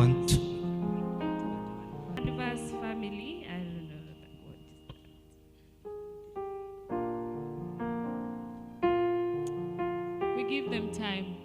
Want. Adverse family. I don't know what is that. We give them time.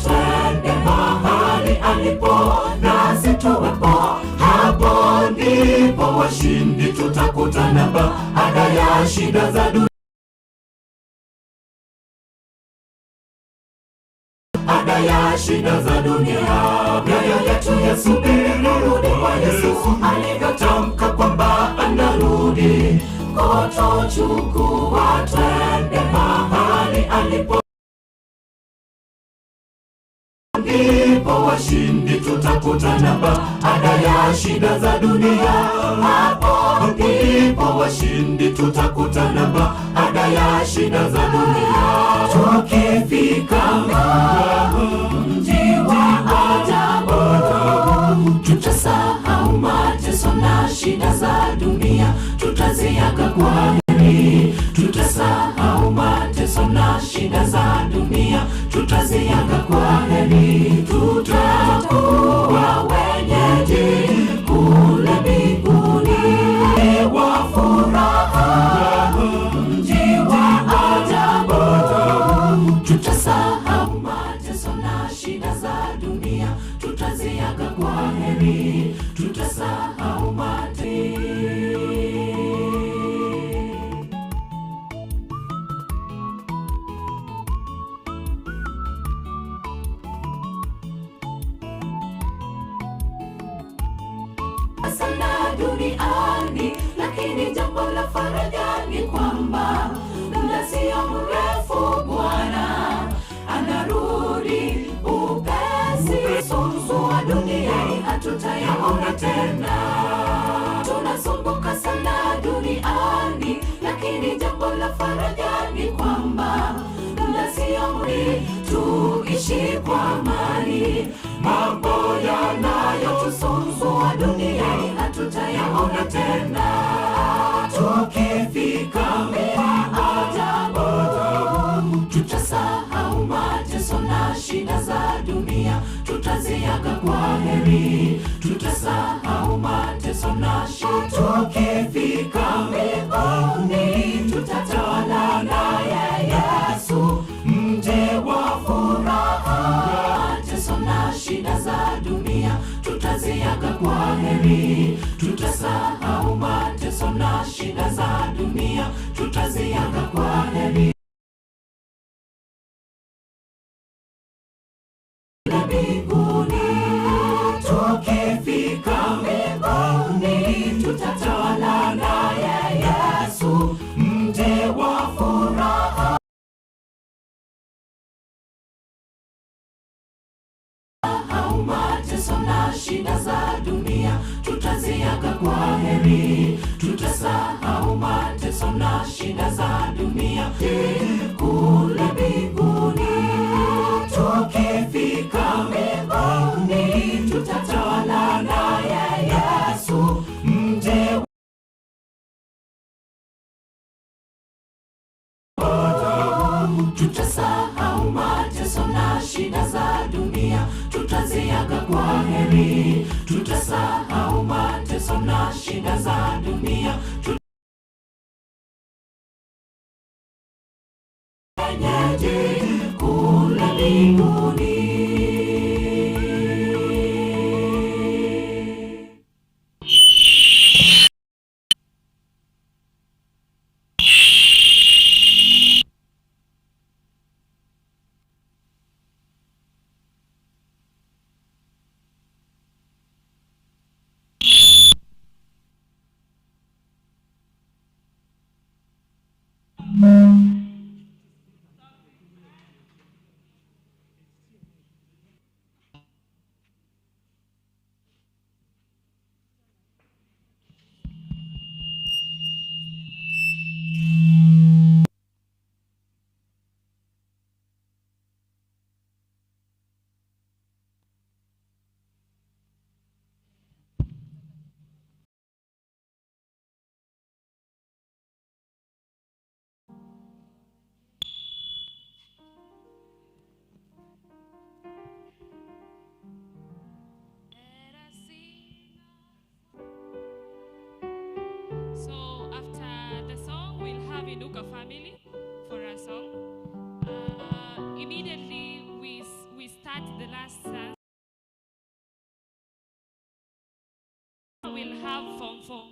Twende mahali alipo nasi tuwepo, hapo ndipo washindi tutakutana baada ya shida za dunia. Baada ya shida za dunia, mioyo yetu yasubiri kurudi kwa Yesu alivyotamka kwamba anarudi kutuchukua. Twende mahali alipo ndipo washindi tutakutana baada ya shida za dunia. Hapo ndipo washindi tutakutana baada ya shida za dunia. Tukifika mji wa ajabu, tutasahau mateso na shida za dunia, tutaziaga kwa heri. Tutasahau mateso na shida za dunia, tutaziaga kwa heri. Tutakuwa wenyeji kule mbinguni wa furaha, mji wa ajabu. Tutasahau mateso na shida za dunia, tutaziaga kwa heri. Tutasahau mateso. Sana duniani, lakini jambo la faraja ni kwamba muda sio mrefu Bwana anarudi upesi. Sumbua duniani hatutayaona tena. Tunasumbuka sana duniani, lakini jambo la faraja ni kwamba muda sio mrefu tuishi kwa amani. Mambo yanayotusumbua duniani hatutayaona tena. Tukifika ajabu, tutasahau mateso na shida za dunia, tutaziaga kwa heri. Tutasahau mateso na shida. Tukifika mbinguni, tutatawala naye Yesu, mji wa furaha. Mateso na shida za dunia tutaziaga kwa heri. Tutasahau mateso na shida za dunia, tutaziaga kwa heri. Mbinguni tukifika mbinguni, tutatawala naye Yesu, mji wa furaha. Au mateso na shida za dunia, tutaziaga kwa heri. Tutasahau mateso na shida za dunia kule mbinguni. Tukifika mbinguni, tutatawala naye Yesu, mji Tutasahau mateso na shida za dunia, tutaziaga kwa heri. Tutasahau mateso na shida za dunia, wenyeji kule mbinguni. Inuka family for a song. Immediately we start the last stanza. We'll have Form 4.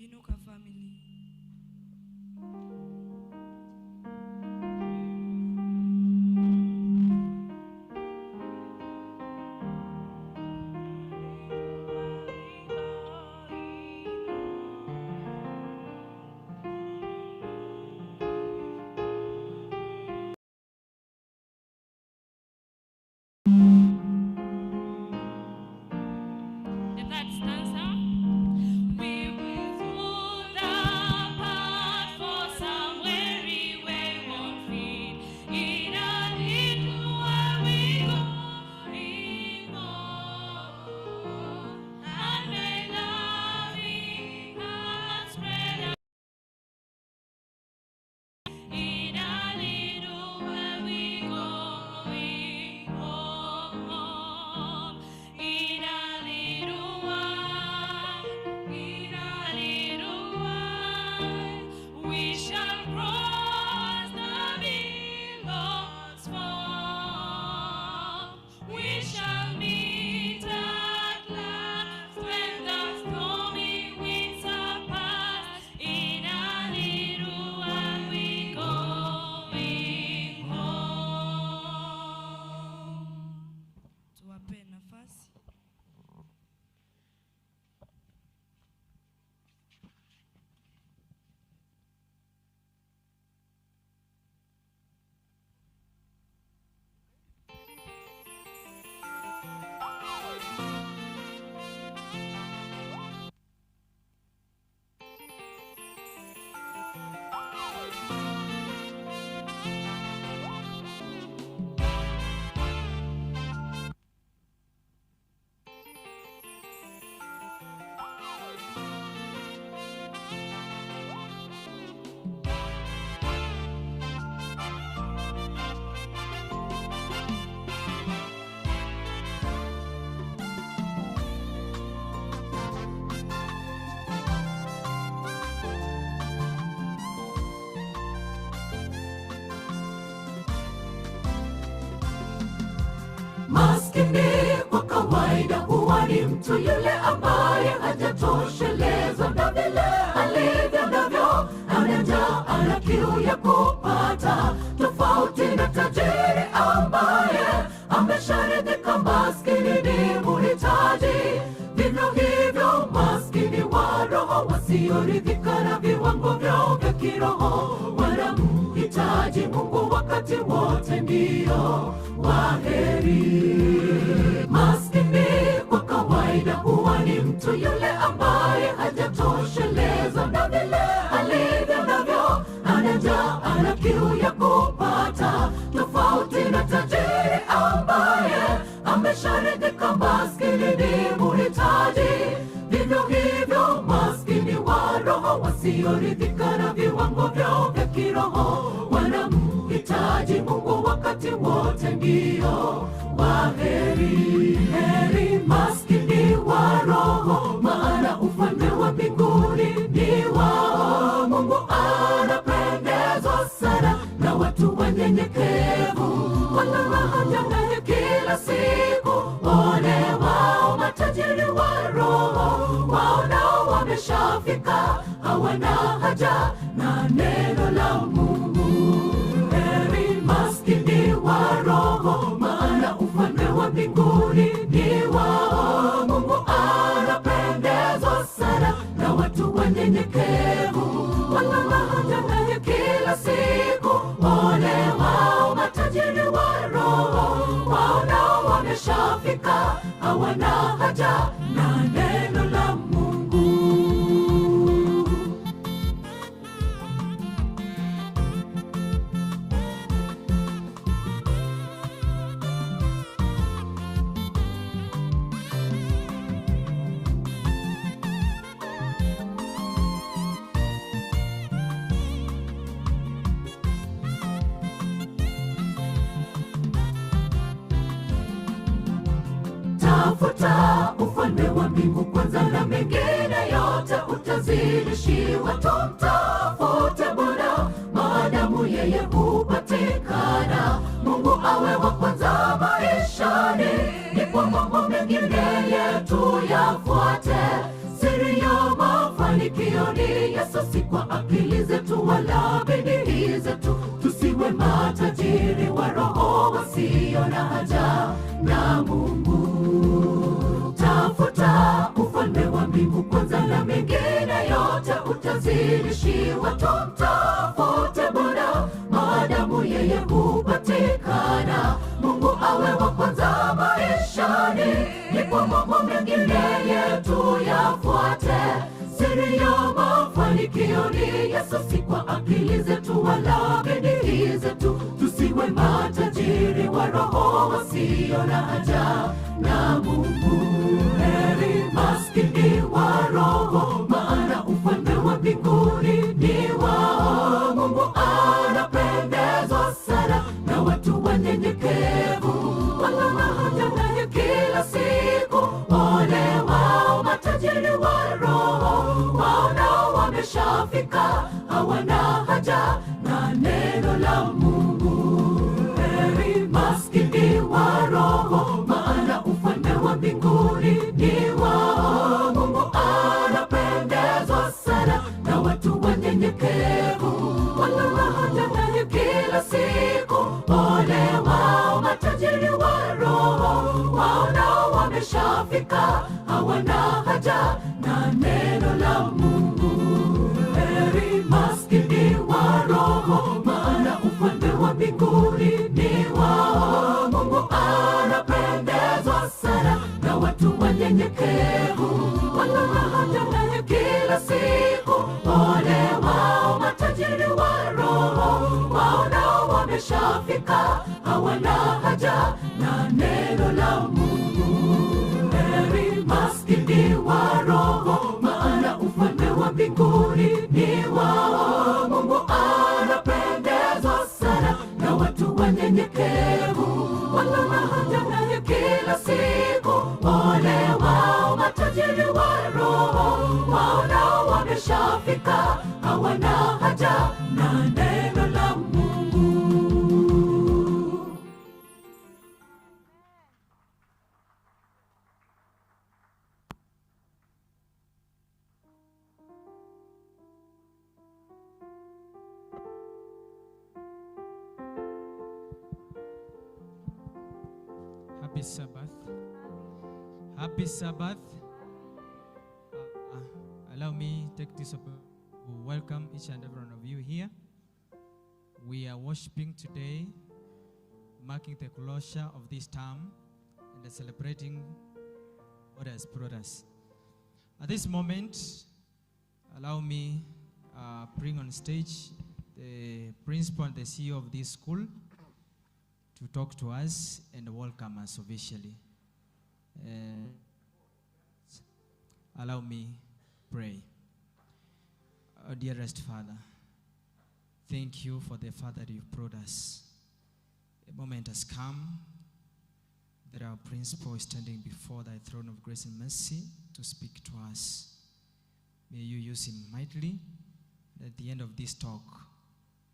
Inuka family. The third stanza. We will do the path for some weary wayward feet. In a little while we going home, and may loving hearts spread out. In a little while we going home. In a little while, in a little while, we shall cross the billows foam. We shall meet at last when the stormy winds are past. In a little while we going home. Tuwape nafasi. Maskini kwa kawaida huwa ni mtu yule ambaye hajatoshelezwa na vile alivyo navyo, ana njaa, ana kiu ya kupata, tofauti na tajiri ambaye amesharidhika. Maskini ni muhitaji, vivyo hivyo wasioridhika na viwango vyao vya kiroho, wanamhitaji Mungu wakati wote, ndio waheri. Maskini kwa kawaida huwa ni mtu yule ambaye hajatoshelezwa na vile alivyo navyo, ana njaa, ana kiu ya kupata, tofauti na tajiri ambaye amesharidhika. Maskini ni muhitaji, vivyo hivyo maskini wa roho wasioridhika na viwango vyao vya kiroho, wanamhitaji Mungu wakati wote, ndio waheri. Heri maskini wa roho, maana ufalme wa mbinguni ni wao. Mungu anapendezwa sana na watu wanyenyekevu, wana haja naye kila siku. Ole wao matajiri wa roho, waonao wameshafika, hawana haja na neno la Mungu. Heri maskini wa roho, maana ufalme wa mbinguni ni wao. Mungu anapendezwa sana na watu wanyenyekevu, wana haja naye kila siku. Ole wao matajiri wa roho, waonao wameshafika, hawana haja na neno la Mungu. Tafuta ufalme wa mbingu kwanza, na mengine yote utazidishiwa. Tumtafute Bwana maadamu yeye hupatikana. Mungu awe wa kwanza maishani, ndipo mambo mengine yetu yafuate. Siri ya mafanikio ni Yesu, si kwa akili zetu wala bidii zetu. Tusiwe matajiri wa roho wasio na haja na Mungu. Tafuta ufalme wa mbingu kwanza, na mengine yote utazidishiwa. Tumtafute Bwana maadamu yeye hupatikana. Mungu awe wa kwanza maishani, ndipo mambo mengine yetu yafuate. Siri ya mafanikio ni Yesu, si kwa akili zetu wala bidii zetu. Tusiwe matajiri wa roho wasio na haja na Mungu. Heri maskini wa roho, maana ufalme wa mbinguni ni wao. Mungu anapendezwa sana na watu wanyenyekevu, wana haja naye kila siku. Ole wao matajiri wa roho, waonao wameshafika, hawana haja na neno la Mungu. Heri maskini wa roho, maana ufalme wa mbinguni ni wao. Mungu anapendezwa sana na watu wanyenyekevu, wana haja naye kila siku. Ole wao matajiri wa roho, waonao wameshafika, hawana haja na neno la Mungu. Heri maskini wa roho, maana ufalme wa mbinguni ni wao. Mungu anapendezwa sana na watu wanyenyekevu, wana haja naye kila siku. Ole wao matajiri wa roho, waonao wameshafika, hawana haja na neno la Mungu. Heri maskini wa roho, maana ufalme wa mbinguni ni wao. Mungu anapendezwa sana na watu wanyenyekevu, wana haja naye kila siku. Ole wao matajiri wa roho, waonao wameshafika, hawana haja na neno la Mungu. Happy Sabbath. Happy Sabbath. Allow me take this opportunity to welcome each and every one of you here. We are worshiping today, marking the closure of this term and celebrating what has brought us. At this moment, allow me bring on stage the principal and the CEO of this school to talk to us and welcome us officially. Allow me pray. Our dearest Father, thank you for the Father that you've brought us. A moment has come that our principal is standing before thy throne of grace and mercy to speak to us. May you use him mightily. At the end of this talk,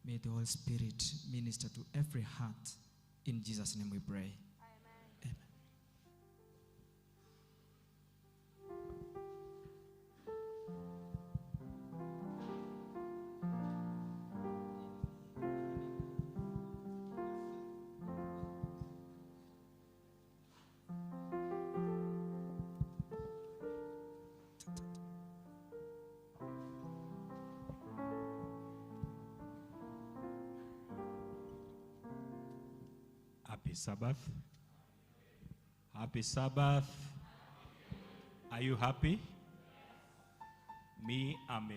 may the Holy Spirit minister to every heart. In Jesus' name we pray. Amen. Happy Sabbath. Happy Sabbath. Are you happy? Me, I'm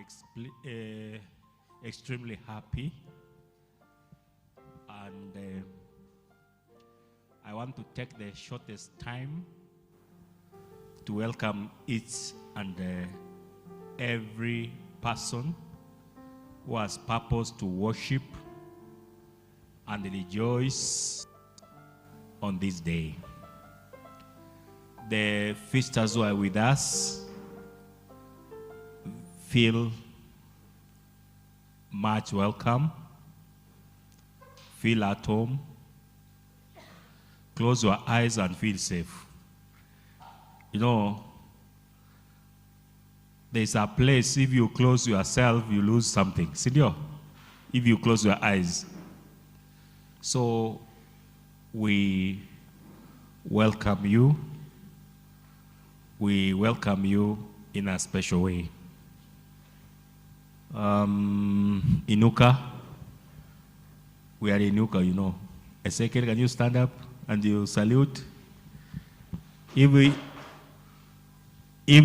extremely happy. And I want to take the shortest time to welcome each and every person who has purpose to worship and rejoice on this day. The feasters who are with us feel much welcome, feel at home, close your eyes and feel safe. You know, there's a place, if you close yourself, you lose something. Sindio? If you close your eyes. So, we welcome you. We welcome you in a special way. Inuka. We are Inuka, you know. Ezekiel, can you stand up and you salute? If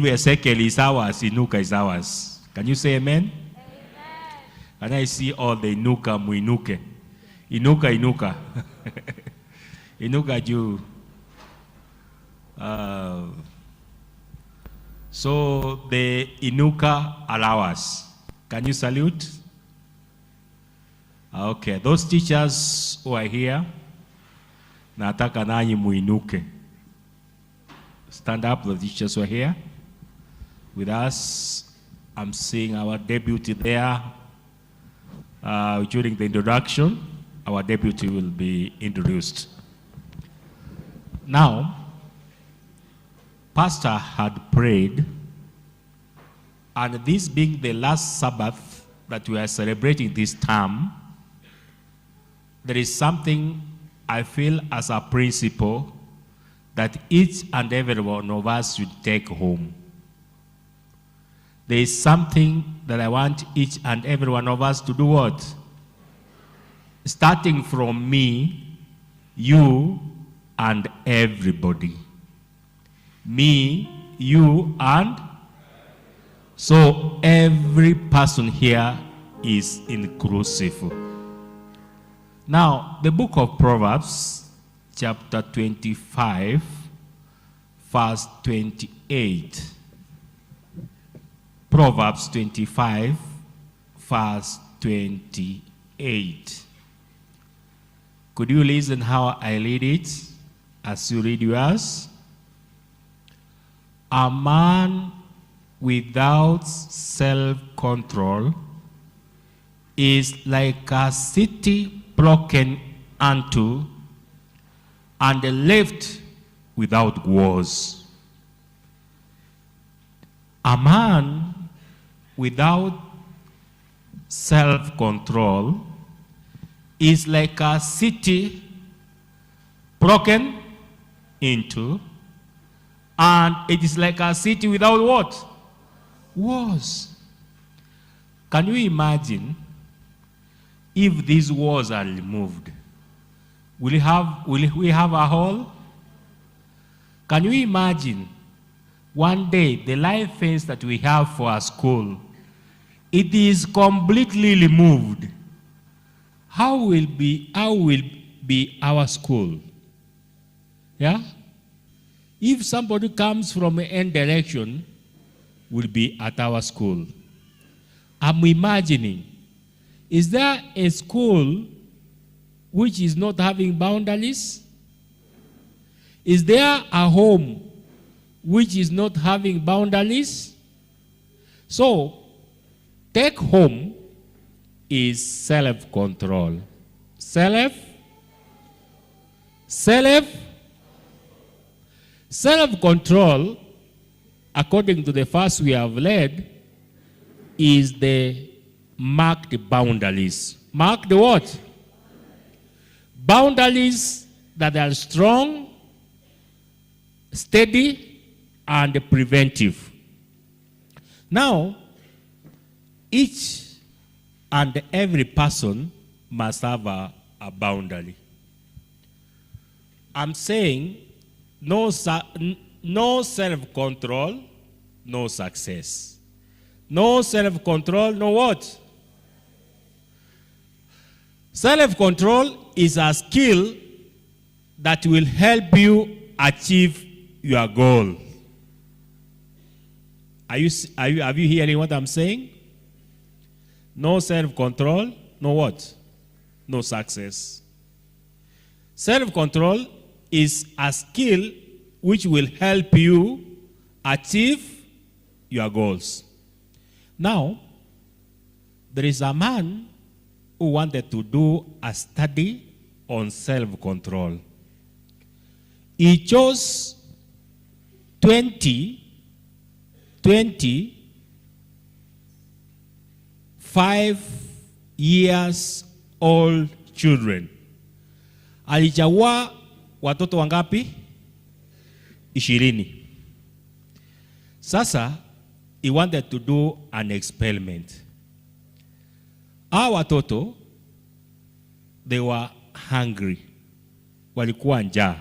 Ezekiel is ours, Inuka is ours. Can you say amen? Amen. Can I see all the Inuka muinuke? Inuka, Inuka. Inuka juu. So the Inuka allow us. Can you salute? Okay, those teachers who are here, nataka nanyi muinuke. Stand up, the teachers who are here with us. I'm seeing our deputy there. During the introduction, our deputy will be introduced. Now, Pastor had prayed, and this being the last Sabbath that we are celebrating this term, there is something I feel as a principle that each and every one of us should take home. There is something that I want each and every one of us to do what? Starting from me, you, and everybody. Me, you, and so every person here is inclusive. Now, the book of Proverbs, chapter 25, verse 28. Proverbs 25, verse 28. Could you listen how I read it as you read yours? A man without self-control is like a city broken unto and left without walls. A man without self-control is like a city broken into, and it is like a city without what? Walls. Can you imagine if these walls are removed? Will we have a hall? Can you imagine one day the live fence that we have for our school, it is completely removed? How will be our school? Yeah? If somebody comes from any direction, will be at our school. I'm imagining, is there a school which is not having boundaries? Is there a home which is not having boundaries? So, take home is self-control. Self-control, according to the verse we have read, is the marked boundaries. Marked what? Boundaries that are strong, steady, and preventive. Now, each and every person must have a boundary. I'm saying no self-control, no success. No self-control, no what? Self-control is a skill that will help you achieve your goal. Are you hearing what I'm saying? No self-control, no what? No success. Self-control is a skill which will help you achieve your goals. Now, there is a man who wanted to do a study on self-control. He chose 25 years old children. Alichagua watoto wangapi? 20. Sasa he wanted to do an experiment. Hawa watoto, they were hungry, walikuwa njaa.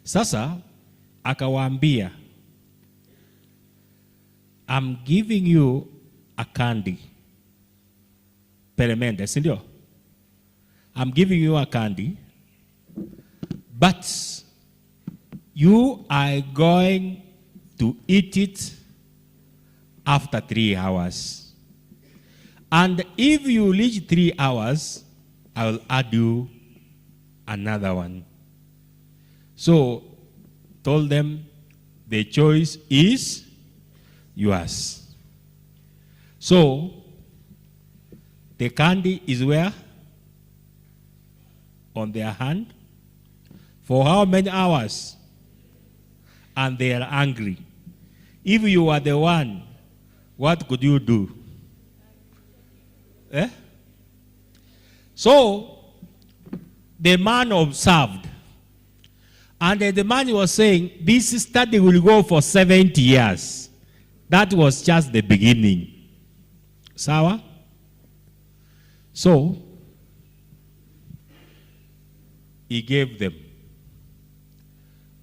Sasa akawaambia, "I'm giving you a candy." Peremende, si ndio? "I'm giving you a candy, but you are going to eat it after 3 hours. And if you reach 3 hours, I will add you another one." So, told them, "The choice is yours." So, the candy is where? On their hand. For how many hours? And they are angry. If you are the one, what could you do? Eh? So, the man observed. And then the man was saying, this study will go for 70 years. That was just the beginning. Sawa? So, he gave them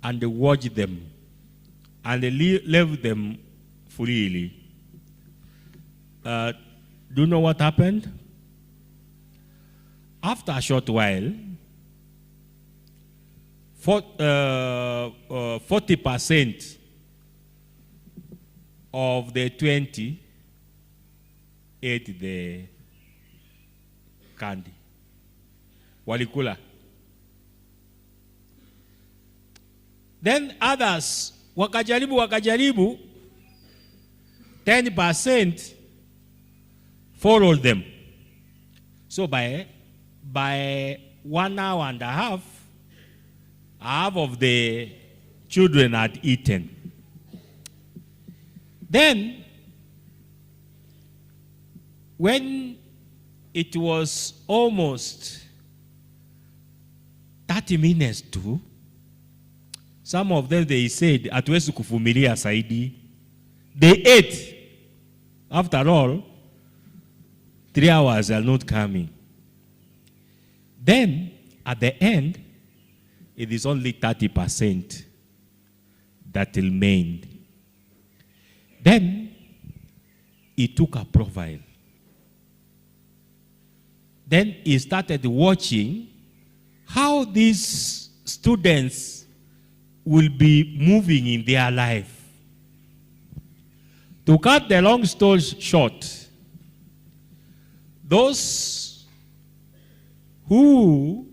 and they watched them and they left them freely. Do you know what happened? After a short while, 40% of the 20 ate the candy. Walikula. Then others wakajaribu wakajaribu, 10% followed them. So by 1 hour and a half, half of the children had eaten. Then, when it was almost 30 minutes to, some of them, they said, "Hatuwezi kuvumilia zaidi." They ate. After all, 3 hours are not coming. Then, at the end, it is only 30% that remained. Then, he took a profile. Then he started watching how these students will be moving in their life. To cut the long story short, those who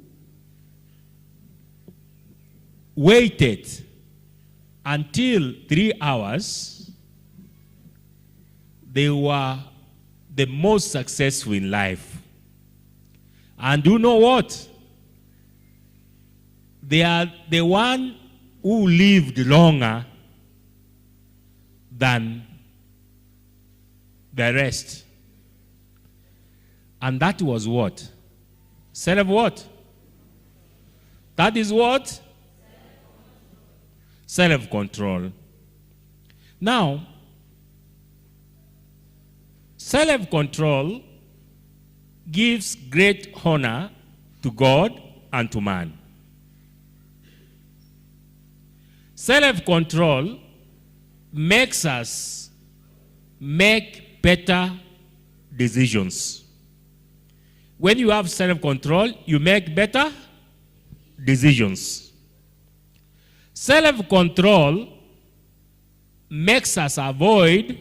waited until 3 hours, they were the most successful in life. And do you know what? They are the one who lived longer than the rest. And that was what? Self what? That is what? Self control. Now, self control gives great honor to God and to man. Self control makes us make better decisions. When you have self control, you make better decisions. Self control makes us avoid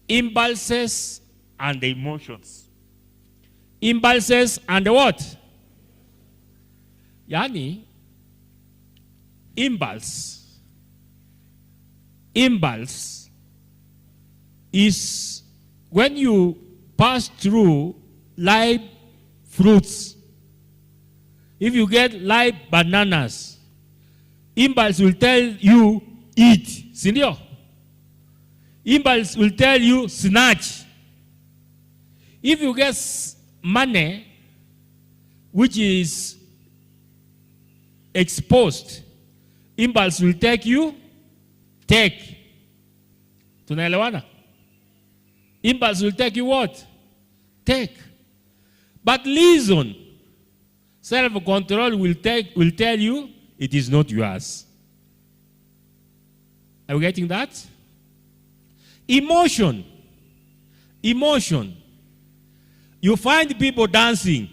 impulses and emotions. Impulses and what? Yani, impulse. Impulse is when you pass through live fruits. If you get live bananas, impulse will tell you eat. Sindio? Impulse will tell you snatch. If you get money which is exposed, impulse will take you take. Tunaelewana? Impulse will take you what? Take. But reason, self-control will tell you it is not yours. Are we getting that? Emotion. Emotion. You find people dancing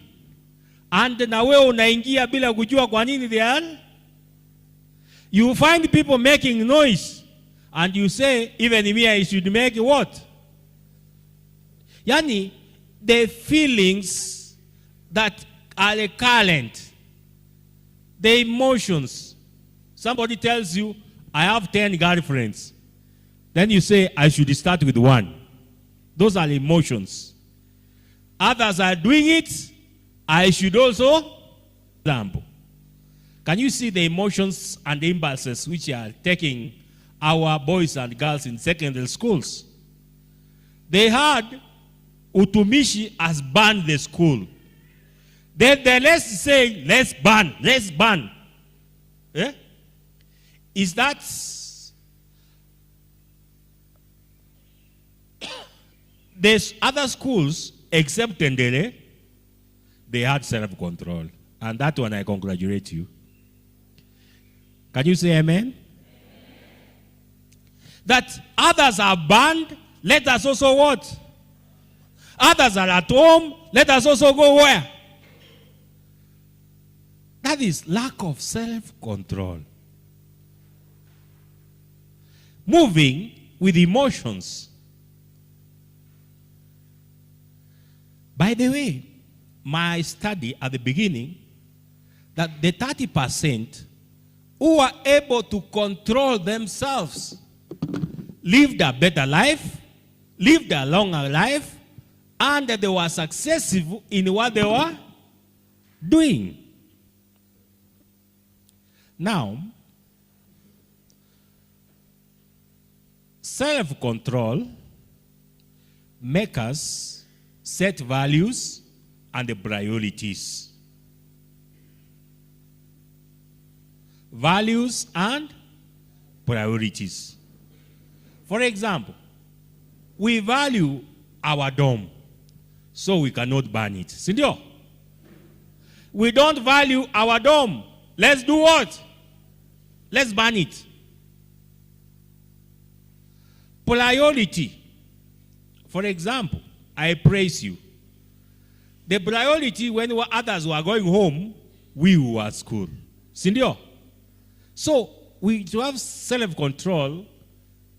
and na wewe unaingia bila kujua kwa nini they are. You find people making noise and you say, "Even me, I should make what?" Yani, the feelings that are current, the emotions. Somebody tells you, "I have 10 girlfriends." Then you say, "I should start with one." Those are emotions. Others are doing it, I should also. Example. Can you see the emotions and the impulses which are taking our boys and girls in secondary schools? They had Utumishi has banned the school. Then the rest say, "Let's ban, let's ban." Eh? Is that there's other schools except Tendele, they had self-control. And that one I congratulate you. Can you say amen? That others are banned, let us also what? Others are at home, let us also go where? That is lack of self-control. Moving with emotions. By the way, my study at the beginning, that the 30% who are able to control themselves lived a better life, lived a longer life, and they were successful in what they were doing. Now, self-control make us set values and the priorities. Values and priorities. For example, we value our dorm, so we cannot burn it. Si ndio? We don't value our dorm. Let's do what? Let's burn it. Priority. For example, I praise you. The priority when others were going home, we were at school. Si ndio? So, to have self-control,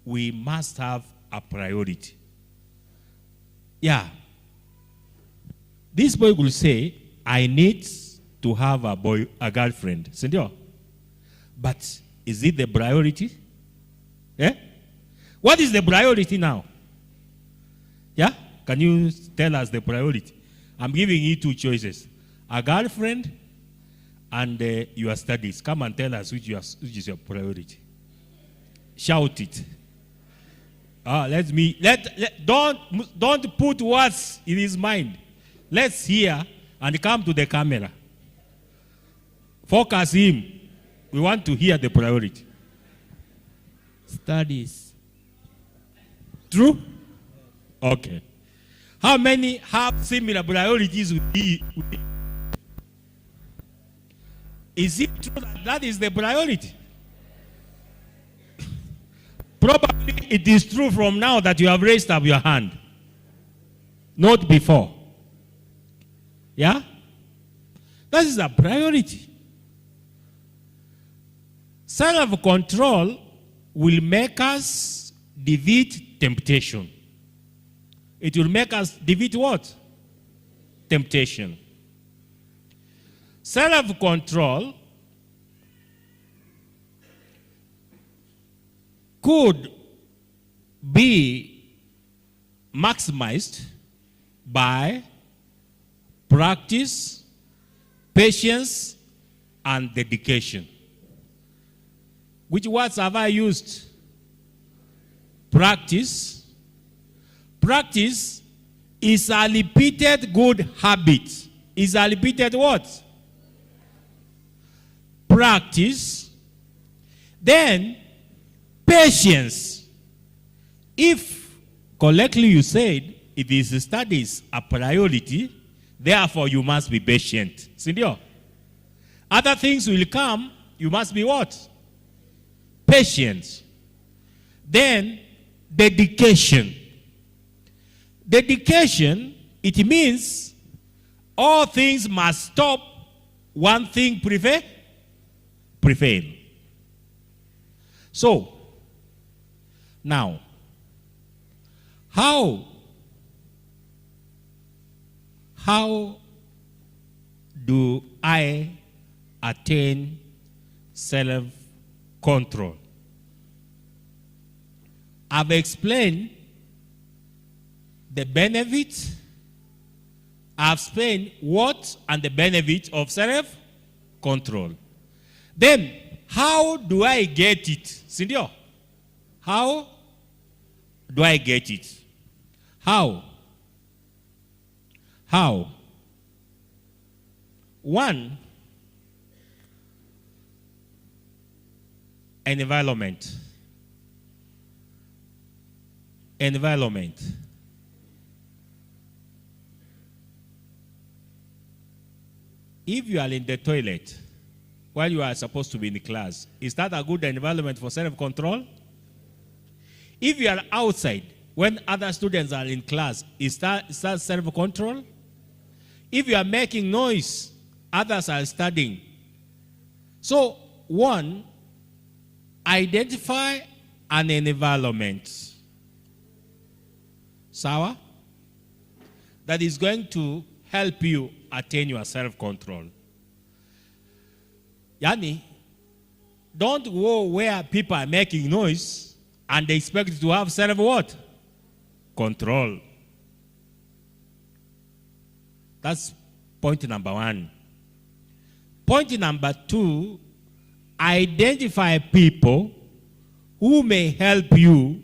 we must have a priority. Yeah. This boy will say, "I need to have a girlfriend." Si ndio? But is it the priority? Eh? What is the priority now? Yeah? Can you tell us the priority? I'm giving you two choices: a girlfriend and your studies. Come and tell us which is your priority. Shout it. Let me let, let don't put words in his mind. Let's hear and come to the camera. Focus him. We want to hear the priority. Studies. True? Okay. How many have similar priorities with he? Is it true that that is the priority? Probably it is true from now that you have raised up your hand. Not before. Yeah? That is a priority. Self-control will make us defeat temptation. It will make us defeat what? Temptation. Self-control could be maximized by practice, patience, and dedication. Which words have I used? Practice. Practice is a repeated good habit. Is a repeated what? Practice. Then, patience. If correctly you said it is studies a priority, therefore you must be patient. Si ndio? Other things will come, you must be what? Patient. Then, dedication. Dedication, it means all things must stop, one thing prevail. So, now, how do I attain self-control? I've explained the benefit. I've explained what and the benefit of self-control. Then, how do I get it? Si ndio? How do I get it? How? How? One, environment. Environment. If you are in the toilet while you are supposed to be in class, is that a good environment for self-control? If you are outside when other students are in class, is that self-control? If you are making noise, others are studying. So, one, identify an environment. Sawa? That is going to help you attain your self-control. Yani, don't go where people are making noise and they expect to have self what? Control. That's point number one. Point number two, identify people who may help you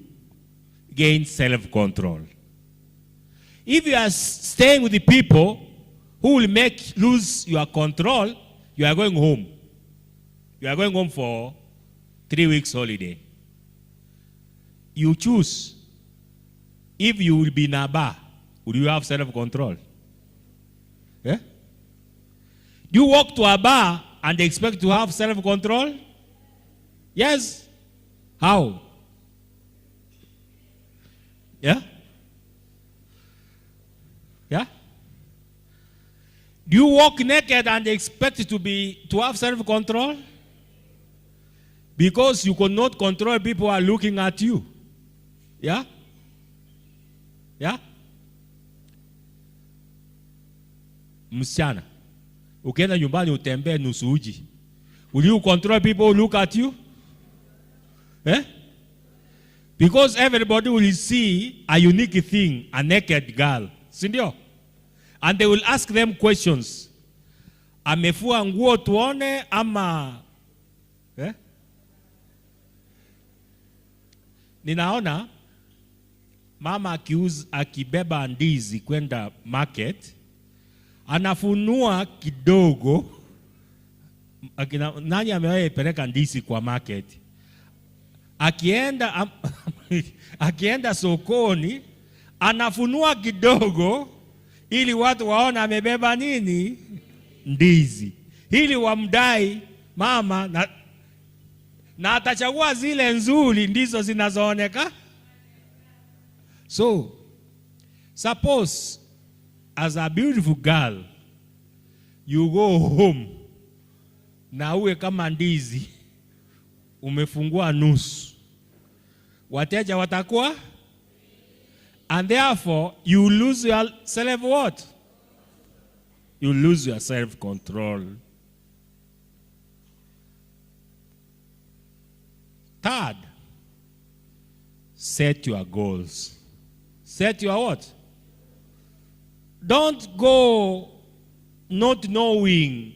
gain self-control. If you are staying with the people who will make lose your control, you are going home. You are going home for 3 weeks holiday. You choose. If you will be in a bar, will you have self-control? Yeah? Do you walk to a bar and expect to have self-control? Yes. How? Yeah? Yeah? Do you walk naked and expect to have self-control? Because you cannot control people who are looking at you. Yeah? Yeah? Msichana, ukienda nyumbani utembee nusu uchi. Will you control people who look at you? Eh? Because everybody will see a unique thing, a naked girl. Si ndio? And they will ask them questions. Amefua nguo tuone ama, eh? Ninaona mama akibeba ndizi kwenda market, anafunua kidogo. Nani amewahi peleka ndizi kwa market? Akienda sokoni anafunua kidogo ili watu waone amebeba nini? Ndizi. Ili wamdai mama na atachagua zile nzuri ndizo zinazooneka. So, suppose as a beautiful girl you go home na uwe kama ndizi umefungua nusu, wateja watakuwa, and therefore you lose your self what? You lose your self-control. Third, set your goals. Set your what? Don't go not knowing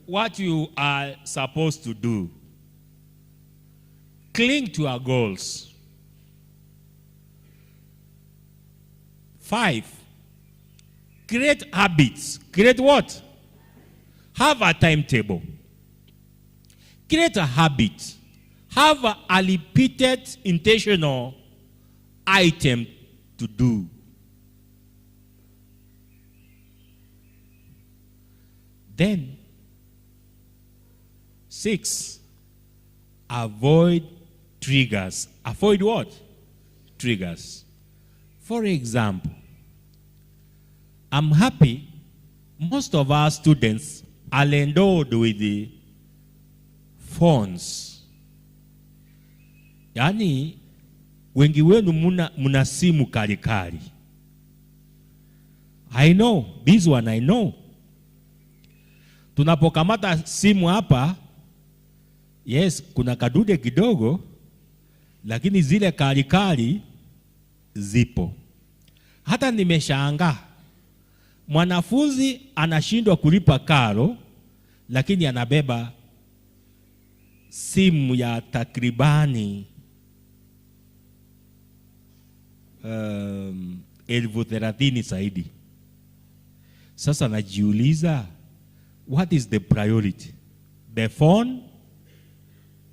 what you are supposed to do. Cling to your goals. 5, create habits. Create what? Have a timetable. Create a habit. Have a repeated intentional item to do. Then, 6, avoid triggers. Avoid what? Triggers. For example, I'm happy most of our students are endowed with the phones. Yaani, wengi wenu muna simu kali kali. I know, this one I know. Tunapokamata simu hapa, yes, kuna kadude kidogo, lakini zile kali kali zipo. Hata nimeshangaa, mwanafunzi anashindwa kulipa karo, lakini anabeba simu ya takribani 30,000 zaidi. Sasa najiuliza, what is the priority? The phone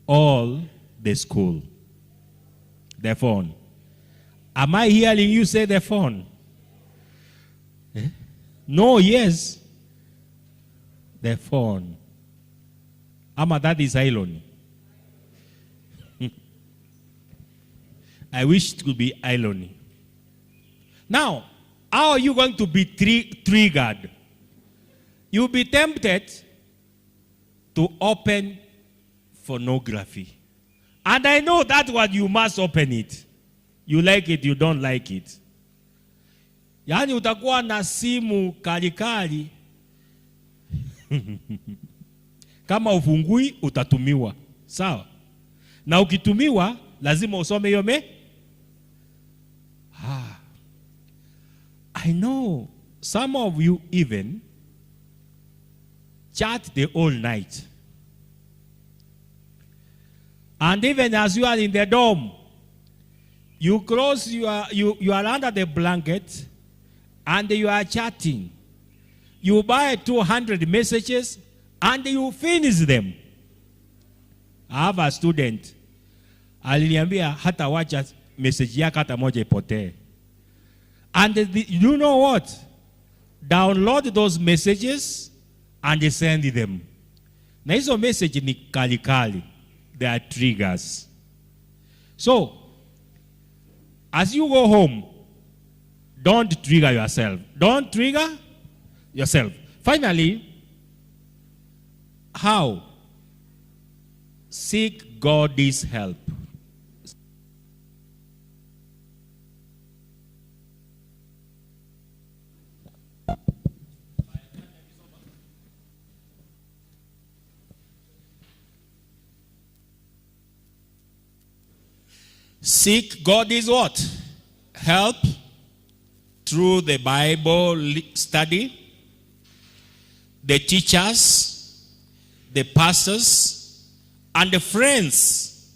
or the school? The phone. Am I hearing you say the phone? Eh? No, yes. The phone. Ama that is irony. I wish it could be irony. Now, how are you going to be triggered? You'll be tempted to open pornography. And I know that one, you must open it. You like it, you don't like it. Yaani utakuwa na simu kali kali. Kama ufungui, utatumiwa. Sawa? Na ukitumiwa, lazima usome hiyo me. I know some of you even chat the whole night. And even as you are in the dorm, you close your, you are under the blanket and you are chatting. You buy 200 messages and you finish them. I have a student. Aliniambia hata wacha message yake hata moja ipotee. And you know what? Download those messages and send them. Na hizo message ni kali kali. They are triggers. So, as you go home, don't trigger yourself. Don't trigger yourself. Finally, how? Seek God's help. Seek God's what? Help through the Bible study, the teachers, the pastors, and the friends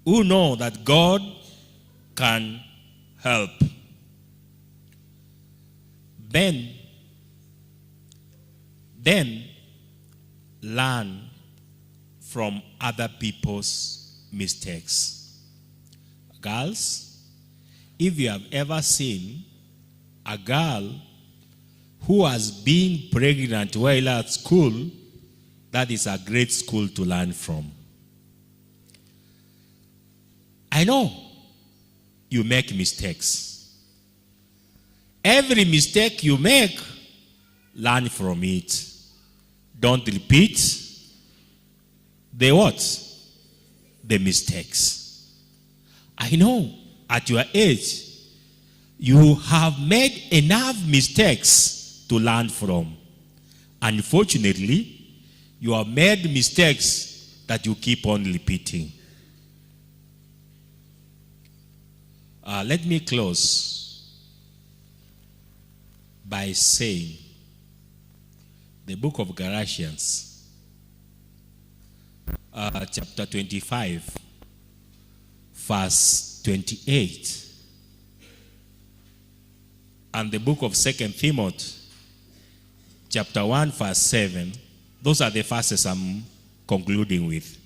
who know that God can help. Then learn from other people's mistakes. Girls, if you have ever seen a girl who has been pregnant while at school, that is a great school to learn from. I know you make mistakes. Every mistake you make, learn from it. Don't repeat the what? The mistakes. I know at your age, you have made enough mistakes to learn from. Unfortunately, you have made mistakes that you keep on repeating. Let me close by saying the book of Galatians, chapter 25, verse 28, and the book of 2 Timothy, chapter 1, verse 7. Those are the verses I'm concluding with.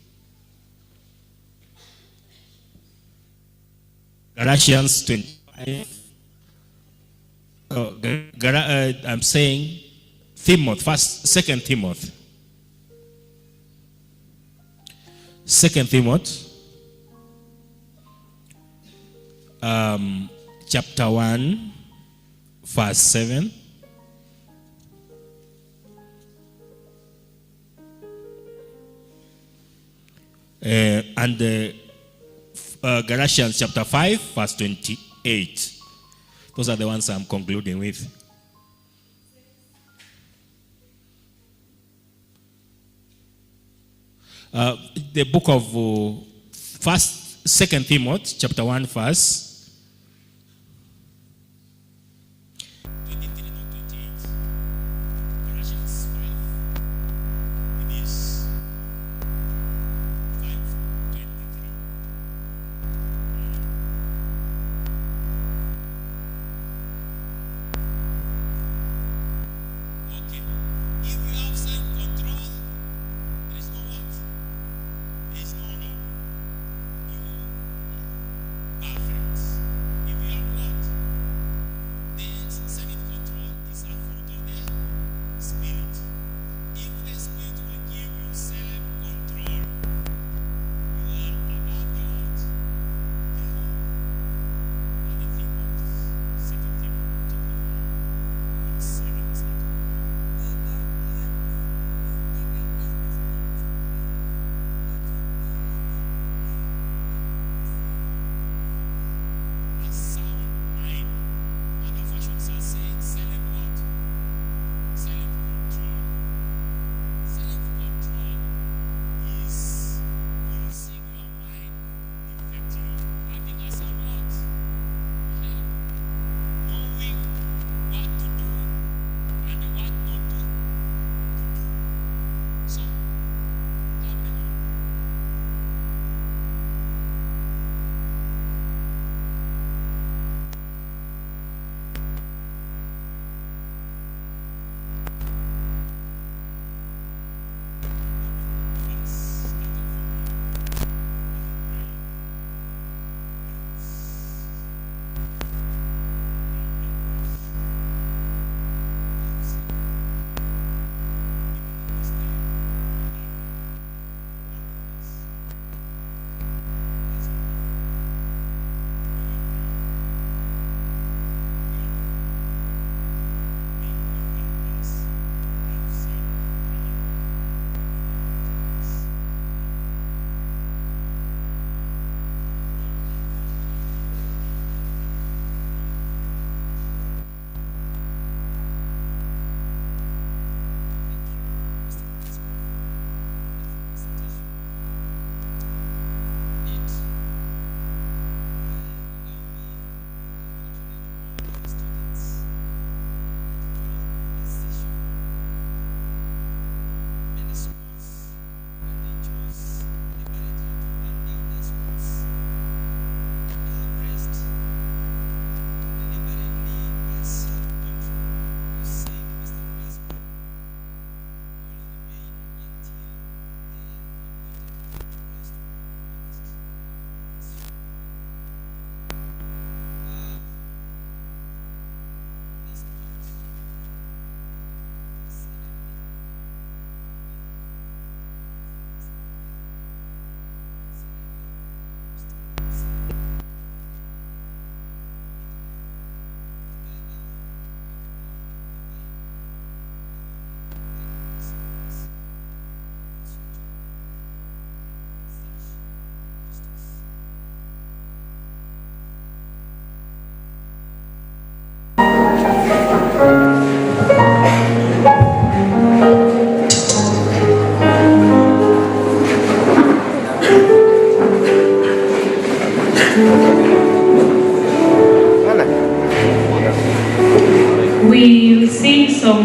Galatians 25. I'm saying Timothy, first, 2 Timothy. 2 Timothy, chapter 1, verse 7. And Galatians chapter 5, verse 28. Those are the ones I'm concluding with. The book of 2 Timothy, chapter 1, verse 23 to 28. Galatians 5. It is 5:23. Okay. If you have self-control, there is no what? There is no law. You perfect.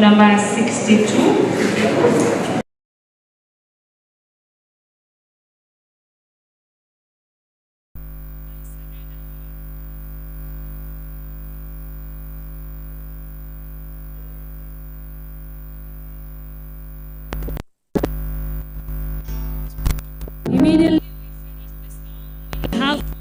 number 62. Immediately we finish the song, we have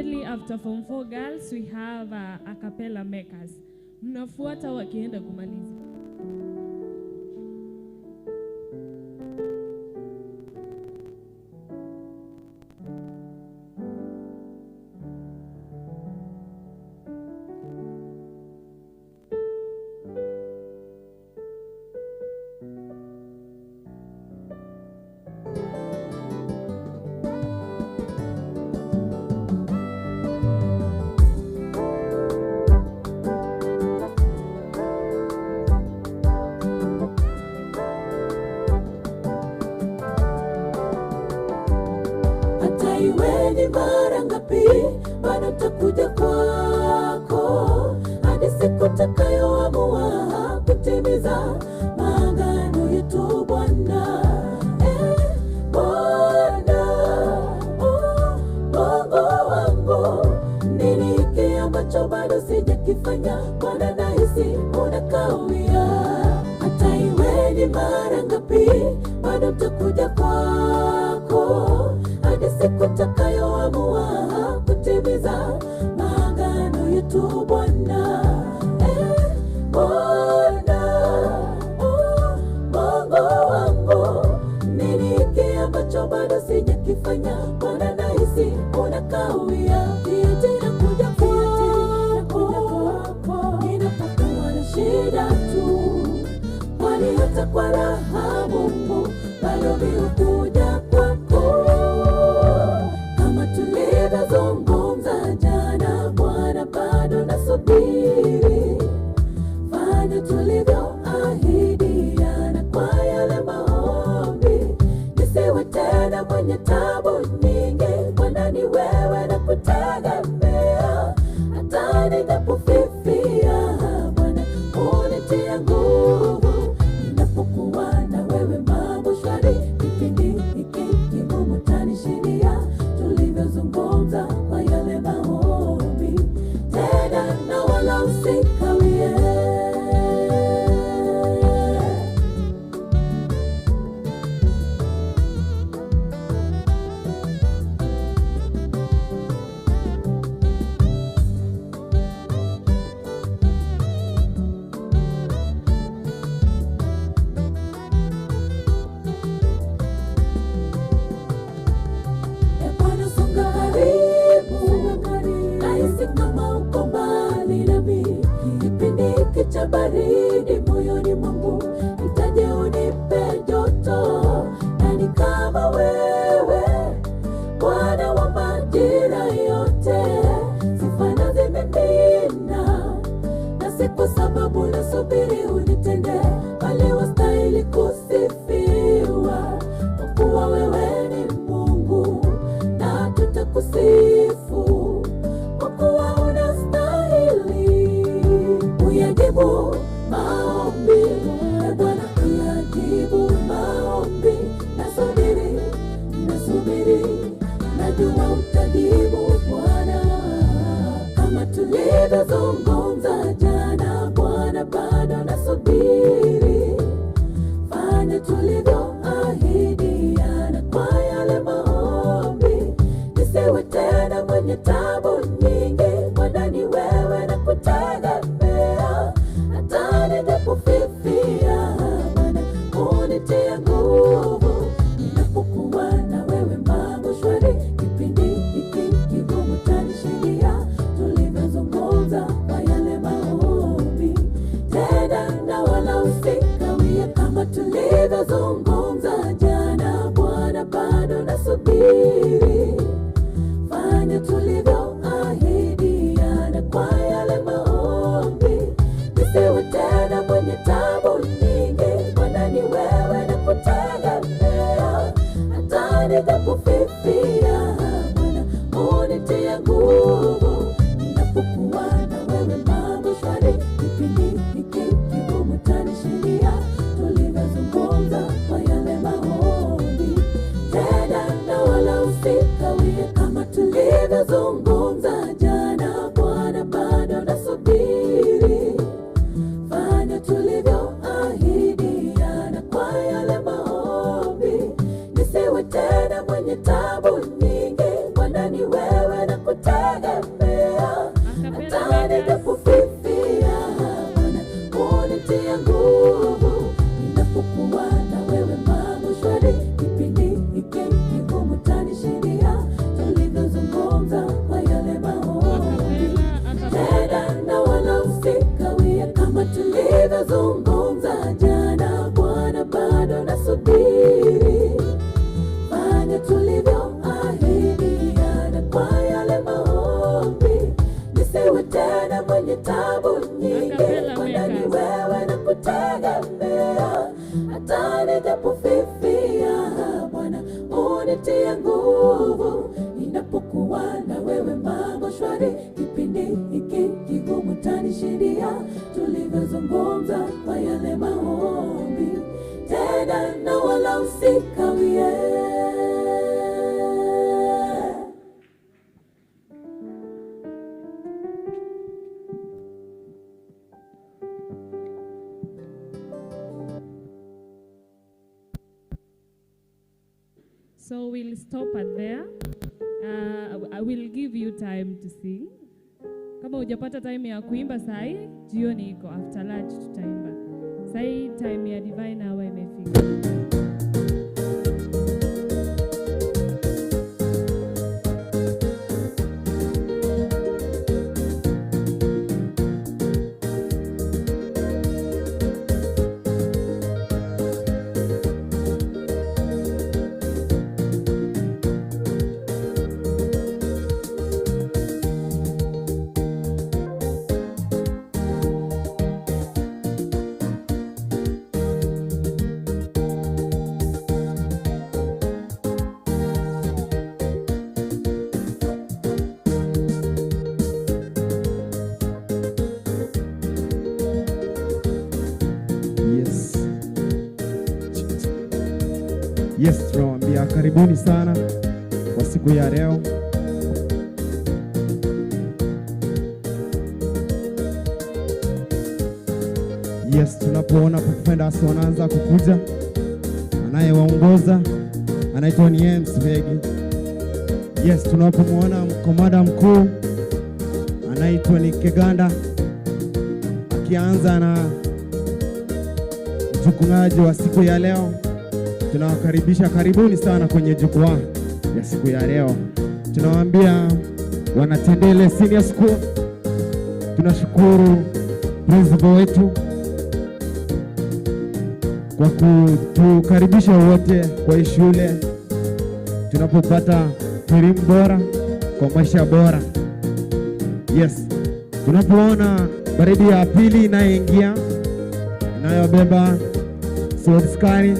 Immediately after Form 4 girls, we have a cappella makers. Mnafuata wakienda kumaliza. Iwe ni mara ngapi bado takuja kwako, hadi siku utakayoamua kutimiza maagano yetu Bwana. Bwana, oh, Mungu wangu, nini hiki ambacho bado sijakifanya? Bwana, nahisi unakawia. Hata iwe ni mara ngapi bado takuja kwako, hadi siku utakayoamua kutimiza maagano yetu Bwana. Bwana, oh, Mungu wangu, nini hiki ambacho bado sijakifanya? Bwana, nahisi unakawia. Nakuja kwako ninapokuwa na shida tu, kwani hata kwa raha Mungu bado mimi hukuja kwako. Kama tulivyozungumza jana, Bwana, bado nasubiri. Fanya tulivyoahidiana kwa yale maombi, nisiwe tena mwenye tabu nyingi. Bwana, ni wewe na kutegemea, hata ninapofifia Bwana unitia nguvu. Ninapokuwa na wewe mambo shwari, kipindi hiki kigumu utanishindia. Tulivyozungumza kwa yale maombi, tena na wala usikawie. Bwana, songa karibu, nahisi kama uko mbali nami. Kipindi hiki cha baridi moyoni mwangu, nitaje unipe joto. Nani kama wewe, Bwana wa majira yote? Sifa nazimimina, na si kwa sababu nasubiri unitende, bali wastahili kusifiwa, kwa kuwa wewe ni Mungu na tutakusifu, kwa kuwa unastahili. Uyajibu maombi, e Bwana, uyajibu maombi. Nasubiri, nasubiri, najua utajibu Bwana. Kama tulivyozungumza jana, Bwana, bado nasubiri. Fanya tulivyoahidiana kwa yale maombi, nisiwe tena mwenye tabu nyingi. Bwana, ni wewe na kutegemea, hata ninapofifia Bwana unitia nguvu. Ninapokuwa na wewe mambo shwari, kipindi hiki kigumu utanishindia. Tulivyozungumza kwa yale maombi, tena na wala usikawie. Kama tulivyozungumza jana, Bwana, bado nasubiri. Fanya tulivyoahidiana kwa yale maombi, nisiwe tena mwenye tabu nyingi. Bwana, ni wewe na kutegemea, hata ninapofifia Bwana unitia nguvu. Ninapokuwa na wewe mambo shwari, kipindi hiki kigumu utanishindia. Tulivyozungumza kwa yale maombi, tena na wala usikawie. Kama tulivyozungumza jana, Bwana, bado nasubiri. Fanya tulivyoahidiana kwa yale maombi, nisiwe tena mwenye tabu nyingi. Bwana, ni wewe na kutegemea, Kama tulivyozungumza jana, Bwana bado nasubiri. Fanya tulivyoahidiana kwa yale maombi, nisiwe tena mwenye tabu nyingi, Acapella maana ni makers. Wewe na kutegemea. Hata nijapofifia, Bwana unitie nguvu, ninapokuwa na wewe mambo shwari. Kipindi hiki kigumu tanishindia, tulivyozungumza kwa yale maombi, tena na wala usikawie. So we'll stop at there. I will give you time to sing. Kama hujapata time ya kuimba sahi, jioni iko after lunch tutaimba. Sahi time ya divine hour imefika. Yes. Yes, tunawaambia karibuni sana kwa siku ya leo. Yes, tunapoona Pathfinders wanaanza kukuja, anayewaongoza anaitwa ni James Vegi. Yes, tunapomwona komanda mkuu anaitwa ni Keganda akianza na mchungaji wa siku ya leo. Tunawakaribisha, karibuni sana kwenye jukwaa ya siku ya leo. Tunawaambia Wanatendele Senior School, tunashukuru principal wetu kwa kutukaribisha wote kwa hii shule tunapopata elimu bora kwa maisha bora. Yes, tunapoona baridi ya pili inayoingia inayobeba Sword Sky,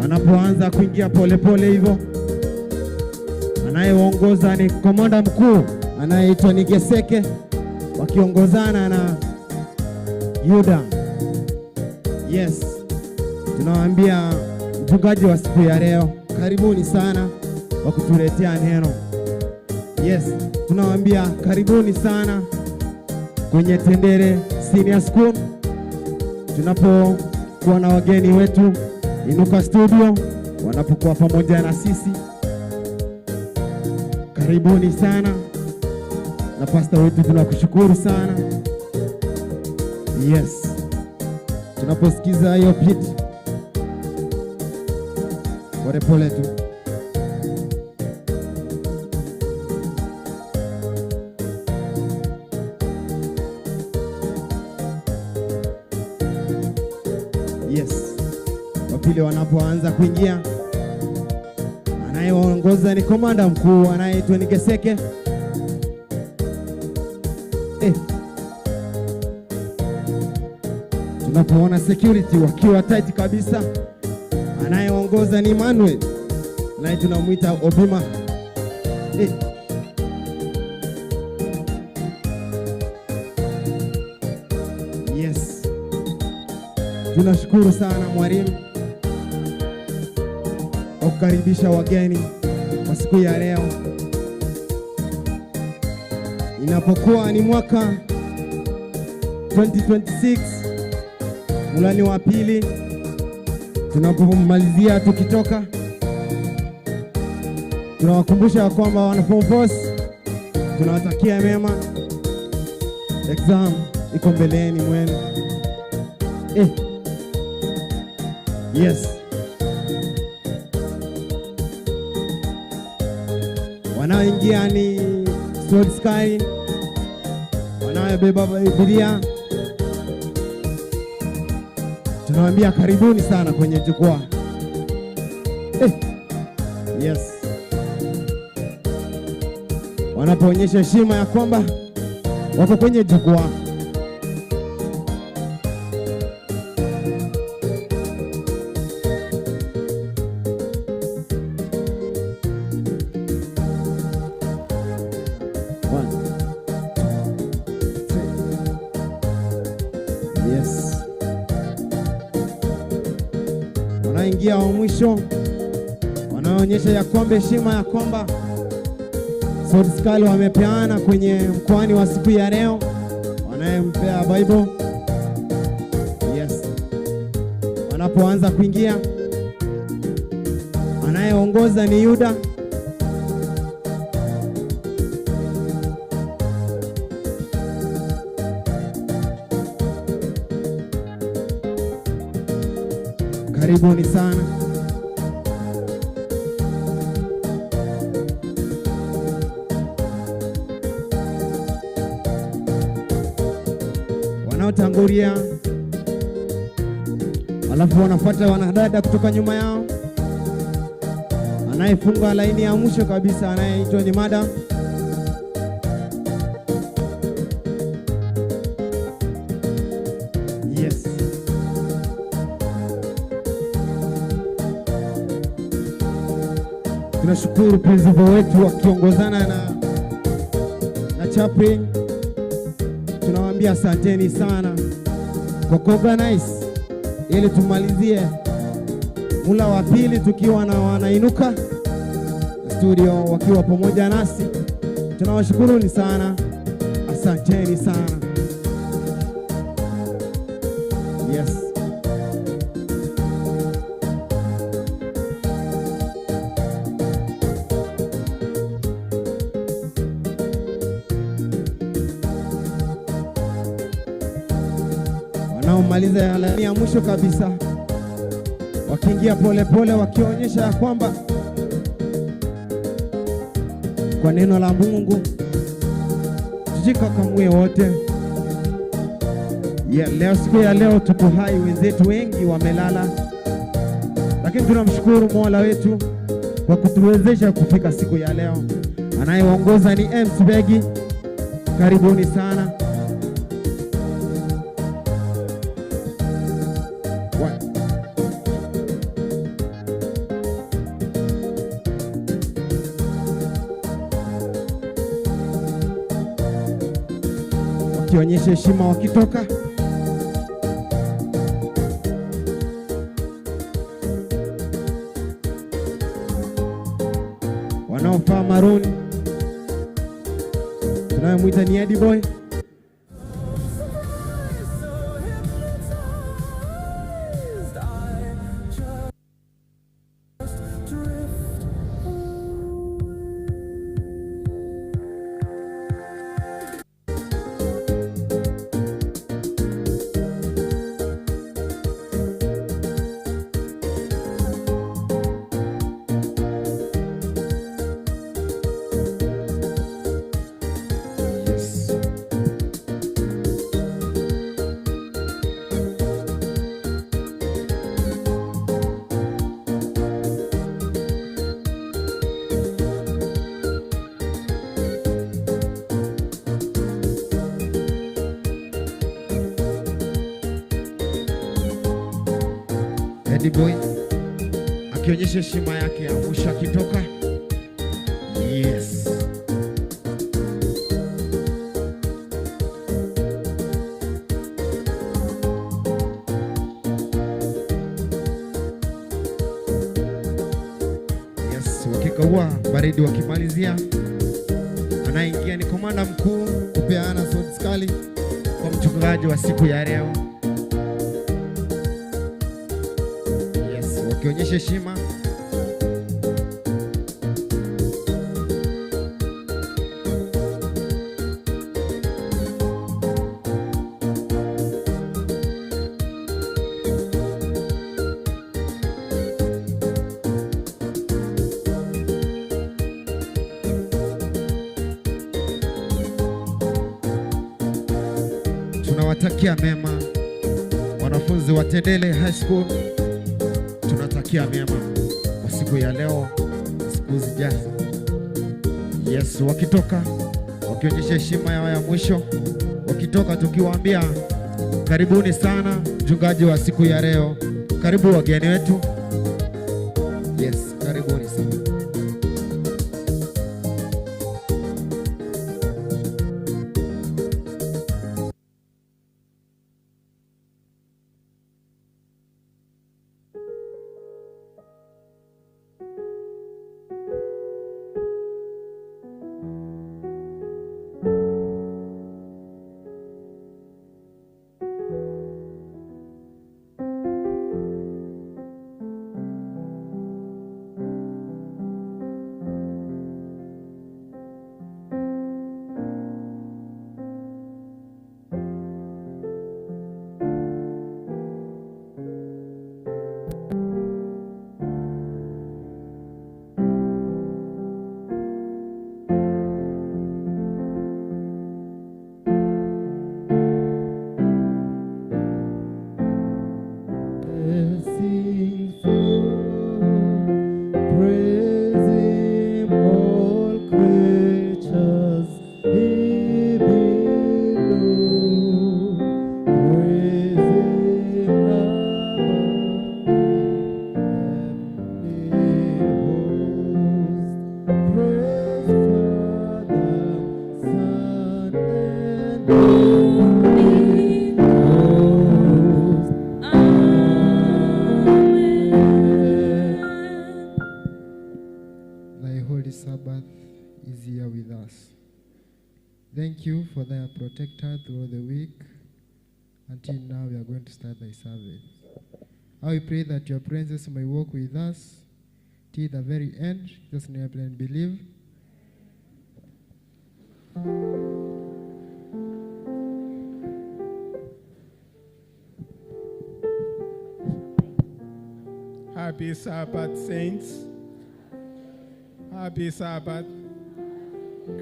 wanapoanza kuingia polepole hivyo, anayeongoza ni komanda mkuu anayeitwa ni Geseke, wakiongozana na Yuda. Yes, tunawaambia mchungaji wa siku ya leo, karibuni sana wa kutuletea neno. Yes, tunawaambia karibuni sana kwenye Tendere Senior School tunapokuwa na wageni wetu Inuka Studio wanapokuwa pamoja na sisi. Karibuni sana na pasta wetu tunakushukuru sana. Yes, tunaposikiza hiyo beat polepole tu. Yes, wapili wanapoanza kuingia, anayewaongoza ni komanda mkuu anayeitwa ni Geseke. Eh. Tunapoona security wakiwa tight kabisa, anayeongoza ni Emmanuel, naye tunamwita Obima. Eh. Yes. Tunashukuru sana mwalimu kwa kukaribisha wageni kwa siku ya leo, inapokuwa ni mwaka 2026 mulani wa pili, tunapomalizia tukitoka, tunawakumbusha kwamba wana form fours tunawatakia mema, exam iko mbeleni mwenu. Eh. Yes. Wanaoingia ni Sword Sky, wanaobeba Biblia Tunawaambia karibuni sana kwenye jukwaa. Yes. Wanapoonyesha heshima ya kwamba wako kwenye jukwaa. One, two, three. Yes. Wanaingia wa mwisho wanaonyesha ya kwamba heshima ya kwamba Swords Kali wamepeana kwenye mkoani wa siku ya leo, wanayempea Bible. Yes. Wanapoanza kuingia, anayeongoza ni Yuda. Karibuni sana. Wanaotangulia, alafu wanafuata wanadada kutoka nyuma yao. Anayefunga laini ya mwisho kabisa anayeitwa ni madam. Yes. Tunashukuru principal wetu wakiongozana na chaplain. Tunawaambia asanteni sana kwa kuorganize ili tumalizie mula wa pili tukiwa na wanainuka studio wakiwa pamoja nasi. Tunawashukuruni sana, asanteni sana. Yes. Wanaomaliza laini ya mwisho kabisa wakiingia polepole, wakionyesha ya kwamba kwa neno la Mungu tujikakamue wote. Yeah, leo siku ya leo tuko hai, wenzetu wengi wamelala, lakini tunamshukuru Mola wetu kwa kutuwezesha kufika siku ya leo. Anayeongoza ni MC Begi. Karibuni sana. One. Wakionyesha heshima wakitoka. Wanaofaa maroon tunayemwita ni Eddie Boy. Yes. Eddie Boy akionyesha heshima yake ya mwisho akitoka. Yes. Yes, wakikagua baridi wakimalizia, anaingia ni komanda mkuu kupeana swords kali kwa mchungaji wa siku ya leo. Yes, wakionyesha heshima. Tunawatakia mema wanafunzi. Wanafunzi wa Tendele High School, tunatakia mema kwa siku ya leo, siku zijazo. Yes, wakitoka wakionyesha heshima yao ya mwisho, wakitoka tukiwaambia karibuni sana mchungaji wa siku ya leo, karibu wageni wetu. Yes, karibuni sana. Sing for, praise Him, all creatures here below. Praise Him above, heavenly host. Praise Father, Son, and Holy Ghost. Amen. Thy holy Sabbath is here with us. Thank you for thy protector throughout the week. Until now, we are going to start thy service. I pray that your presence may walk with us till the very end. Just name I pray and believe. Happy Sabbath, saints. Happy Sabbath.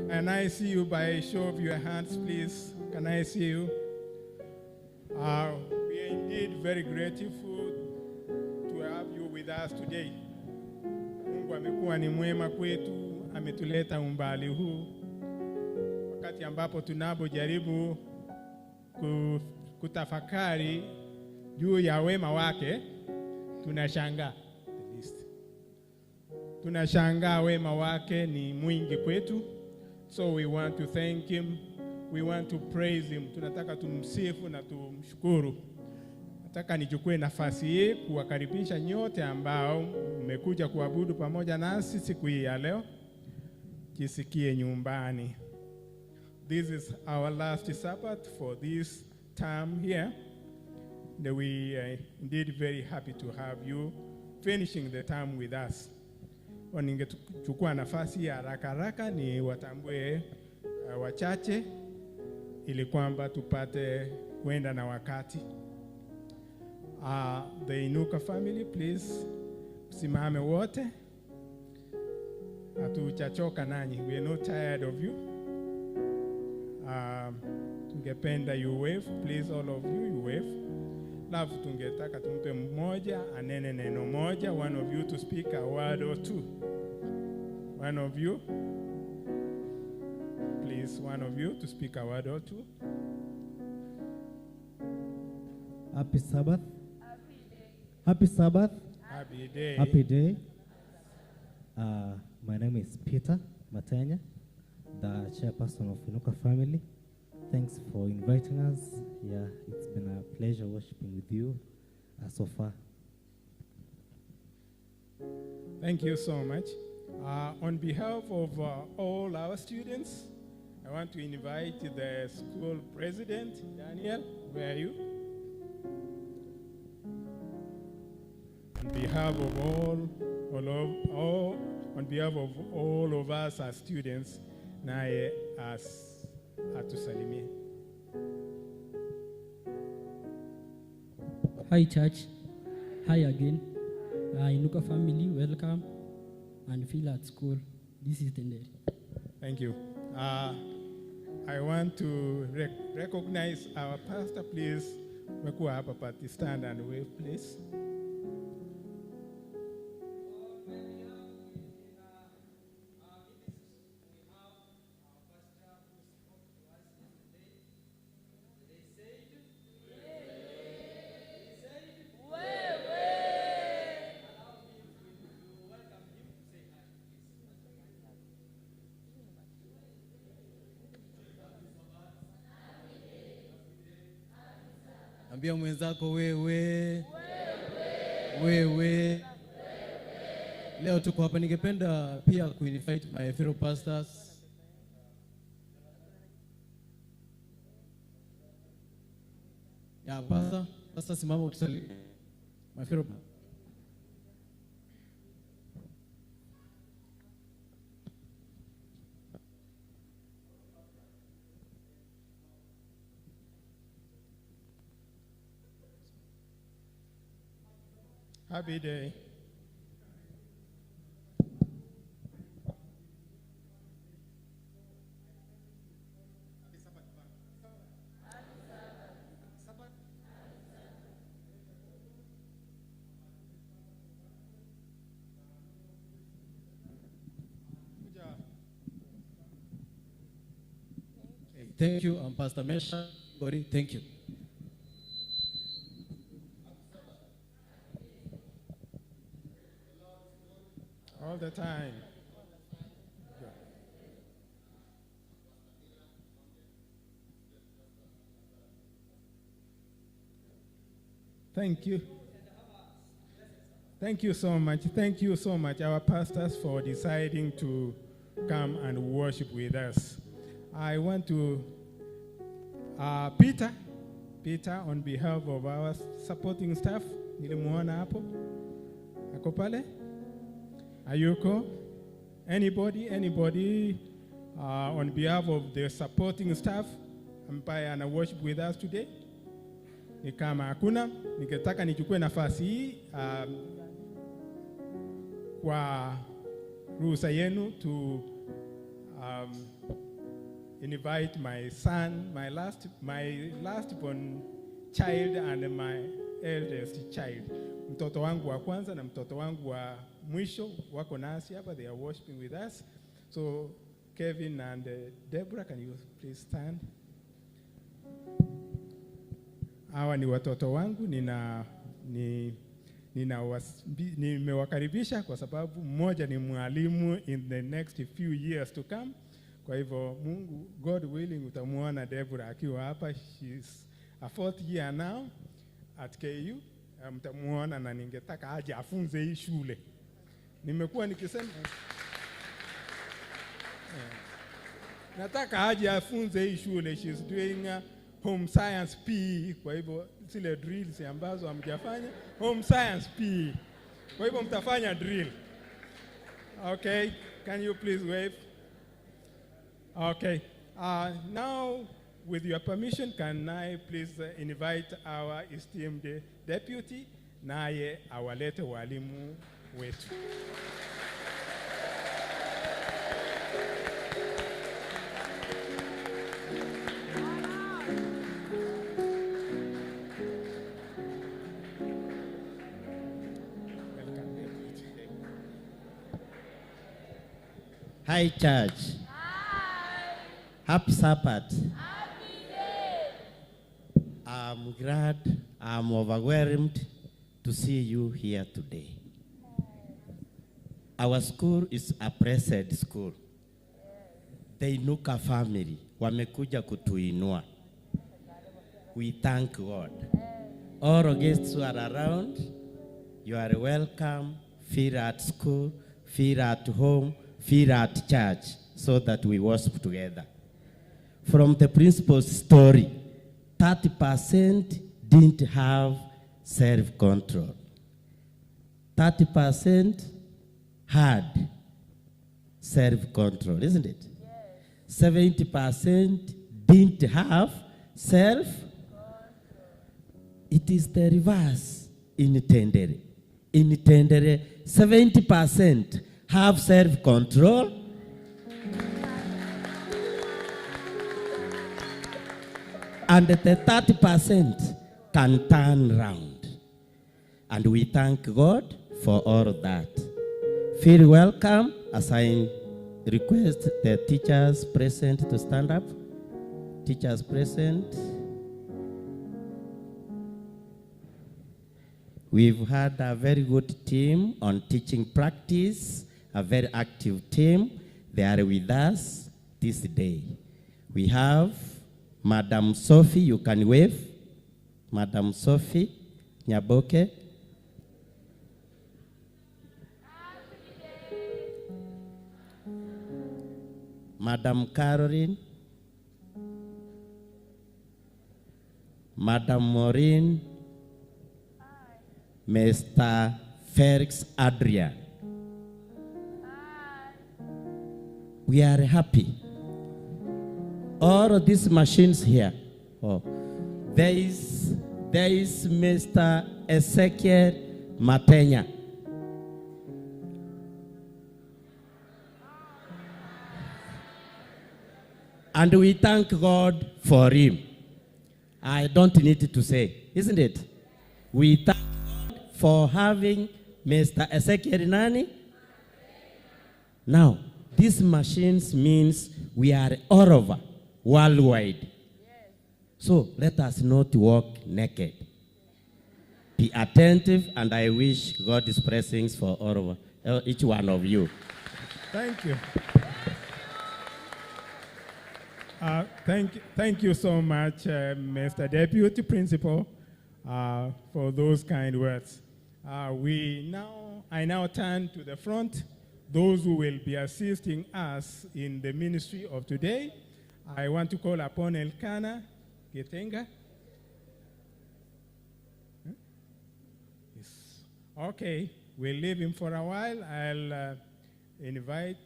Can I see you by a show of your hands, please? Can I see you? We are indeed very grateful to have you with us today. Mungu amekuwa ni mwema kwetu, ametuleta umbali huu. Wakati ambapo tunapojaribu kutafakari juu ya wema wake, tunashangaa. The least. Tunashangaa wema wake ni mwingi kwetu. So we want to thank him. We want to praise him. Tunataka tumsifu na tumshukuru. Nataka nichukue nafasi hii kuwakaribisha nyote ambao mmekuja kuabudu pamoja nasi siku hii ya leo. Jisikie nyumbani. This is our last Sabbath for this term here. And we are indeed very happy to have you finishing the term with us. Ningechukua nafasi ya haraka haraka ni watambue wachache ili kwamba tupate kwenda na wakati. The Inuka family, please, simame wote. Hatujachoka nanyi. We are not tired of you. Tungependa you wave, please, all of you, you wave. Love tungetaka tumpe mmoja anene neno moja, one of you to speak a word or two. One of you, please, one of you to speak a word or two. Happy Sabbath. Happy Sabbath. Happy day. Happy day. My name is Peter Matanya, the chairperson of Inuka family. Thanks for inviting us. Yeah, it's been a pleasure worshiping with you so far. Thank you so much. On behalf of all our students, I want to invite the school president, Daniel. Where are you? On behalf of all of us as students, naye as atusalimie. Hi church, hi again. Inuka family, welcome and feel at school. This is Tendele. Thank you. I want to recognize our pastor. Please, Wamekuwa hapa, but stand and wave please. Ambia mwenzako wewe, wewe. Leo tuko hapa, ningependa pia kuinvite my fellow pastors. Yeah, pastor, pastor simama utusalimie. My fellow. Happy day. Thank you. I'm Pastor Mesha Gori. Thank you. All the time. Good. Thank you. Thank you so much. Thank you so much, our pastors, for deciding to come and worship with us. I want to, Peter, on behalf of our supporting staff, nilimuona hapo, ako pale? Ayuko? Anybody on behalf of the supporting staff ambaye ana worship with us today? Ni kama hakuna, ningetaka nichukue nafasi hii kwa ruhusa yenu to invite my son, my last born child and my eldest child. Mtoto wangu wa kwanza na mtoto wangu wa mwisho wako nasi hapa, they are worshiping with us. So Kevin and Deborah, can you please stand? Hawa ni watoto wangu, nimewakaribisha kwa sababu mmoja ni mwalimu in the next few years to come. Kwa hivyo Mungu, God willing, utamuona Deborah akiwa hapa. She's a fourth year now at KU. Mtamuona na ningetaka aje afunze hii shule. Nimekuwa nikisema nataka aje afunze hii shule. She's doing home science PE. Kwa hivyo zile drills ambazo hamjafanya, home science PE. Kwa hivyo mtafanya drill. Okay, can you please wave? Okay, now with your permission, can I please invite our esteemed deputy, naye awalete walimu wetu. Welcome, deputy. Hi, church. Happy Sabbath. Happy day. I'm glad, I'm overwhelmed to see you here today. Our school is a blessed school. The Inuka family wamekuja kutuinua. We thank God. All guests who are around, you are welcome. Feel at school, feel at home, feel at church, so that we worship together. From the principal's story, 30% didn't have self-control. 30% had self-control, isn't it? Yes. 70% didn't have self-control. It is the reverse in Tendere. In Tendere, 70% have self-control. And the 30% can turn round. And we thank God for all that. Feel welcome as I request the teachers present to stand up. Teachers present. We've had a very good team on teaching practice, a very active team. They are with us this day. We have Madam Sophie, you can wave. Madam Sophie Nyaboke. Madam Caroline. Madam Maureen. Mr. Felix Adrian. We are happy. All of these machines here. Oh, there is Mr. Ezekiel Matenya. And we thank God for him. I don't need to say, isn't it? We thank God for having Mr. Ezekiel Nani. Now, these machines means we are all over, worldwide. Yes. So let us not walk naked. Be attentive, and I wish God's blessings for all over, each one of you. Thank you. Thank you so much, Mr. Deputy Principal, for those kind words. I now turn to the front, those who will be assisting us in the ministry of today. I want to call upon Elkanah Getenga. Yes. Okay, we'll leave him for a while. I'll invite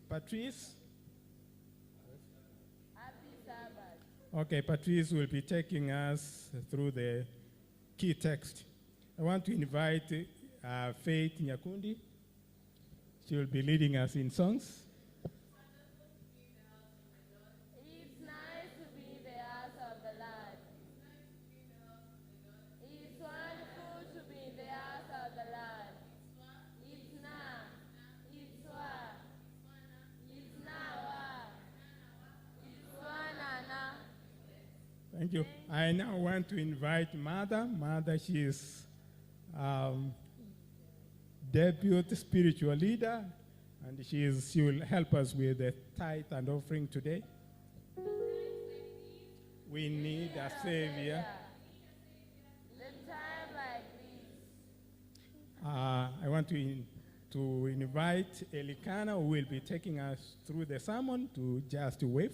Patrice. Okay, Patrice will be taking us through the key text. I want to invite Faith Nyakundi. She will be leading us in songs. It's nice to be in the house of the Lord. It's wonderful to be in the house of the Lord. It's now. It's wa. It's now. It's wa. Thank you. I now want to invite Mother. Mother, she is deputy spiritual leader, and she will help us with the tithe and offering today. We need a savior. I want to invite Elikana, who will be taking us through the sermon, to just wave.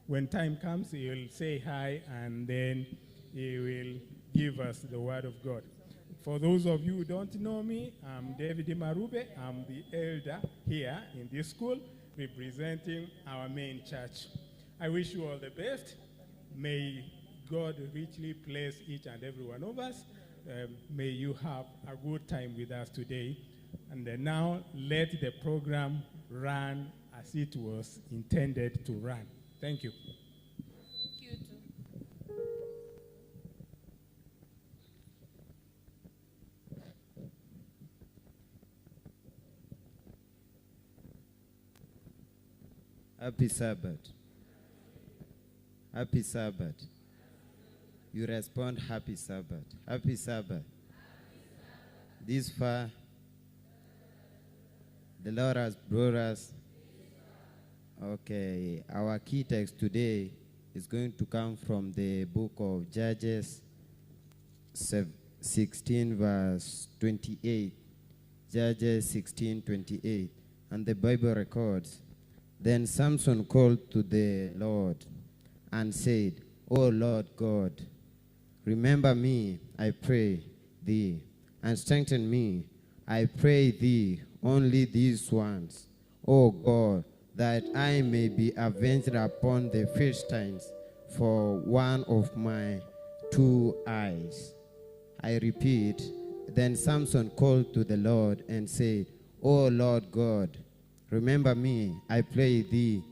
When time comes, he will say hi, and then he will give us the word of God. For those of you who don't know me, I'm David Marube. I'm the elder here in this school, representing our main church. I wish you all the best. May God richly bless each and every one of us. May you have a good time with us today. And then now, let the program run as it was intended to run. Thank you. Thank you too. Happy Sabbath. Happy Sabbath. You respond, Happy Sabbath. Happy Sabbath. This far, the Lord has brought us. Okay, our key text today is going to come from the book of Judges 16, verse 28. Judges 16, 28. And the Bible records, Then Samson called to the Lord and said, O Lord God, remember me, I pray thee, and strengthen me, I pray thee, only these once, O God, that I may be avenged upon the Philistines for one of my two eyes. I repeat, then Samson called to the Lord and said, O Lord God, remember me, I pray thee,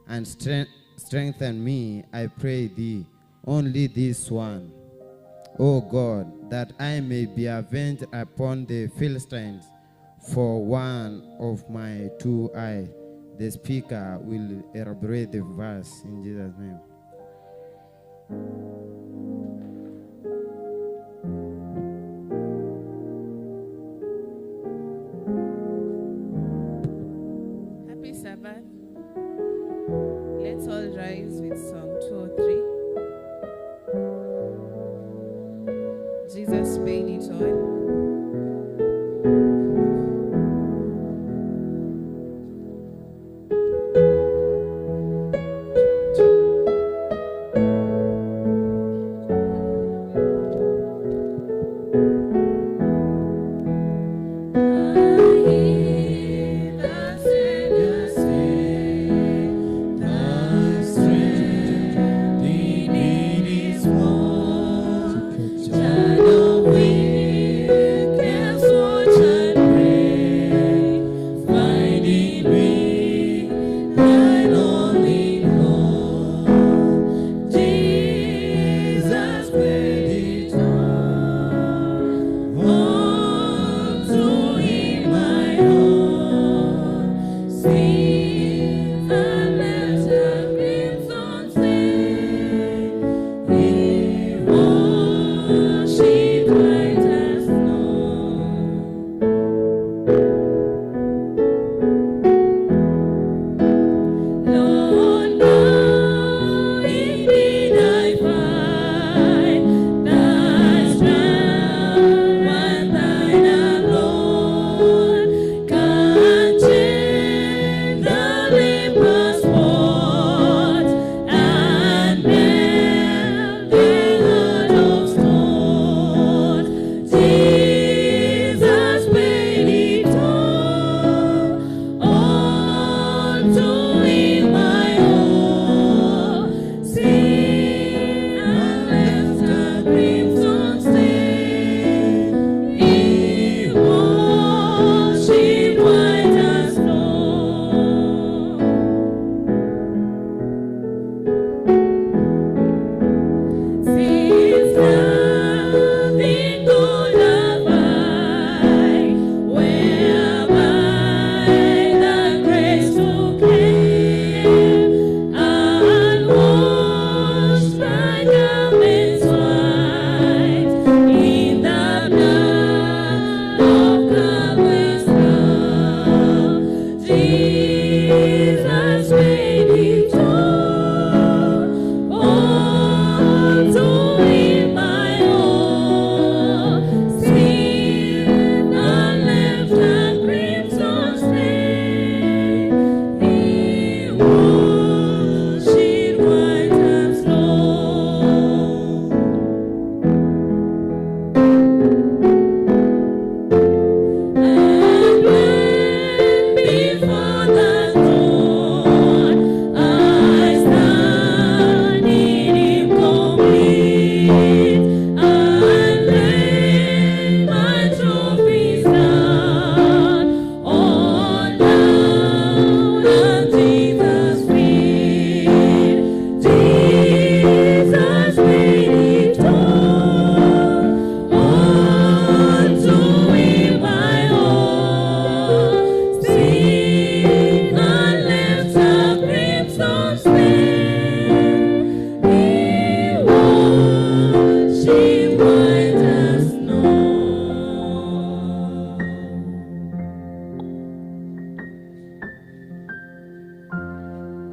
and strengthen me, I pray thee, only this one. O God, that I may be avenged upon the Philistines for one of my two eyes. The speaker will elaborate the verse in Jesus' name. Happy Sabbath. Let's all rise with Song 203. Jesus paid it all.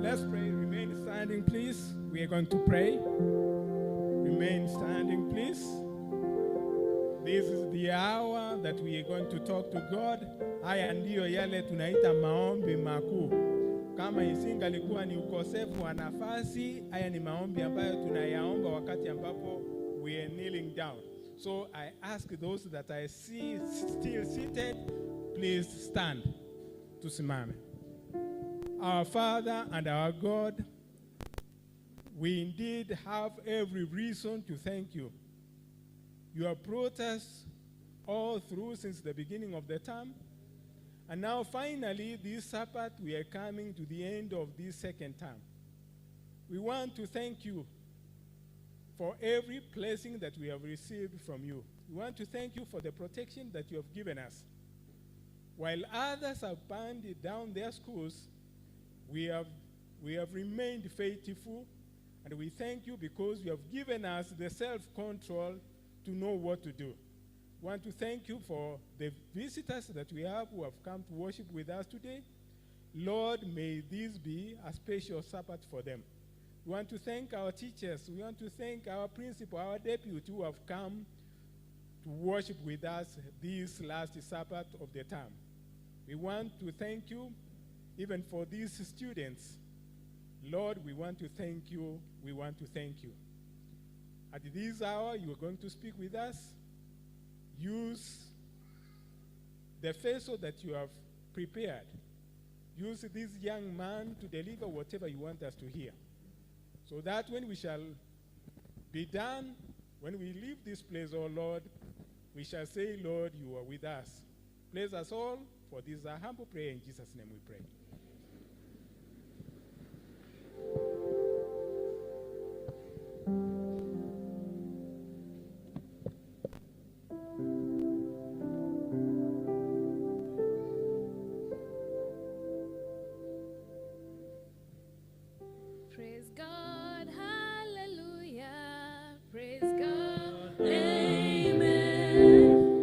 Let's pray. Remain standing, please. We are going to pray. Remain standing, please. This is the hour that we are going to talk to God. Haya ndiyo yale tunaita maombi makuu. Kama isingalikuwa ni ukosefu wa nafasi, haya ni maombi ambayo tunayaomba wakati ambapo we are kneeling down. So I ask those that I see still seated, please stand. Tusimame. Our Father and our God, we indeed have every reason to thank you. You have brought us all through since the beginning of the term. And now finally, this Sabbath, we are coming to the end of this second term. We want to thank you for every blessing that we have received from you. We want to thank you for the protection that you have given us. While others have burned down their schools, we have remained faithful, and we thank you because you have given us the self-control to know what to do. We want to thank you for the visitors that we have who have come to worship with us today. Lord, may this be a special Sabbath for them. We want to thank our teachers. We want to thank our principal, our deputy who have come to worship with us this last Sabbath of the term. We want to thank you even for these students. Lord, we want to thank you. We want to thank you. At this hour, you are going to speak with us. Use the vessel that you have prepared. Use this young man to deliver whatever you want us to hear, so that when we shall be done, when we leave this place, oh Lord, we shall say, Lord, you are with us. Bless us all, for this is our humble prayer. In Jesus' name we pray. Praise God, hallelujah. Praise God, amen.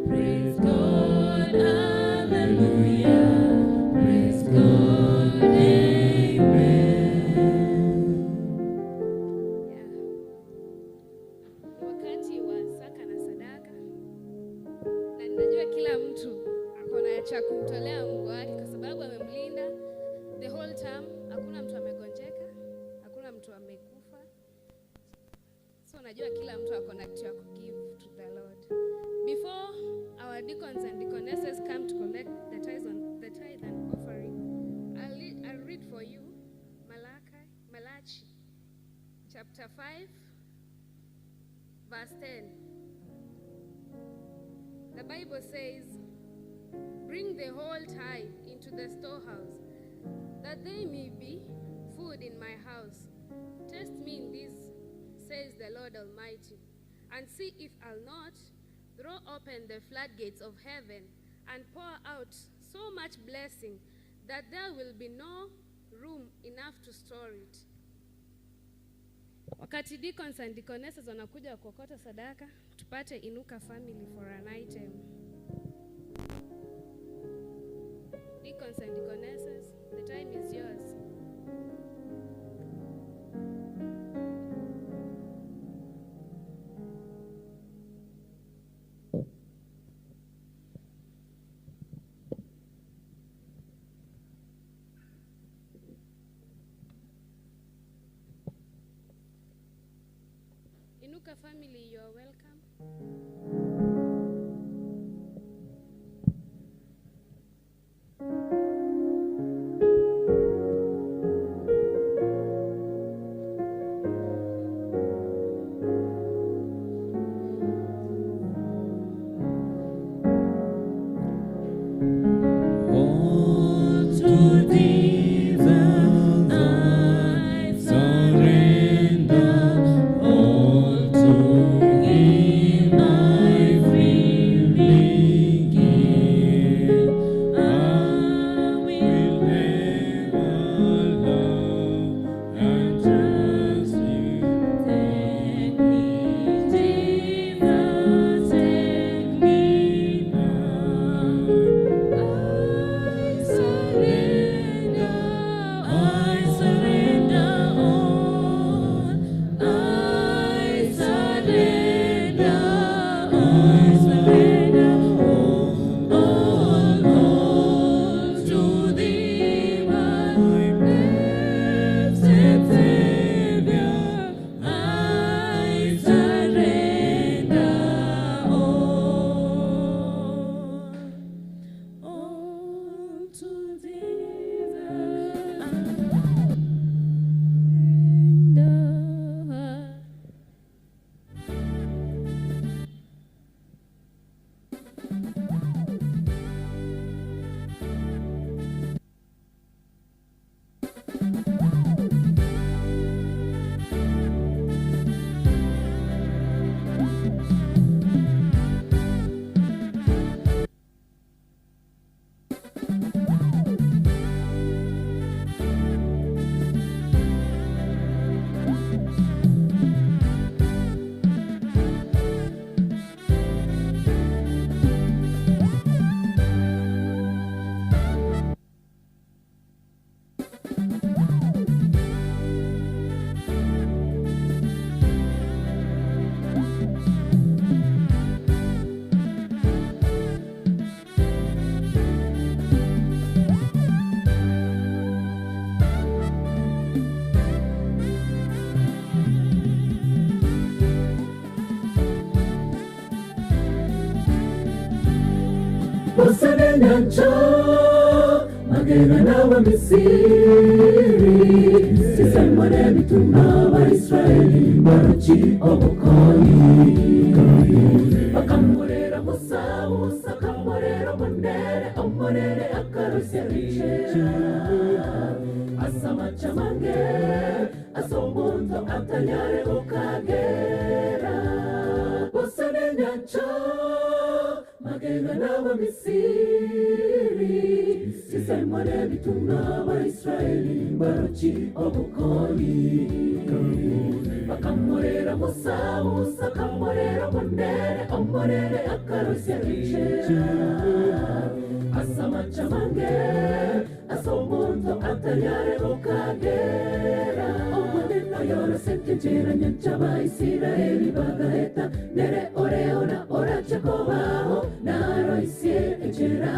Praise God, hallelujah. Praise God, amen. Yeah. Wakati wa saka na sadaka, na ninajua kila mtu akona cha kumtolea Mungu wake kwa sababu amemlinda the whole term. Hakuna mtu amegonjeka, hakuna mtu amekufa. So najua kila mtu ako na kitu ya kugive to the Lord. Before our deacons and deaconesses come to collect the tithe and offering, I'll read for you Malachi chapter 5 verse 10. The Bible says, "Bring the whole tithe into the storehouse, that there may be food in my house. Test me in this, says the Lord Almighty, and see if I'll not throw open the floodgates of heaven and pour out so much blessing that there will be no room enough to store it." Wakati deacons and deaconesses wanakuja kuokota sadaka, tupate Inuka family for an item. Deacons and deaconesses, the time is yours. Inuka family, you are welcome. All to thee I surrender, all to thee. Bosane nyancha magega n'Abamisiri sisemone bituma Abaisraeli baruki obukoyi bakamurera Musa Musa akamurera Omonere Omonere akarusya icera asamacha mange asomuntu atanyare ukagera Bosane nyancha magega n'Abamisiri sisemone bituma Abaisraeli baruki obukoyi bakamurera Musa Musa akamurera Omonere Omonere akarusya icera asamacha mange asomuntu atanyare ukagera Omonene yorosete nyancha Abaisraeli bagaheta nere oreona orache kobaho naroisie echera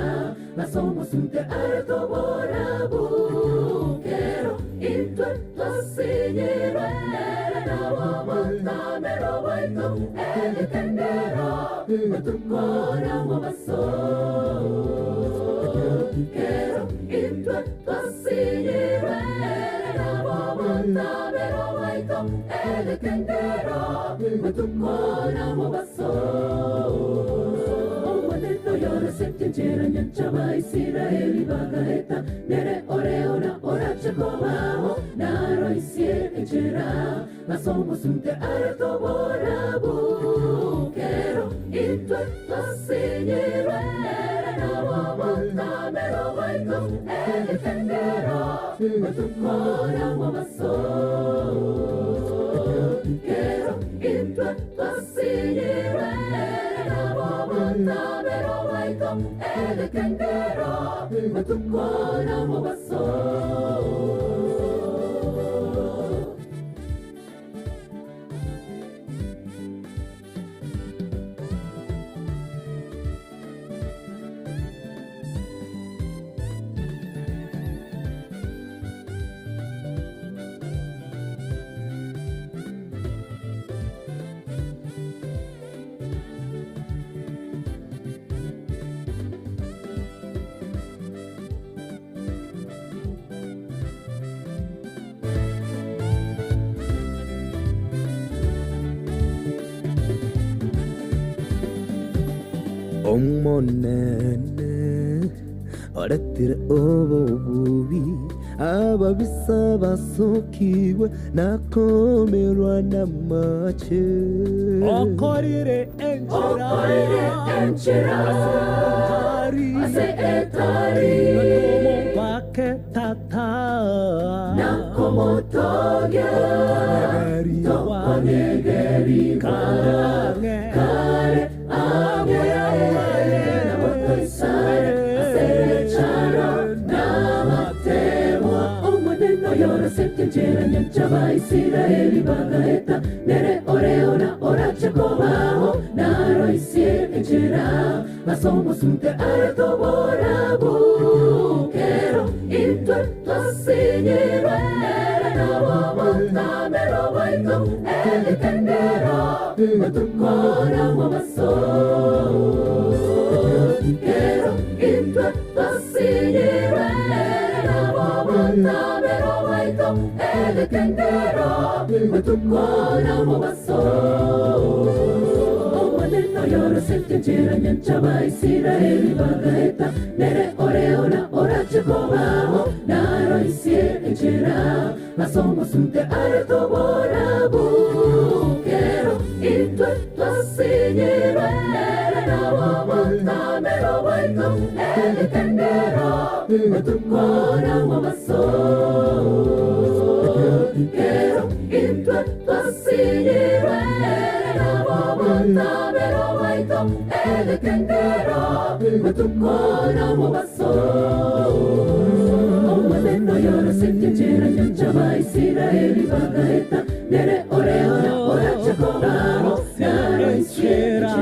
basomosunte aratobora bukero intwe twasinyirwe nere nabo botamero baitu egetendero batukora mu baso kero intwe twasinyirwe nere nabo botamero baitu egetendero batukora mu baso Omonene yorosete nyancha Abaisraeli bagaheta nere oreona orache kobaho naroisie echera basomosunte aratobora bukero intwe twasinyirwe nere nabo botamero baitu egetendero batukora mu baso kero intwe twasinyirwe nere nabo botamero baitu egetendero batukora mu baso Omonene oretire obubi ababisa basukirwe nakomerwa n'amace okorire enchera ase etari bake tata nakomotoge tokonegeri kare nyancha Abaisraeli bagaheta nere oreona orache kobaho naroisie echera basomosunte aratobora bukero intwe twasinyirwe nere nabo botamero baitu egetendero batukora mu baso kero intwe twasinyirwe nere nabo botamero baitu egetendero batukora mu baso Omonene yorosete nyancha Abaisraeli bagaheta nere oreona orache kobaho naroisie echera basomosunte aratobora bukero intwe twasinyirwe nere nabo botamero baitu egetendero batukora mu baso kero intwe twasinyirwe nere nabo botamero baitu egetendero batukora mu baso Omonene yorosete nyancha Abaisraeli bagaheta nere oreona orache kobaho naroisie echera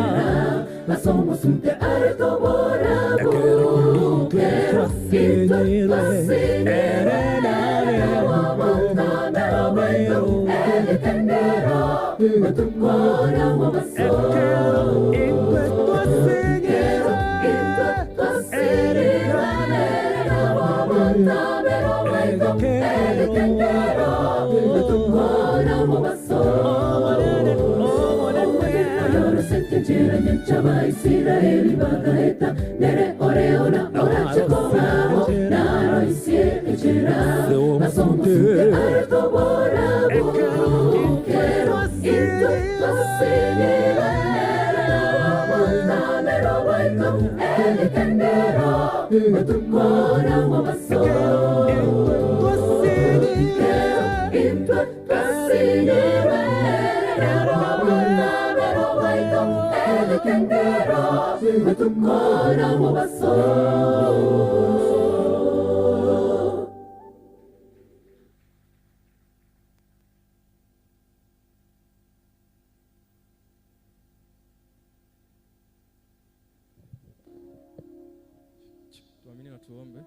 basomosunte aratobora bukero intwe twasinyirwe nere nabo botamero baitu egetendero batukora mu baso kero intwe twasinyirwe Israeli bagaeta nere oreona orachekobao naroisie echera asomusunte aretoborabo kero into twasinirwe nere waito elikendero otukora mobaso kero into twasinirwe nere waito elikendero otukora mobaso. Tuamini na tuombe.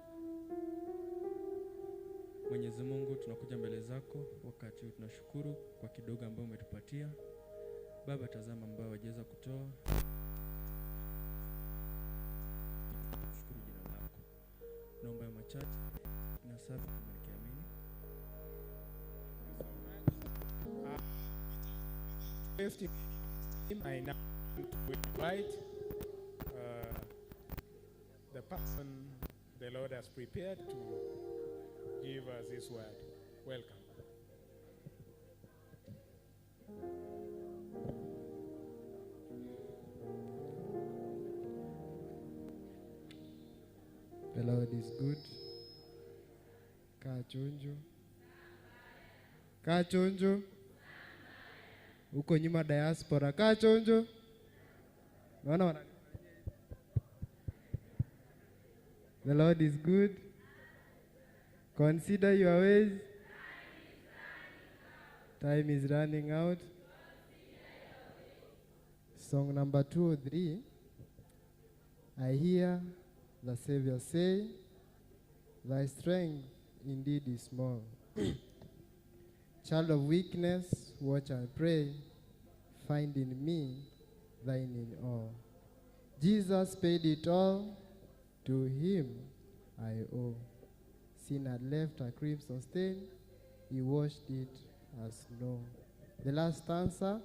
Mwenyezi Mungu, tunakuja mbele zako wakati huu, tunashukuru kwa kidogo ambayo umetupatia. Baba, tazama ambao wajaweza kutoa. Shukuru jina lako. Naomba machache na safi nikiamini. I now invite the person the Lord has prepared to give us this word. Welcome. The Lord is good. Kachonjo. Kachonjo. Huko nyuma diaspora. Kachonjo. Naona wana. The Lord is good. Consider your ways. Time is running out. Song number 203. I hear the Savior say, thy strength indeed is small. Child of weakness, watch and pray. Find in me thine in all. Jesus paid it all. To him I owe. Sin had left a crimson stain. He washed it as snow. The last stanza.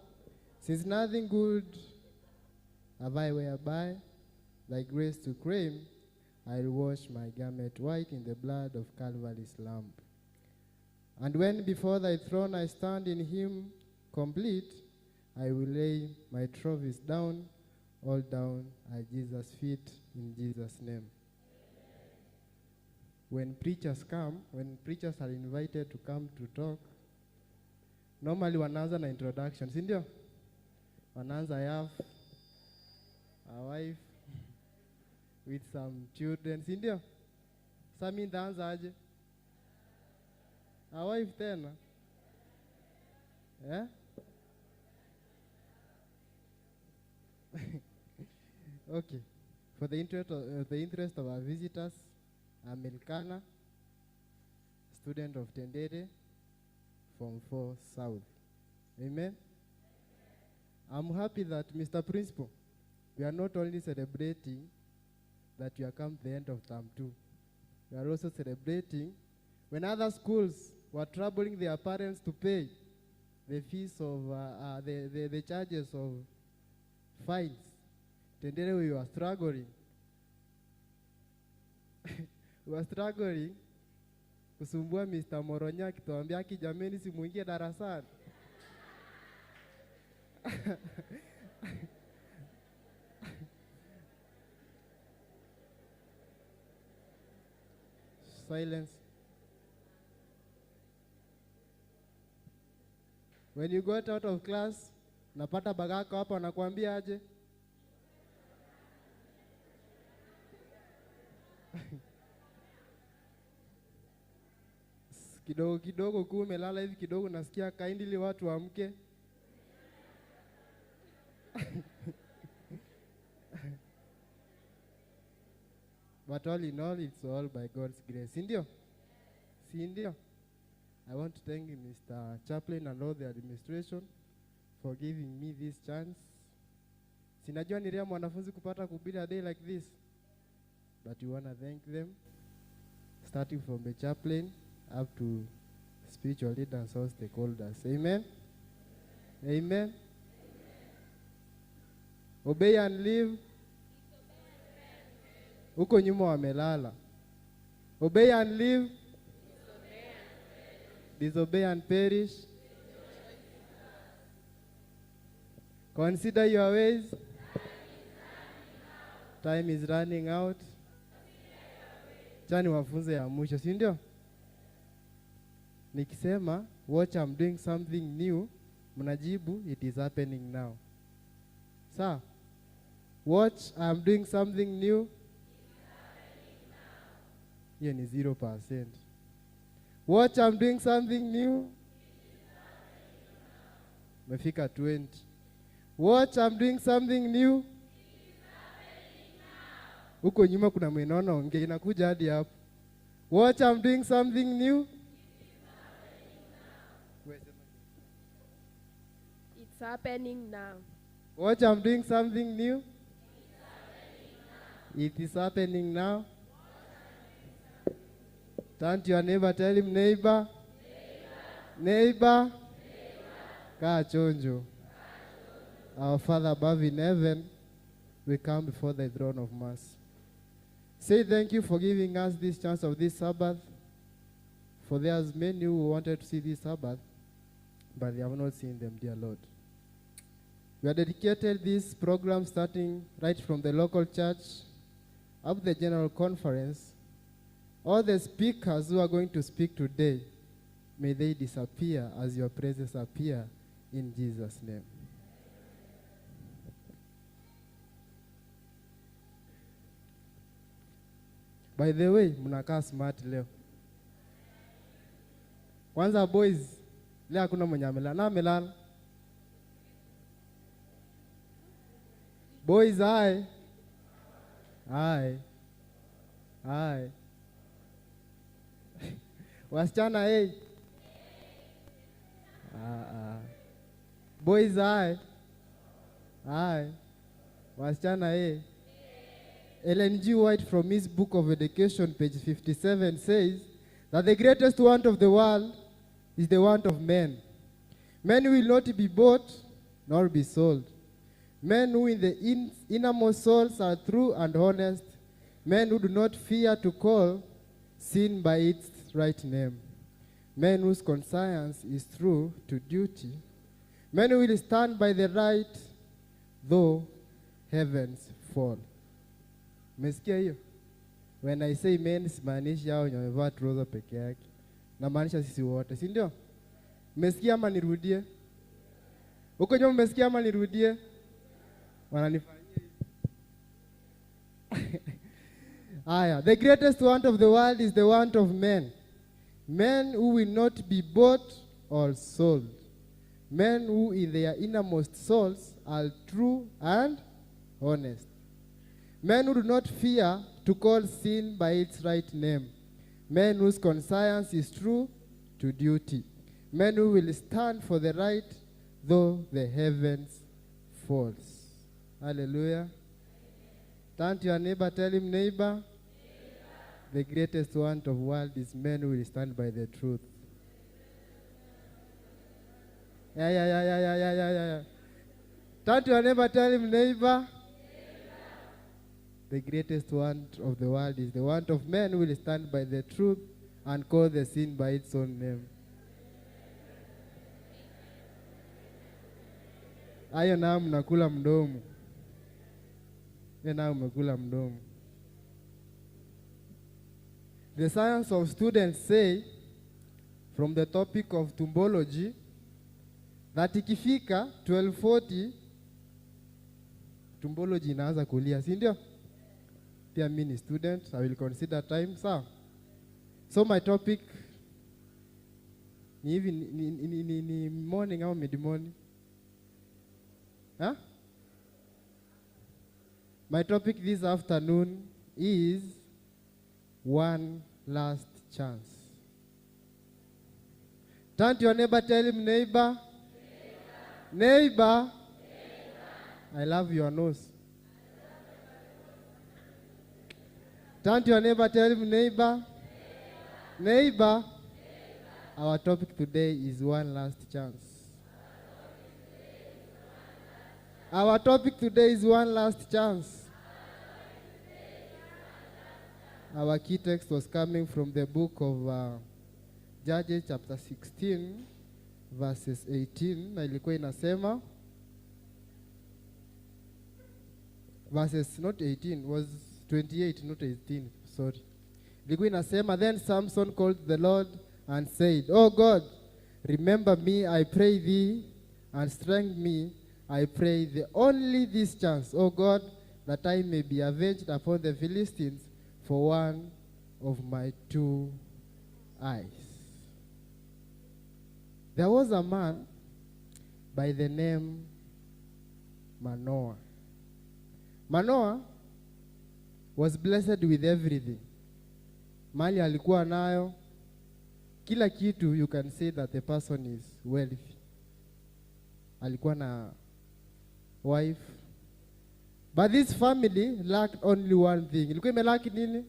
Since nothing good have I whereby thy grace to claim, I'll wash my garment white in the blood of Calvary's Lamb. And when before thy throne I stand in him complete, I will lay my trophies down, all down at Jesus' feet, in Jesus' name. When preachers come, when preachers are invited to come to talk, normally wanaanza na introduction, si ndio? Wanaanza, I have a wife with some children, si ndio? Sasa mimi nitaanza aje? A wife tena? Eh? Okay. For the interest of our visitors, I'm Elkanah, student of Tendere, from 4 South. Amen. I'm happy that, Mr. Principal, we are not only celebrating that we are come to the end of term 2. We are also celebrating when other schools were troubling their parents to pay the fees of the charges of fines. Tendere, we were struggling. We were struggling kusumbua Mr. Moronya akituambia kijameni si muingie darasani. Silence. When you got out of class, napata bagako hapa anakuambia aje? Kidogo kidogo kuwa umelala hivi kidogo nasikia kindly watu waamke. But all in all, it's all by God's grace. Si ndio? Si ndio? I want to thank Mr. Chaplain and all the administration for giving me this chance. Sinajua ni rare mwanafunzi kupata kuhubiri a day like this. But we want to thank them, starting from the chaplain up to spiritual leaders and all stakeholders. Amen? Amen? Amen. Obey and live. Huko nyuma wamelala. Obey and live. Disobey and perish. Consider your ways. Time is running out. Chani wafunze ya mwisho, si ndio? Nikisema watch I'm doing something new, mnajibu it is happening now. Sawa? Watch I'm doing something new. Hiyo ni 0%. Watch I'm doing something new. Mefika 20. Watch I'm doing something new. Huko nyuma kuna mwenono ongea inakuja hadi hapo. Watch I'm doing something new. It's happening now. Watch I'm doing something new. It is happening now. Turn to your neighbor, tell him, neighbor, neighbor, kaa chonjo. Our Father above in heaven, we come before thy throne of mercy. Say thank you for giving us this chance of this Sabbath. For there's many who wanted to see this Sabbath, but they have not seen them, dear Lord. We are dedicated this program starting right from the local church up the general conference. All the speakers who are going to speak today, may they disappear as your presence appear in Jesus' name. By the way, mnakaa smart leo. Kwanza boys, leo hakuna mwenye amelala. Na amelala. Boys, aye. Aye. Aye. Wasichana, hey. Boys, aye. Aye. Wasichana, hey. Ellen G. White from his book of education, page 57, says that the greatest want of the world is the want of men. Men will not be bought nor be sold. Men who in the innermost souls are true and honest. Men who do not fear to call sin by its right name. Men whose conscience is true to duty. Men who will stand by the right, though heavens fall. Umesikia hiyo? When I say men, simaanishi hao wenye wamevaa trouser peke yake. Namaanisha sisi wote, si ndio? Umesikia ama nirudie? Huko nyuma umesikia ama nirudie? Wananifanyia hivi. Aya, the greatest want of the world is the want of men. Men who will not be bought or sold. Men who in their innermost souls are true and honest. Men who do not fear to call sin by its right name. Men whose conscience is true to duty. Men who will stand for the right, though the heavens falls. Hallelujah. Turn to your neighbor, tell him, neighbor, the greatest want of world is men who will stand by the truth. Yeah. Turn to your neighbor, tell him, neighbor, the greatest want of the world is the want of men who will stand by the truth and call the sin by its own name. Ayo na mnakula mdomo. Hiyo na umekula mdomo. The science of students say, from the topic of tumbology, that ikifika 12:40 tumbology inaanza kulia, si ndio? Pia mimi ni student, I will consider time, sawa? So my topic ni hivi, ni morning au mid morning? Huh? My topic this afternoon is one last chance. Turn to your neighbor, tell him, neighbor, neighbor, neighbor, I love your nose. Turn to your neighbor, tell him, neighbor, neighbor, neighbor. Our topic today is one last chance. Our topic today is one last chance. Our key text was coming from the book of Judges chapter 16 verses 18, na ilikuwa inasema verses not 18 was 28, not 18, sorry. Ilikuwa inasema, then Samson called the Lord and said, Oh God, remember me, I pray thee, and strengthen me, I pray thee, only this chance, O God, that I may be avenged upon the Philistines for one of my two eyes. There was a man by the name Manoah. Manoah was blessed with everything. Mali alikuwa nayo, kila kitu. You can say that the person is wealthy. Alikuwa na wife. But this family lacked only one thing. Ilikuwa imelack nini?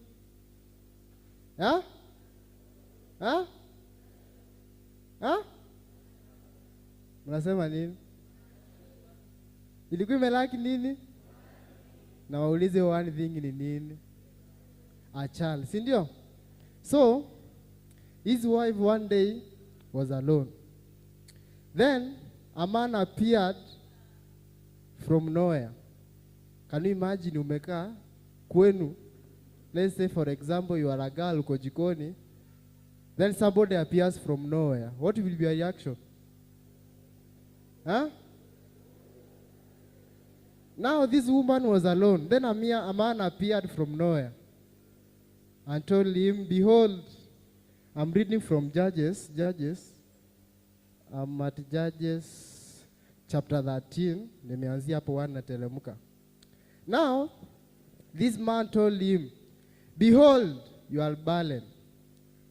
Huh? Huh? Huh? Mnasema nini? Ilikuwa imelack nini? Na waulize one thing ni nini? A child, si ndio? So, his wife one day was alone. Then, a man appeared from nowhere. Can you imagine umekaa kwenu? Let's say for example you are a girl uko jikoni. Then somebody appears from nowhere. What will be your reaction? Huh? Now this woman was alone. Then a man appeared from nowhere and told him, behold, I'm reading from Judges. I'm at Judges chapter 13. Nimeanzia hapo 1 natelemuka. Now, this man told him, behold, you are barren.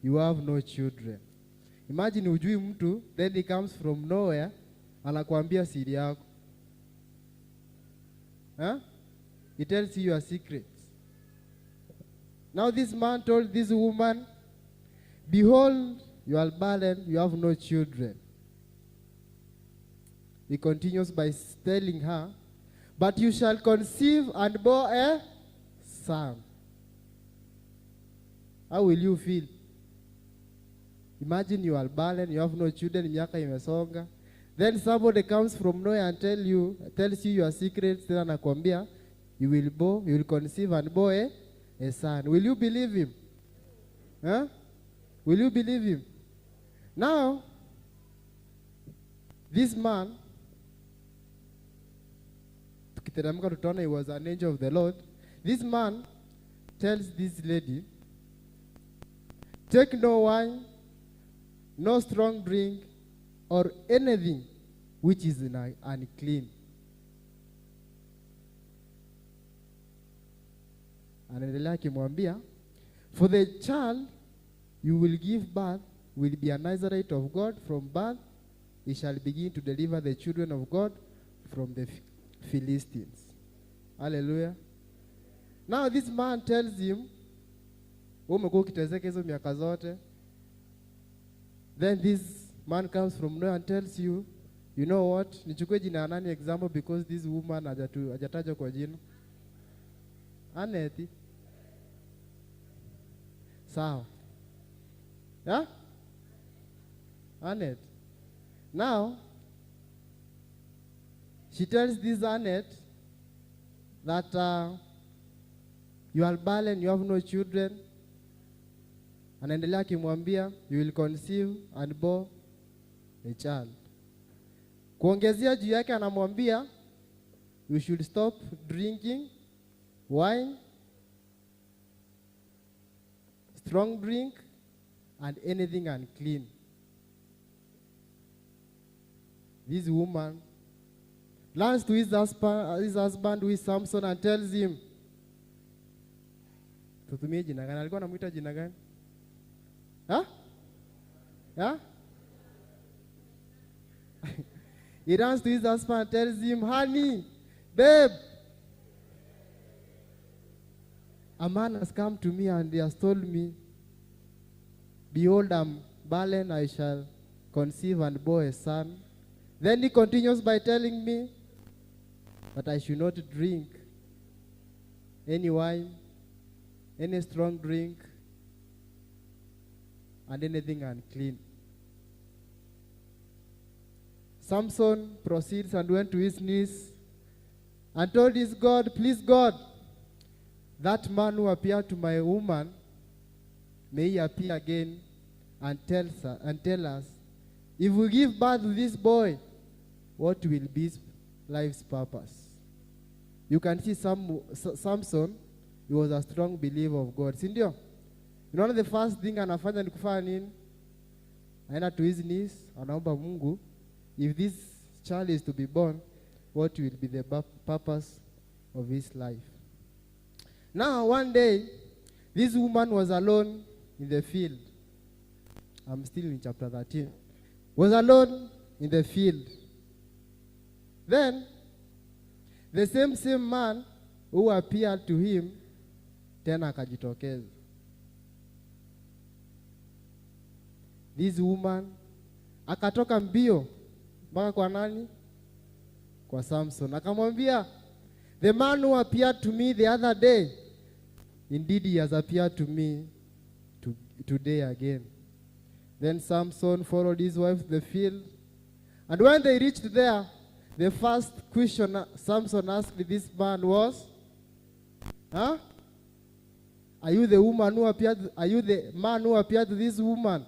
You have no children. Imagine hujui mtu, then he comes from nowhere, anakuambia siri yako. Huh? He tells you your secrets. Now this man told this woman, behold, you are barren, you have no children. He continues by telling her, but you shall conceive and bear a son. How will you feel? Imagine you are barren, you have no children, miaka imesonga. Then somebody comes from nowhere and tells you your secrets. Then anakuambia, you will conceive and bear a son. Will you believe him? Huh? Will you believe him? Now, this man, tukiteremka tutaona he was an angel of the Lord. This man tells this lady, take no wine, no strong drink, or anything which is unclean. Anaendelea akimwambia, for the child you will give birth will be a Nazarite of God from birth. He shall begin to deliver the children of God from the Philistines. Hallelujah. Now this man tells him, umekuwa ukiteseka hizo miaka zote. Then this man comes from nowhere and tells you, you know what? Nichukue jina nani example because this woman hajataja kwa jina. Aneti. Sawa. Yeah? Annette. Now, she tells this Annette that you are barren, you have no children. Anaendelea akimwambia, you will conceive and bear a child. Kuongezea juu yake anamwambia, you should stop drinking wine, strong drink, and anything unclean. This woman runs to his husband who is Samson and tells him, tutumie jina gani? Alikuwa anamuita jina gani? Huh? Yeah? He runs to his husband and tells him, honey, babe, a man has come to me and he has told me, behold, I'm barren, I shall conceive and bear a son. Then he continues by telling me that I should not drink any wine, any strong drink, and anything unclean. Samson proceeds and went to his knees and told his God, please God, that man who appeared to my woman, may he appear again and tell us, if we give birth to this boy, what will be his life's purpose? You can see Samson, he was a strong believer of God. Si ndio? Unaona the first thing anafanya ni kufanya nini? Aenda to his knees, anaomba Mungu, if this child is to be born, what will be the purpose of his life? Now, one day, this woman was alone in the field. I'm still in chapter 13. Was alone in the field. Then, the same man who appeared to him, tena akajitokeza. This woman akatoka mbio mpaka kwa nani? Kwa Samson. Akamwambia, the man who appeared to me the other day, indeed he has appeared to me today again. Then Samson followed his wife to the field. And when they reached there, the first question Samson asked this man was, huh? Are you the woman who appeared? Are you the man who appeared to this woman?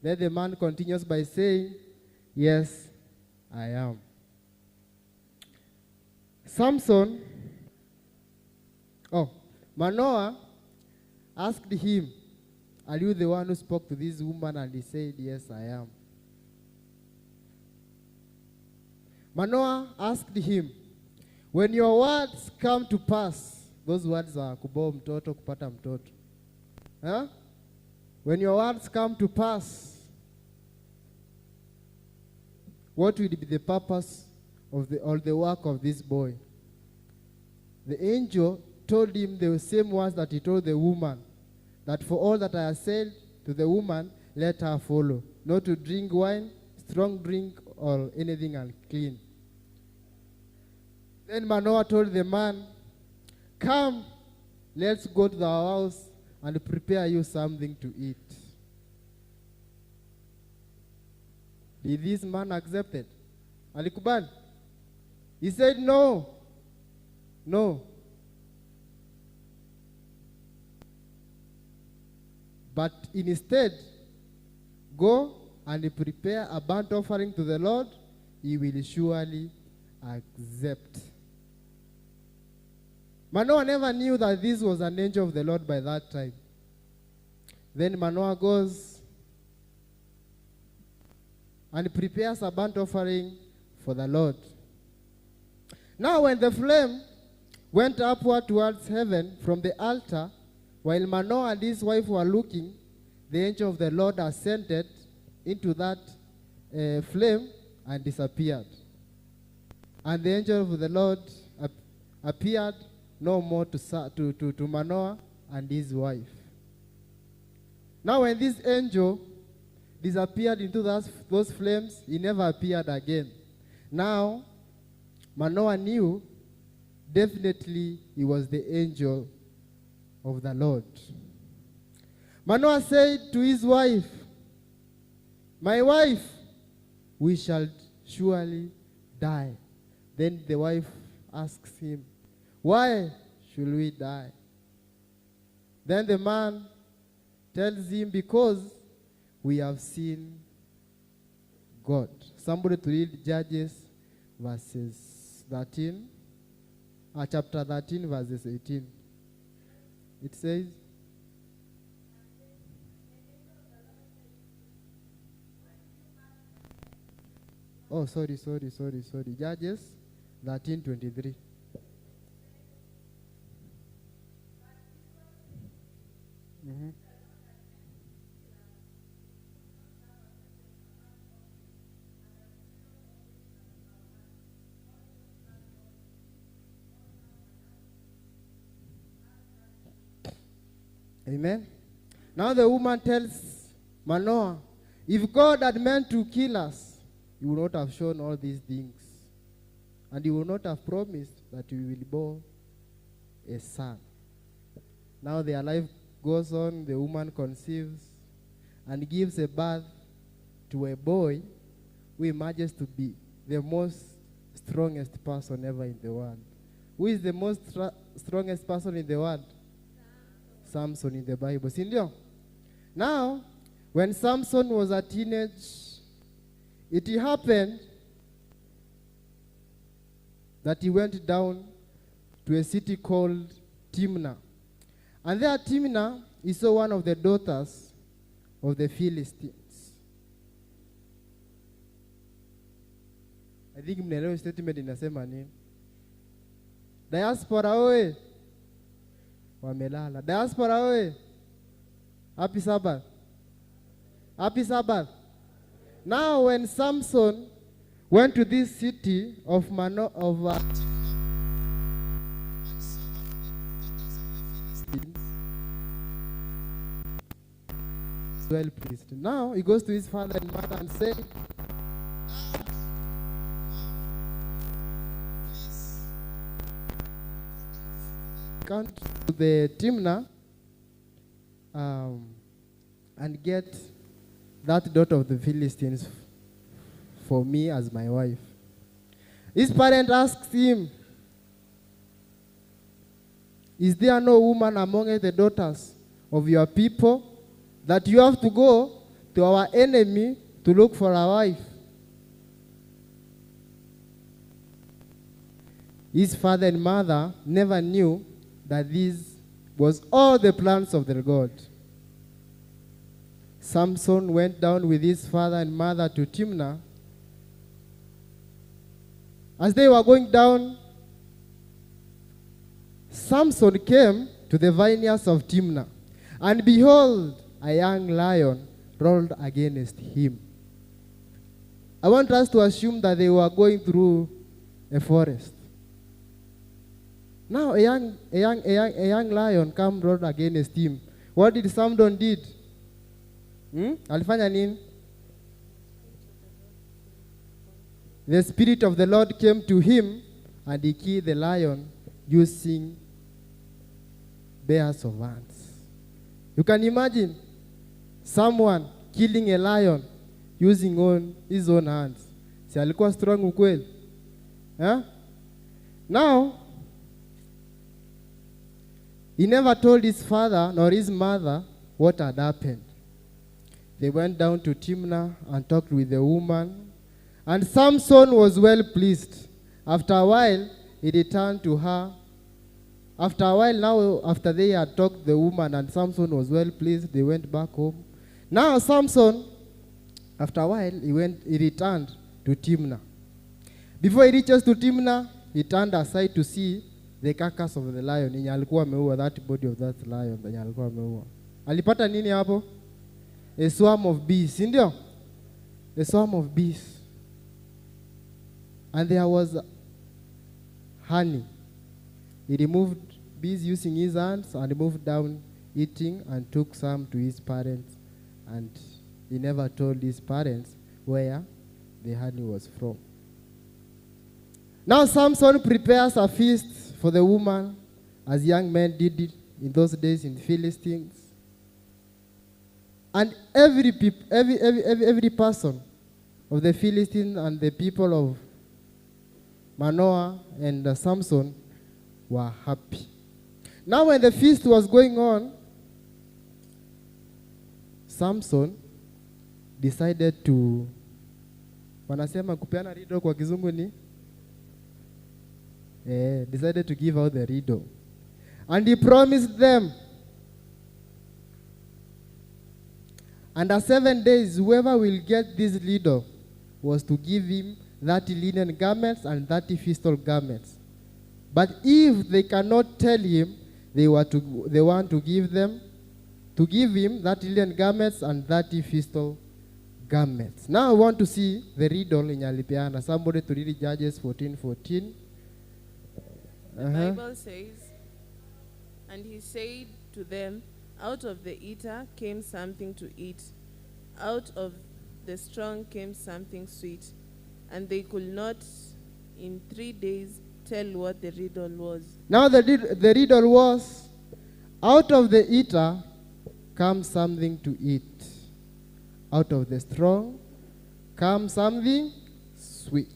Then the man continues by saying, yes, I am. Manoah asked him, are you the one who spoke to this woman? And he said, yes, I am. Manoah asked him, when your words come to pass, those words are kuboa mtoto, kupata mtoto. Huh? When your words come to pass, what will be the purpose of the work of this boy? The angel told him the same words that he told the woman, that for all that I have said to the woman, let her follow, not to drink wine, strong drink, or anything unclean. Then Manoah told the man, come, let's go to the house and prepare you something to eat. Did this man accept it? Alikubali? He said, no, no. But instead, go and prepare a burnt offering to the Lord. He will surely accept. Manoah never knew that this was an angel of the Lord by that time. Then Manoah goes and prepares a burnt offering for the Lord. Now when the flame went upward towards heaven from the altar, while Manoah and his wife were looking, the angel of the Lord ascended into that flame and disappeared. And the angel of the Lord appeared no more to Manoah and his wife. Now when this angel disappeared into those flames, he never appeared again. Now, Manoah knew definitely he was the angel of the Lord. Manoah said to his wife, my wife, we shall surely die. Then the wife asks him, why should we die? Then the man tells him, because we have seen God. Somebody to read Judges verses 13, chapter 13, verses 18. It says, oh, sorry. Judges 13:23. Mm-hmm. Amen. Now the woman tells Manoah, if God had meant to kill us, he would not have shown all these things. And he would not have promised that we will bear a son. Now their life goes on. The woman conceives and gives a birth to a boy who emerges to be the most strongest person ever in the world. Who is the most strongest person in the world? Samson in the Bible. Si ndio? Now, when Samson was a teenage, it happened that he went down to a city called Timnah. And there at Timnah, he saw one of the daughters of the Philistines. I think mnaelewa statement inasema nini? Diaspora oye! Wamelala. Diaspora oye! Happy Sabbath. Happy Sabbath. Now when Samson went to this city of Mano of well pleased. Now he goes to his father and mother and said, "Come to the Timnah and get that daughter of the Philistines for me as my wife." His parent asks him, "Is there no woman among the daughters of your people that you have to go to our enemy to look for a wife?" His father and mother never knew that this was all the plans of their God. Samson went down with his father and mother to Timnah. As they were going down, Samson came to the vineyards of Timnah, and behold, a young lion rolled against him. I want us to assume that they were going through a forest. Now a young lion came rolled against him. What did Samson did? Alifanya nini? The Spirit of the Lord came to him, and he killed the lion using bears of hands. You can imagine someone killing a lion using his own hands. Si alikuwa strong ukweli? Huh? Now, he never told his father nor his mother what had happened. They went down to Timnah and talked with the woman. And Samson was well pleased. After a while, he returned to her. After a while now, after they had talked to the woman and Samson was well pleased, they went back home. Now Samson, after a while, he returned to Timnah. Before he reaches to Timnah, he turned aside to see the carcass of the lion. Yenye alikuwa ameua, that body of that lion yenye alikuwa ameua. Alipata nini hapo? A swarm of bees, si ndio? A swarm of bees. And there was honey. He removed bees using his hands and moved down eating and took some to his parents. And he never told his parents where the honey was from. Now Samson prepares a feast for the woman, as young men did it in those days in the Philistines. And every person of the Philistines and the people of Manoah and Samson were happy. Now when the feast was going on, Samson decided to, wanasema kupeana riddle kwa kizungu ni? Decided to give out the riddle. And he promised them, under 7 days, whoever will get this riddle was to give him 30 linen garments and 30 festal garments. But if they cannot tell him, they want to give him 30 linen garments and 30 festal garments. Now I want to see the riddle in alipeana. Somebody to read Judges 14:14. The Bible says, and he said to them, out of the eater came something to eat, out of the strong came something sweet. And they could not in 3 days tell what the riddle was. Now the riddle was, Out of the eater comes something to eat. Out of the strong comes something sweet.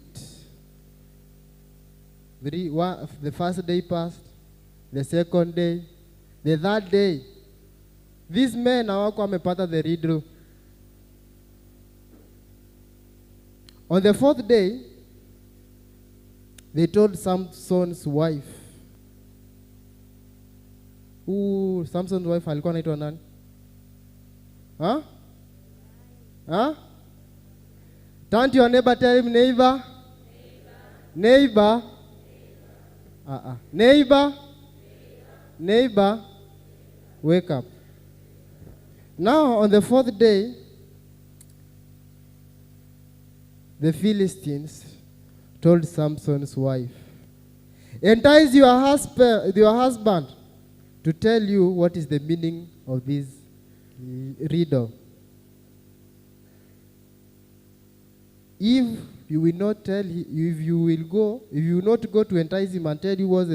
The first day passed, the second day, the third day. These men hawakuwa wamepata the riddle. On the fourth day, they told Samson's wife. Who Samson's wife alikuwa anaitwa nani? Huh? Huh? Turn to your neighbor, tell him, neighbor. Neighbor. Neighbor. Neighbor. Wake up. Now, on the fourth day, the Philistines told Samson's wife, entice your husband to tell you what is the meaning of this riddle. If you will not tell, if you will not go to entice him and tell you what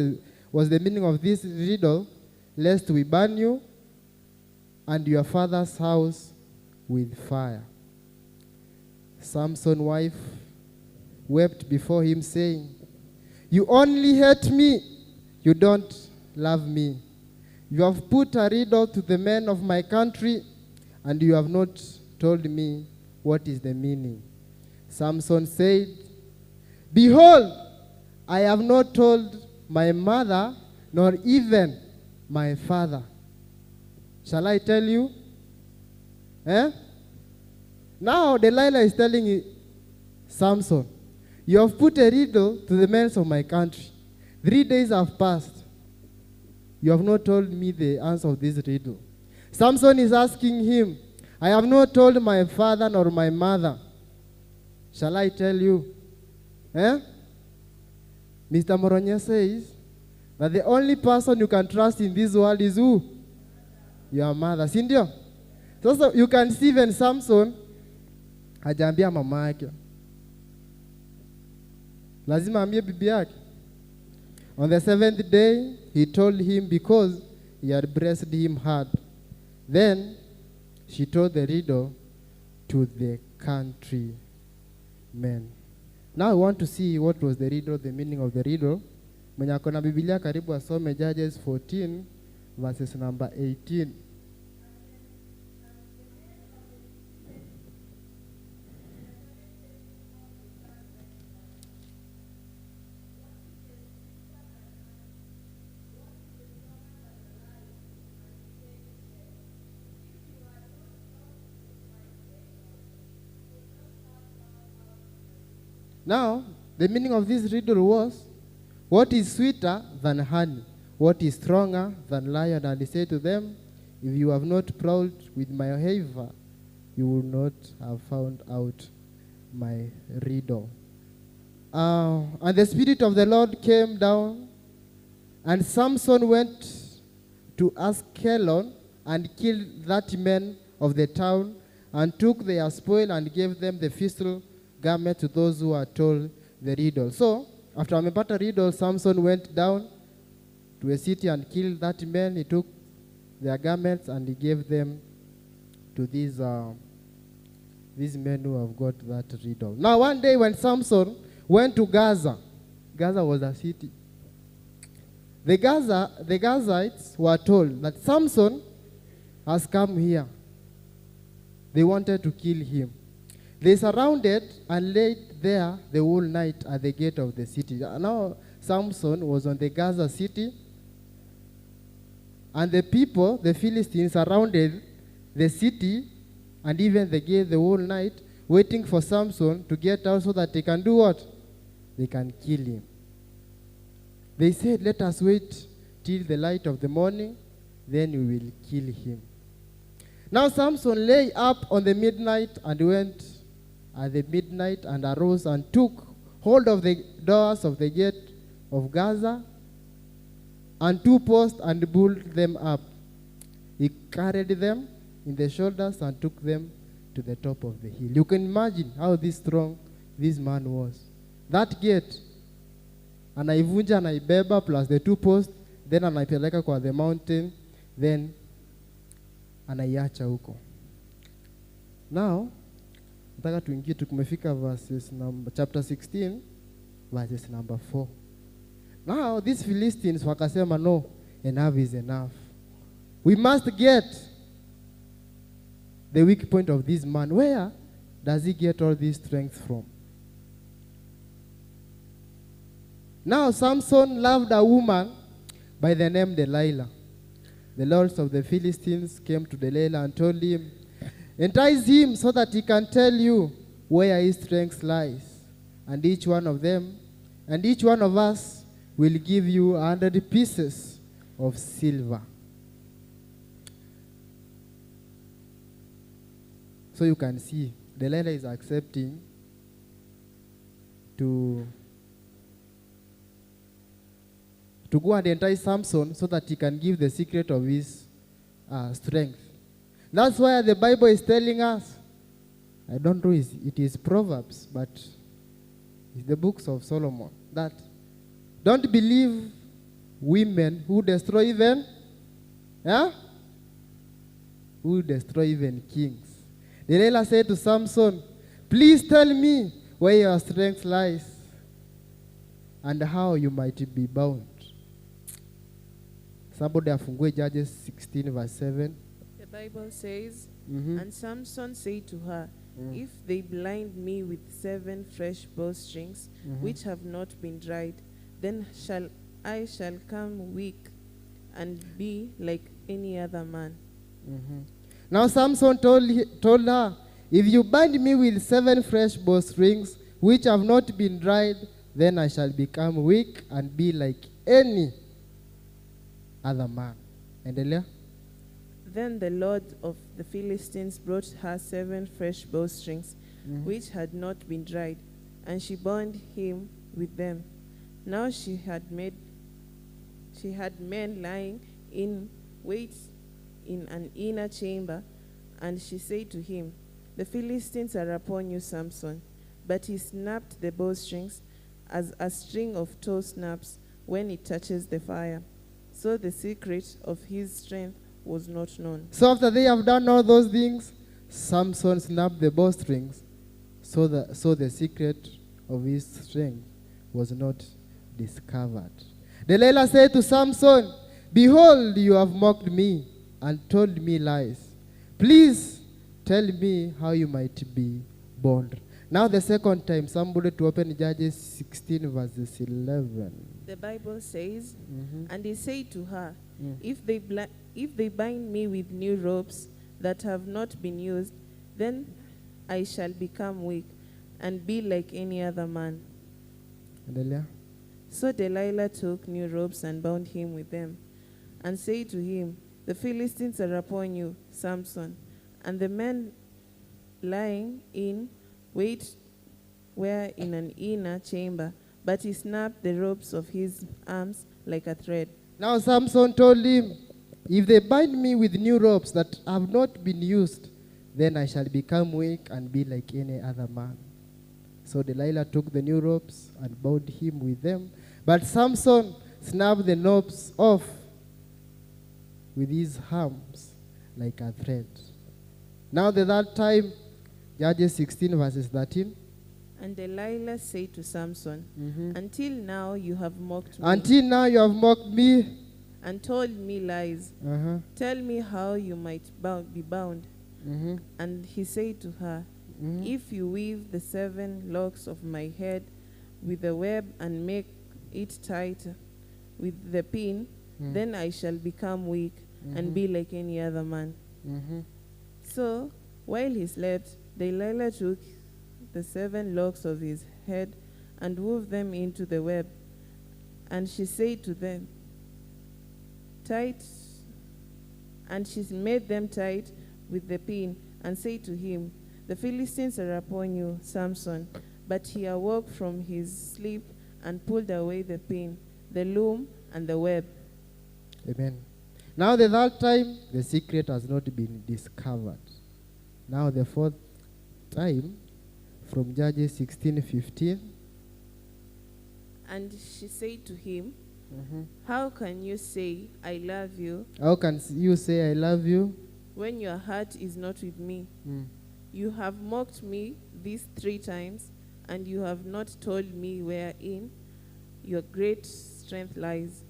was the meaning of this riddle, lest we burn you and your father's house with fire. Samson's wife wept before him, saying, you only hate me, you don't love me. You have put a riddle to the men of my country, and you have not told me what is the meaning. Samson said, behold, I have not told my mother, nor even my father. Shall I tell you? Eh? Now Delilah is telling Samson, you have put a riddle to the men of my country. 3 days have passed. You have not told me the answer of this riddle. Samson is asking him, I have not told my father nor my mother. Shall I tell you? Eh? Mr. Moronya says that the only person you can trust in this world is who? Your mother. Si ndio? So you can see even Samson hajaambia mama yake. Lazima ambie bibi yake. On the seventh day, he told him because he had breasted him hard. Then she told the riddle to the countrymen. Now I want to see what was the riddle, the meaning of the riddle. Mwenye ako na Biblia karibu asome Judges 14 verses number 18. Now, the meaning of this riddle was, what is sweeter than honey? What is stronger than lion? And he said to them, if you have not prowled with my heifer, you will not have found out my riddle. And the Spirit of the Lord came down, and Samson went to Askelon and killed 30 men of the town, and took their spoil and gave them the festal garment to those who are told the riddle. So, after amepata riddle, Samson went down to a city and killed 30 men. He took their garments and he gave them to these men who have got that riddle. Now, one day when Samson went to Gaza, Gaza was a city. The Gazites were told that Samson has come here. They wanted to kill him. They surrounded and laid there the whole night at the gate of the city. Now Samson was on the Gaza city, and the people, the Philistines, surrounded the city and even the gate the whole night, waiting for Samson to get out so that they can do what? They can kill him. They said, let us wait till the light of the morning, then we will kill him. Now Samson lay up on the midnight and went at the midnight and arose and took hold of the doors of the gate of Gaza and 2 posts and pulled them up. He carried them in the shoulders and took them to the top of the hill. You can imagine how this strong this man was. That gate, anaivunja, anaibeba plus the 2 posts, then anaipeleka kwa the mountain, Then anaiacha huko. Now nataka tuingie, tumefika verses number, chapter 16 verses number 4. Now these Philistines wakasema, no, enough is enough. We must get the weak point of this man. Where does he get all this strength from? Now Samson loved a woman by the name Delilah. The lords of the Philistines came to Delilah and told him, entice him so that he can tell you where his strength lies. And each one of them, and each one of us will give you 100 pieces of silver. So you can see, Delilah is accepting to go and entice Samson so that he can give the secret of his strength. That's why the Bible is telling us, I don't know if it is Proverbs, but it's the books of Solomon, that don't believe women who destroy even, yeah? Who destroy even kings. Delilah said to Samson, please tell me where your strength lies and how you might be bound. Somebody afungue Judges 16 verse 7. The Bible says, and Samson said to her, if they blind me with 7 fresh bowstrings, which have not been dried, then I shall come weak and be like any other man. Now Samson told her, if you bind me with 7 fresh bowstrings, which have not been dried, then I shall become weak and be like any other man. Endelea. Then the Lord of the Philistines brought her 7 fresh bowstrings, which had not been dried, and she bound him with them. Now she had men lying in wait in an inner chamber, and she said to him, the Philistines are upon you, Samson. But he snapped the bowstrings as a string of tow snaps when it touches the fire. So the secret of his strength was not known. So after they have done all those things, Samson snapped the bowstrings, so the secret of his strength was not discovered. Delilah said to Samson, behold, you have mocked me and told me lies. Please tell me how you might be bound. Now the second time, somebody to open Judges 16 verses 11. The Bible says, and he said to her, if they bind me with new ropes that have not been used, then I shall become weak and be like any other man. Delilah. So Delilah took new ropes and bound him with them, and said to him, the Philistines are upon you, Samson. And the men lying in wait were in an inner chamber, but he snapped the ropes of his arms like a thread. Now Samson told him, if they bind me with new ropes that have not been used, then I shall become weak and be like any other man. So Delilah took the new ropes and bound him with them. But Samson snapped the ropes off with his arms like a thread. Now the third time, Judges 16 verses 13. And Delilah said to Samson, until now you have mocked me. Until now you have mocked me. And told me lies. Tell me how you might be bound. And he said to her, if you weave the 7 locks of my head with the web and make it tight with the pin, then I shall become weak and be like any other man. So while he slept, Delilah took the 7 locks of his head and wove them into the web. And she said to them, tight, and she made them tight with the pin, and said to him, the Philistines are upon you, Samson. But he awoke from his sleep and pulled away the pin, the loom, and the web. Amen. Now the third time, the secret has not been discovered. Now the fourth time, from Judges 16:15. And she said to him, How can you say, I love you, How can you say I love you? when your heart is not with me? You have mocked me these three times, and you have not told me wherein your great strength lies.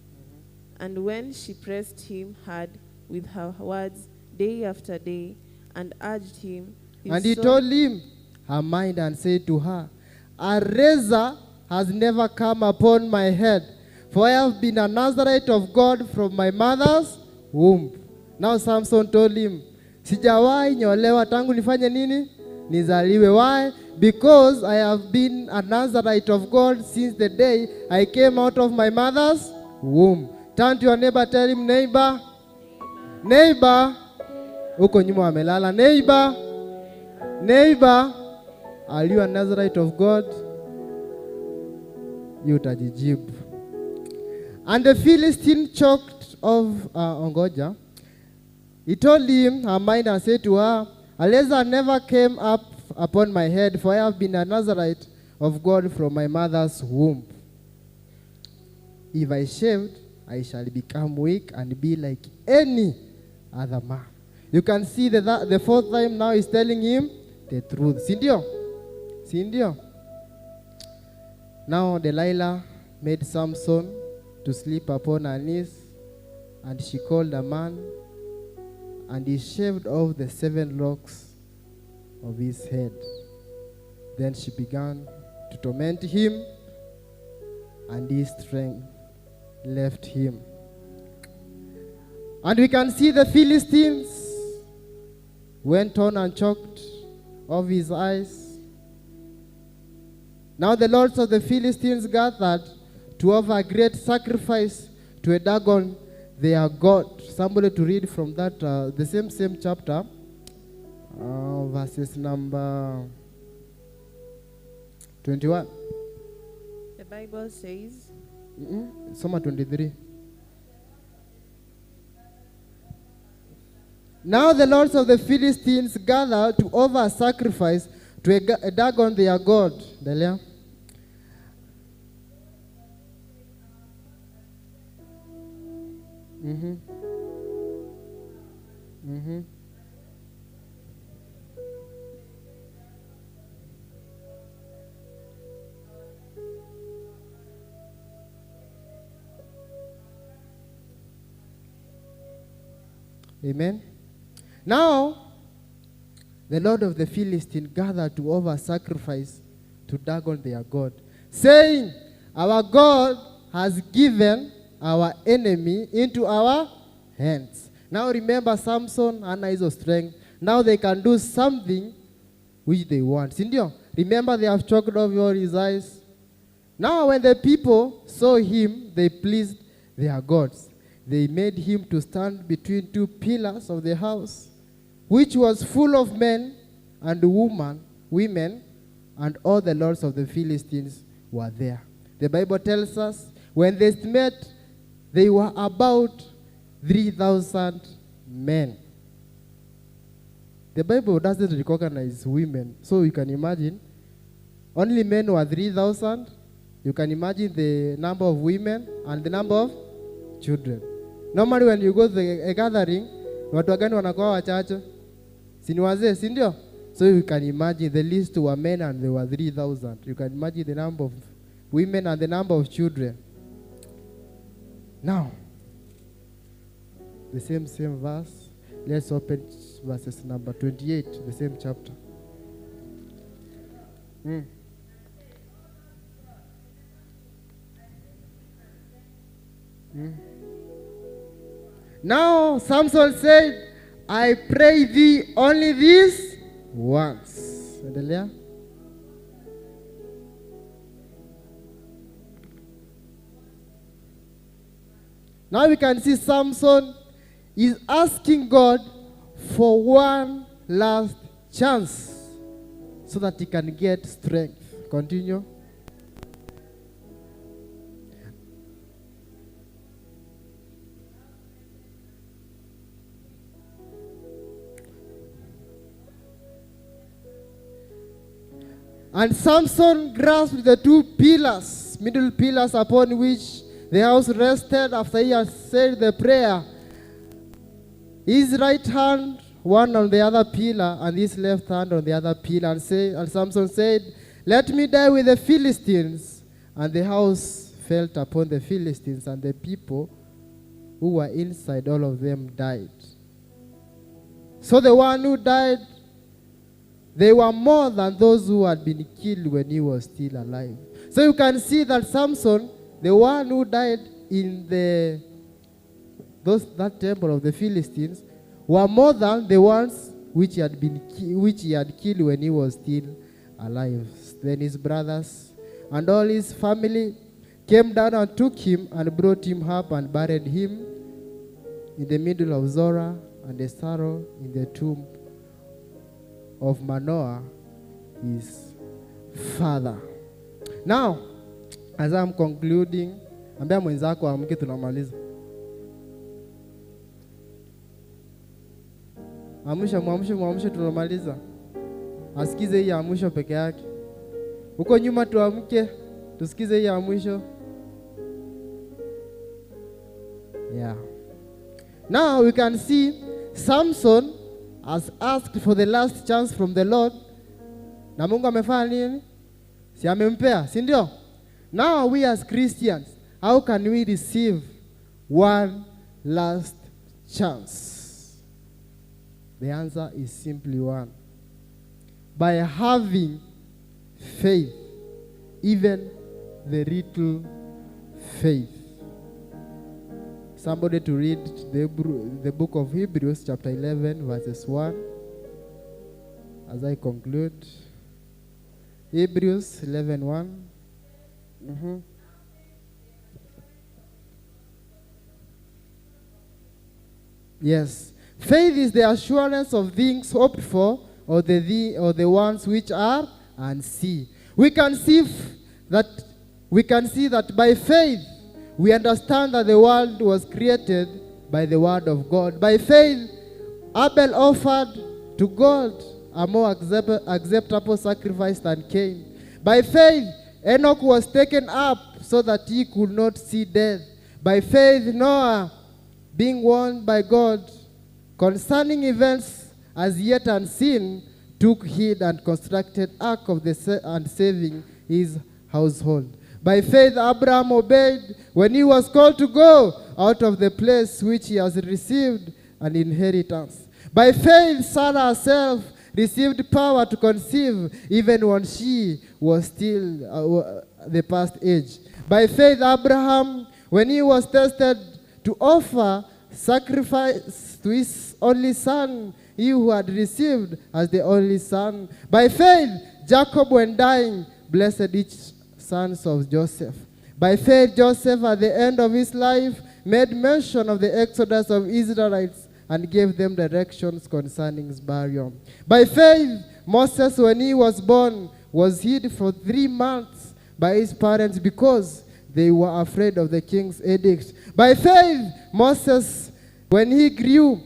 And when she pressed him hard with her words day after day and urged him, And he told him her mind and said to her, A razor has never come upon my head, for I have been a Nazarite of God from my mother's womb. Now Samson told him, Sijawahi nyolewa tangu nifanye nini? Nizaliwe. Why? Because I have been a Nazarite of God since the day I came out of my mother's womb. Turn to your neighbor, tell him, neighbor, neighbor, huko nyuma wamelala. Neighbor, neighbor, are you a Nazarite of God? You utajijibu. And the Philistine choked of Ongoja. He told him her mind and said to her, A razor never came up upon my head, for I have been a Nazarite of God from my mother's womb. If I shaved, I shall become weak and be like any other man. You can see that the fourth time now he's telling him the truth. Sindio? Sindio? Now Delilah made Samson to sleep upon her knees, and she called a man, and he shaved off the 7 locks of his head. Then she began to torment him, and his strength left him. And we can see the Philistines went on and choked off his eyes. Now the lords of the Philistines gathered to offer a great sacrifice to a Dagon, their god. Somebody to read from that, the same chapter, verses number 21. The Bible says, Soma 23. Now the lords of the Philistines gathered to offer a sacrifice to a Dagon, their god. Delia. Amen. Now, the Lord of the Philistines gathered to offer sacrifice to Dagon their god, saying, Our God has given our enemy into our hands. Now remember, Samson and his strength. Now they can do something which they want. Sindio? Remember, they have choked off all his eyes. Now when the people saw him, they pleased their gods. They made him to stand between two pillars of the house, which was full of men and women, and all the lords of the Philistines were there. The Bible tells us when they met, they were about 3,000 men. The Bible doesn't recognize women, so you can imagine. Only men were 3,000. You can imagine the number of women and the number of children. Normally when you go to a gathering, watu wagani wanakuwa wachache? Si ni wazee, si ndio? So you can imagine the list were men and there were 3,000. You can imagine the number of women and the number of children. Now, the same verse. Let's open verses number 28, the same chapter. Now Samson said, I pray thee only this once. Endelea. Now we can see Samson is asking God for one last chance so that he can get strength. Continue. And Samson grasped the two pillars, middle pillars upon which the house rested after he had said the prayer, his right hand one on the other pillar and his left hand on the other pillar. And Samson said, "Let me die with the Philistines." And the house fell upon the Philistines, and the people who were inside, all of them died. So the one who died, they were more than those who had been killed when he was still alive. So you can see that Samson, the one who died in that temple of the Philistines, were more than the ones which he had killed when he was still alive. Then his brothers and all his family came down and took him and brought him up and buried him in the middle of Zorah and Esaro in the tomb of Manoah, his father. Now, as I'm concluding, ambia mwenzako amke tunamaliza. Amsha, mwamshe, mwamshe tunamaliza. Asikize hii ya mwisho peke yake. Huko nyuma tuamke, tusikize hii ya mwisho. Yeah. Now we can see Samson has asked for the last chance from the Lord. Na Mungu amefanya nini? Si amempea, si ndio? Now we as Christians, how can we receive one last chance? The answer is simply one. By having faith, even the little faith. Somebody to read the book of Hebrews, chapter 11, verses 1. As I conclude. Hebrews 11:1. Yes. Faith is the assurance of things hoped for, or the ones which are unseen. We can see that by faith we understand that the world was created by the word of God. By faith, Abel offered to God a more acceptable sacrifice than Cain. By faith, Enoch was taken up so that he could not see death. By faith, Noah, being warned by God concerning events as yet unseen, took heed and constructed ark of the and saving his household. By faith, Abraham obeyed when he was called to go out of the place which he has received an inheritance. By faith, Sarah herself received power to conceive even when she was still the past age. By faith, Abraham, when he was tested to offer sacrifice to his only son, he who had received as the only son. By faith, Jacob, when dying, blessed each sons of Joseph. By faith, Joseph, at the end of his life, made mention of the exodus of Israelites and gave them directions concerning his burial. By faith, Moses, when he was born, was hid for 3 months by his parents because they were afraid of the king's edict. By faith, Moses, when he grew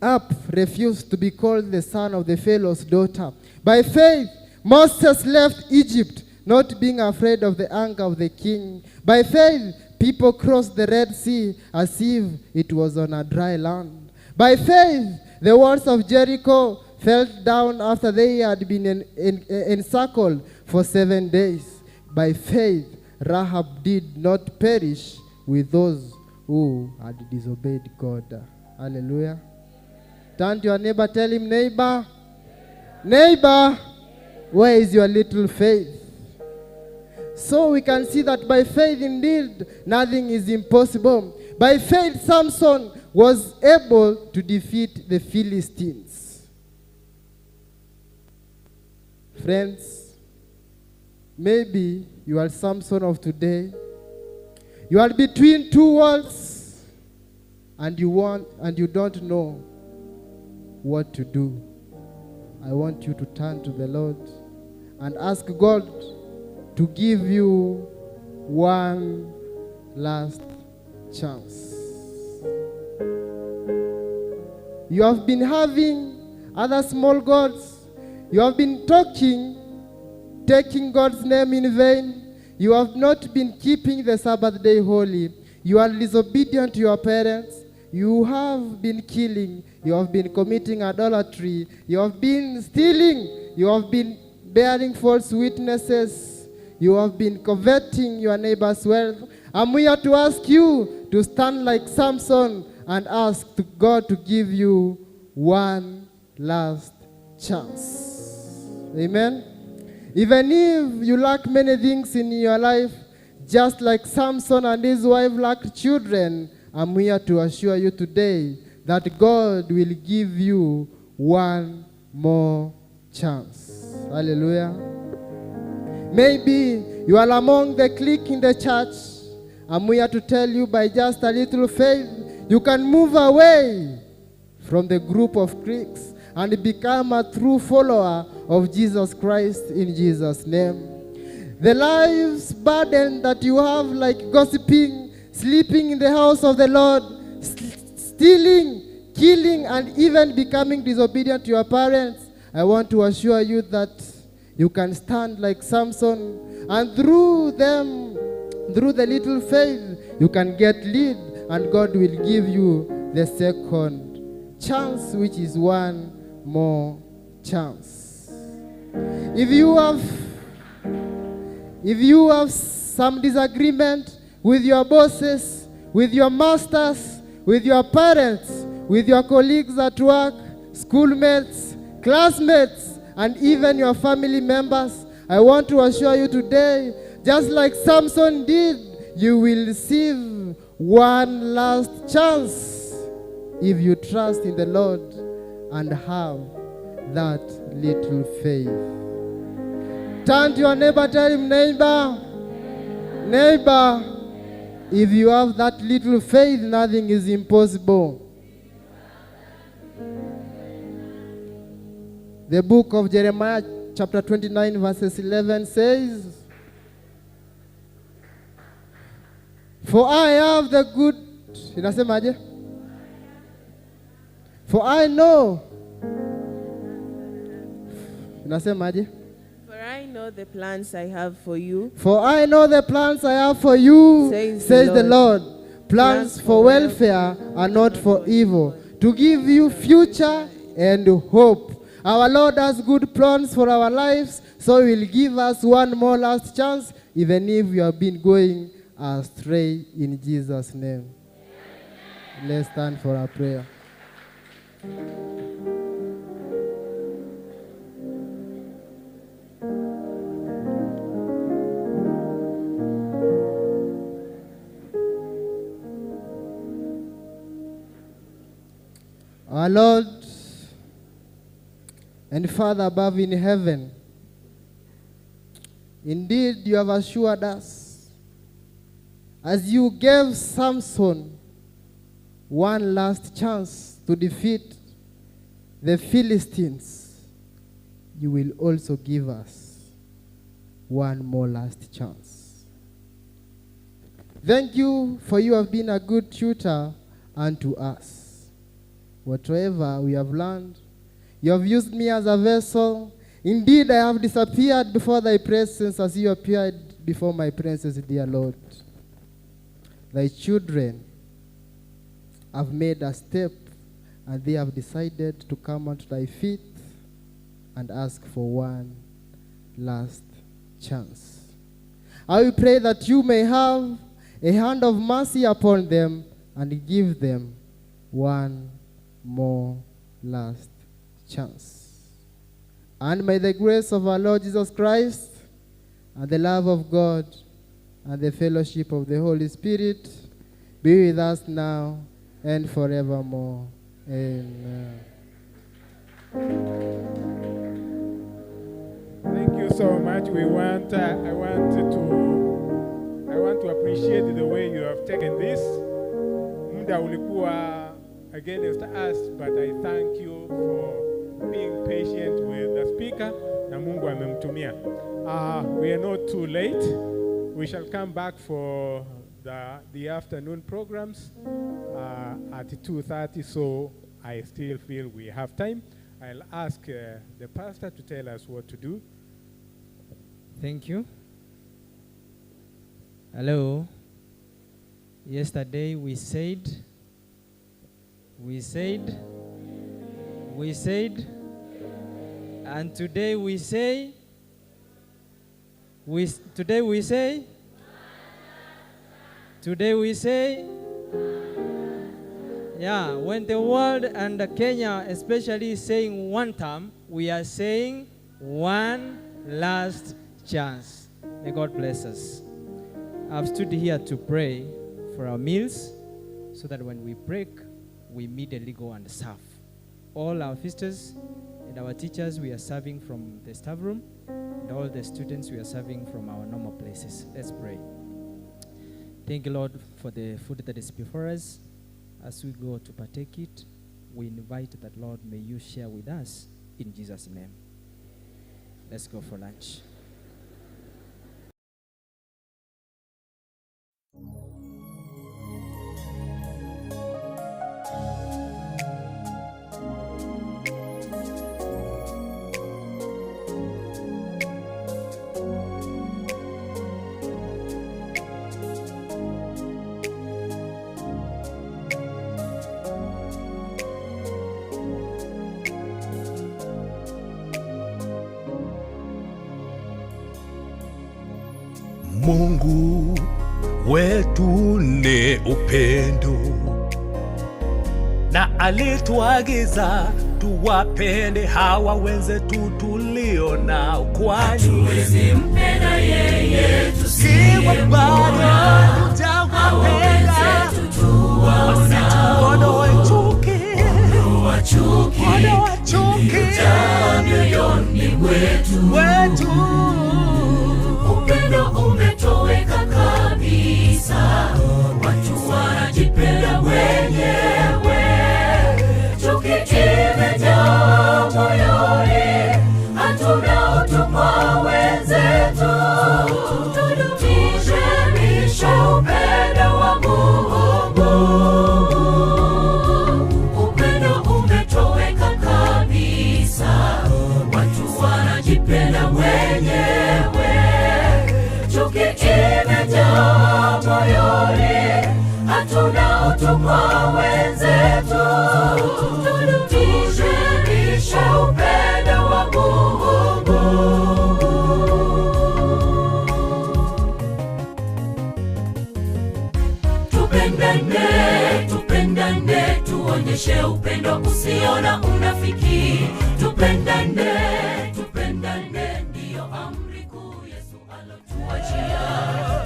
up, refused to be called the son of the Pharaoh's daughter. By faith, Moses left Egypt, not being afraid of the anger of the king. By faith, people crossed the Red Sea as if it was on a dry land. By faith, the walls of Jericho fell down after they had been encircled for 7 days. By faith, Rahab did not perish with those who had disobeyed God. Hallelujah. Turn to your neighbor, tell him, neighbor, neighbor, where is your little faith? So we can see that by faith indeed, nothing is impossible. By faith, Samson was able to defeat the Philistines. Friends, maybe you are Samson of today. You are between two worlds and you don't know what to do. I want you to turn to the Lord and ask God to give you one last chance. You have been having other small gods. You have been taking God's name in vain, You have not been keeping the Sabbath day holy. You are disobedient to your parents. You have been killing. You have been committing idolatry. You have been stealing. You have been bearing false witnesses. You have been coveting your neighbor's wealth. I'm here to ask you to stand like Samson and ask to God to give you one last chance. Amen. Even if you lack many things in your life, just like Samson and his wife lacked children, I'm here to assure you today that God will give you one more chance. Hallelujah. Maybe you are among the clique in the church. I'm here to tell you by just a little faith, you can move away from the group of cliques and become a true follower of Jesus Christ in Jesus' name. The life's burden that you have, like gossiping, sleeping in the house of the Lord, stealing, killing, and even becoming disobedient to your parents, I want to assure you that you can stand like Samson, and through them, through the little faith, you can get lead, and God will give you the second chance, which is one more chance. If you have some disagreement with your bosses, with your masters, with your parents, with your colleagues at work, schoolmates, classmates, and even your family members, I want to assure you today, just like Samson did, you will receive one last chance if you trust in the Lord and have that little faith. Turn to your neighbor, tell him, neighbor, neighbor, if you have that little faith, nothing is impossible. The book of Jeremiah, chapter 29, verses 11 says, For I have the good, inasemaje? For I know, inasemaje? For I know the plans I have for you. For I know the plans I have for you, says the Lord. Plans for welfare and not for evil, to give you future and hope. Our Lord has good plans for our lives, so He will give us one more last chance, even if we have been going astray, in Jesus' name. Amen. Let's stand for our prayer. Our Lord and Father above in heaven, indeed you have assured us, as you gave Samson one last chance to defeat the Philistines, you will also give us one more last chance. Thank you, for you have been a good tutor unto us. Whatever we have learned, you have used me as a vessel. Indeed, I have disappeared before thy presence as you appeared before my presence, dear Lord. Thy children have made a step, and they have decided to come unto thy feet and ask for one last chance. I will pray that you may have a hand of mercy upon them and give them one more last chance. And may the grace of our Lord Jesus Christ and the love of God and the fellowship of the Holy Spirit be with us now and forevermore. Amen. Thank you so much. I want to appreciate the way you have taken this. Muda ulikuwa against us, but I thank you for being patient with the speaker. Na Mungu amemtumia. We are not too late. We shall come back for the afternoon programs at 2:30, so I still feel we have time. I'll ask the pastor to tell us what to do. Thank you. Hello. Yesterday we said, and today we say, today we say, yeah, when the world and Kenya especially is saying one term, we are saying one last chance. May God bless us. I've stood here to pray for our meals so that when we break, we immediately go and serve. All our visitors and our teachers, we are serving from the staff room, and all the students, we are serving from our normal places. Let's pray. Thank you, Lord, for the food that is before us. As we go to partake it, we invite that, Lord, may you share with us in Jesus' name. Let's go for lunch. Mungu wetu ni upendo, na alituagiza tuwapende hawa wenzetu tulio nao, kwani hatuwezi mpenda yeye tusiyemwona, tutawapenda wasituondoe chuki, ondoa chuki iliyojaa mioyoni mwetu. Upendo umetoweka kabisa, watu wanajipenda wenyewe, chuki imejaa moyoni, hatuna utu kwa wenzetu. Tudumishe upendo wa Mungu. Upendo umetoweka kabisa, watu wanajipenda wenyewe, chuki imejaa moyoni, hatuna utu kwa wenzetu. Tudumishe upendo wa Mungu. Tupendane, tupendane, tuonyeshe upendo usio na unafiki. Tupendane, tupendane, ndiyo amri kuu Yesu alotuachia.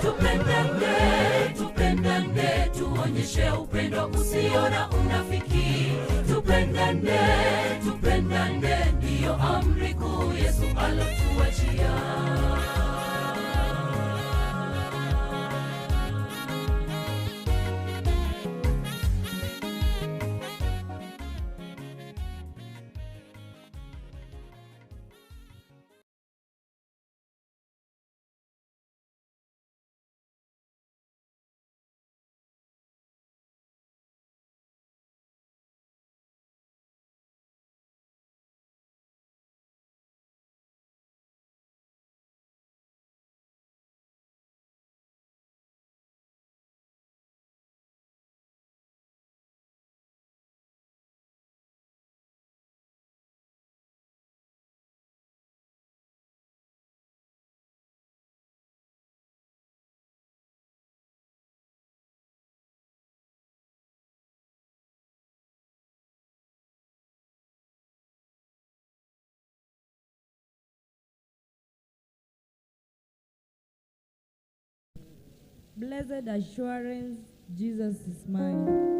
Tupendane, tupendane, tuonyeshe upendo usio na unafiki. Tupendane, tupendane, ndiyo amri kuu Yesu alotuachia. Blessed assurance, Jesus is mine.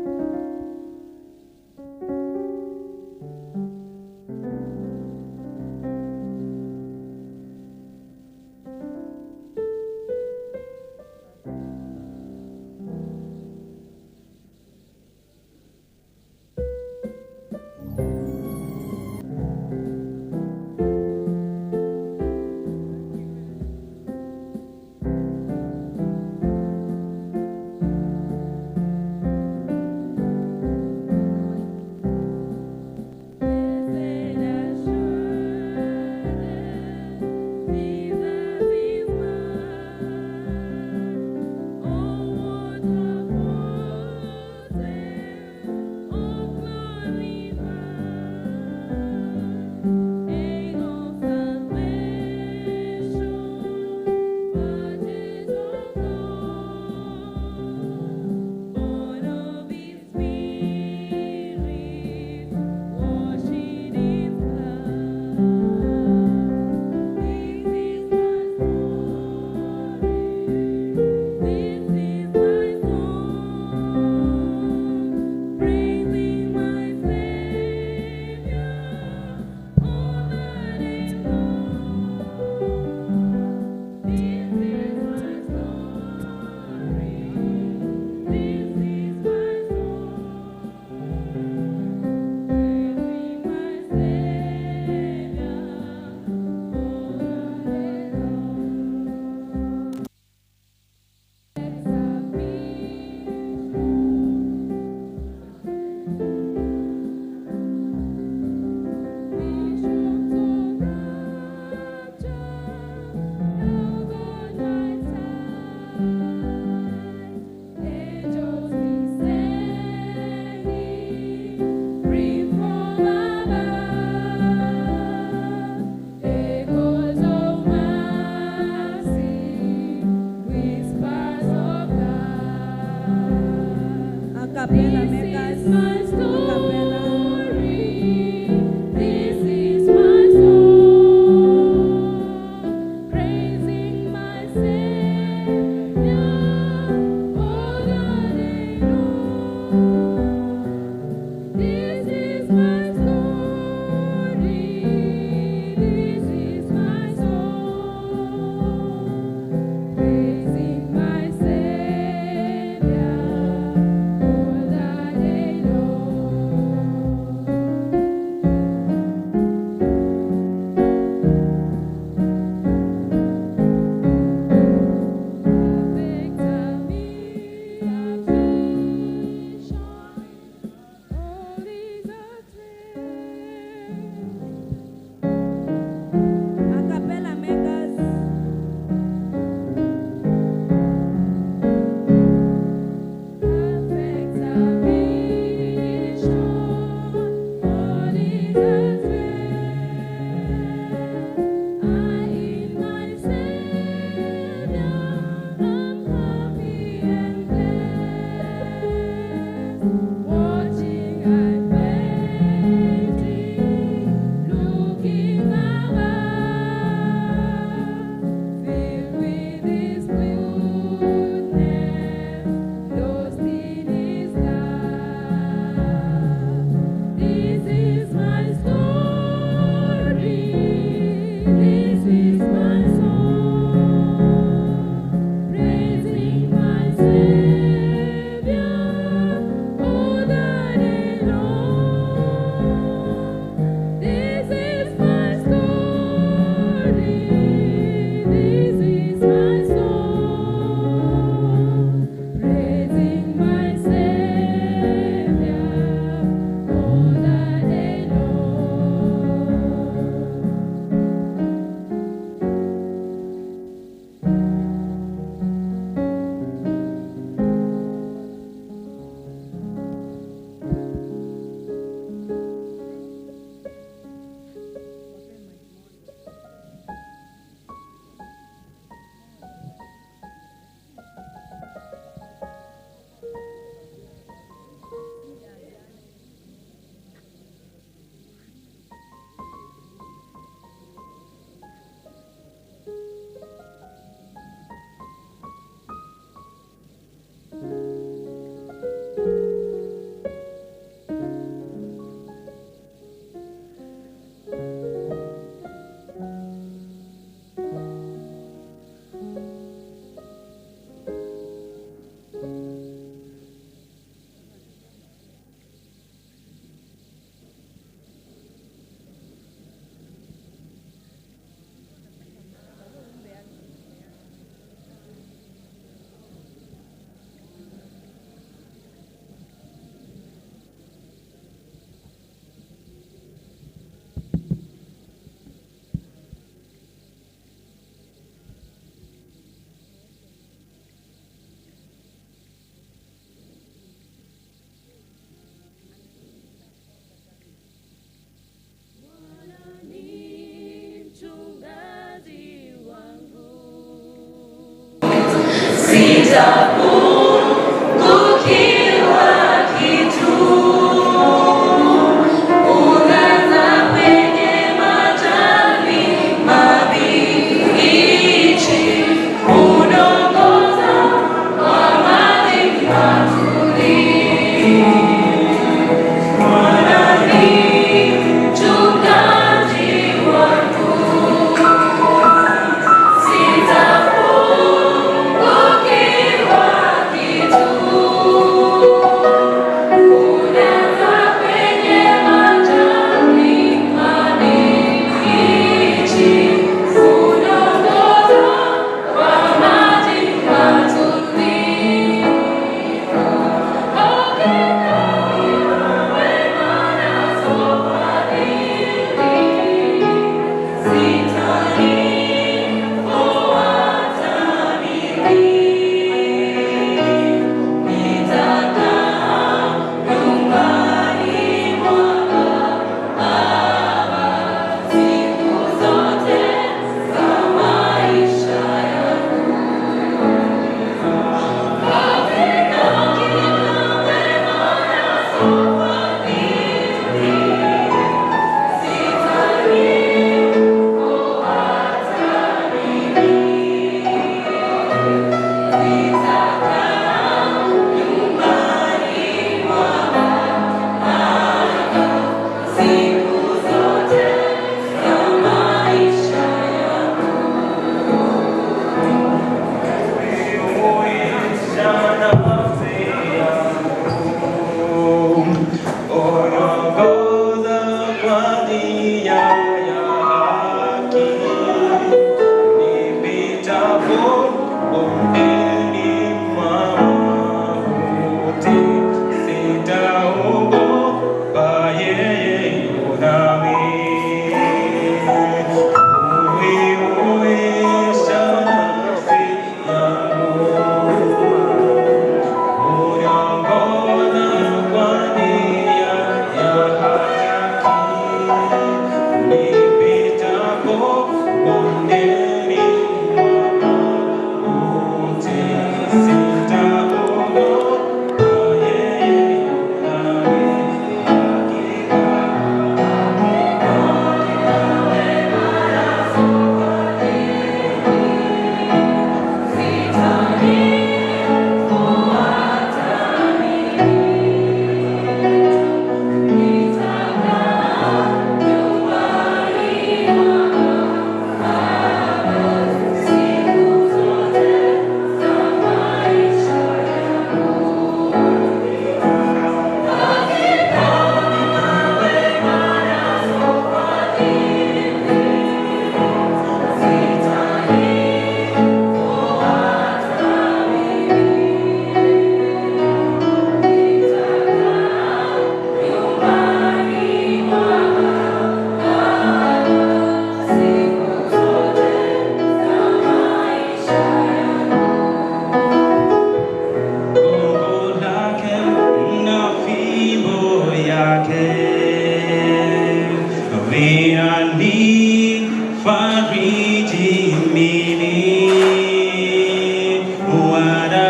Vinanifariji mimi, wala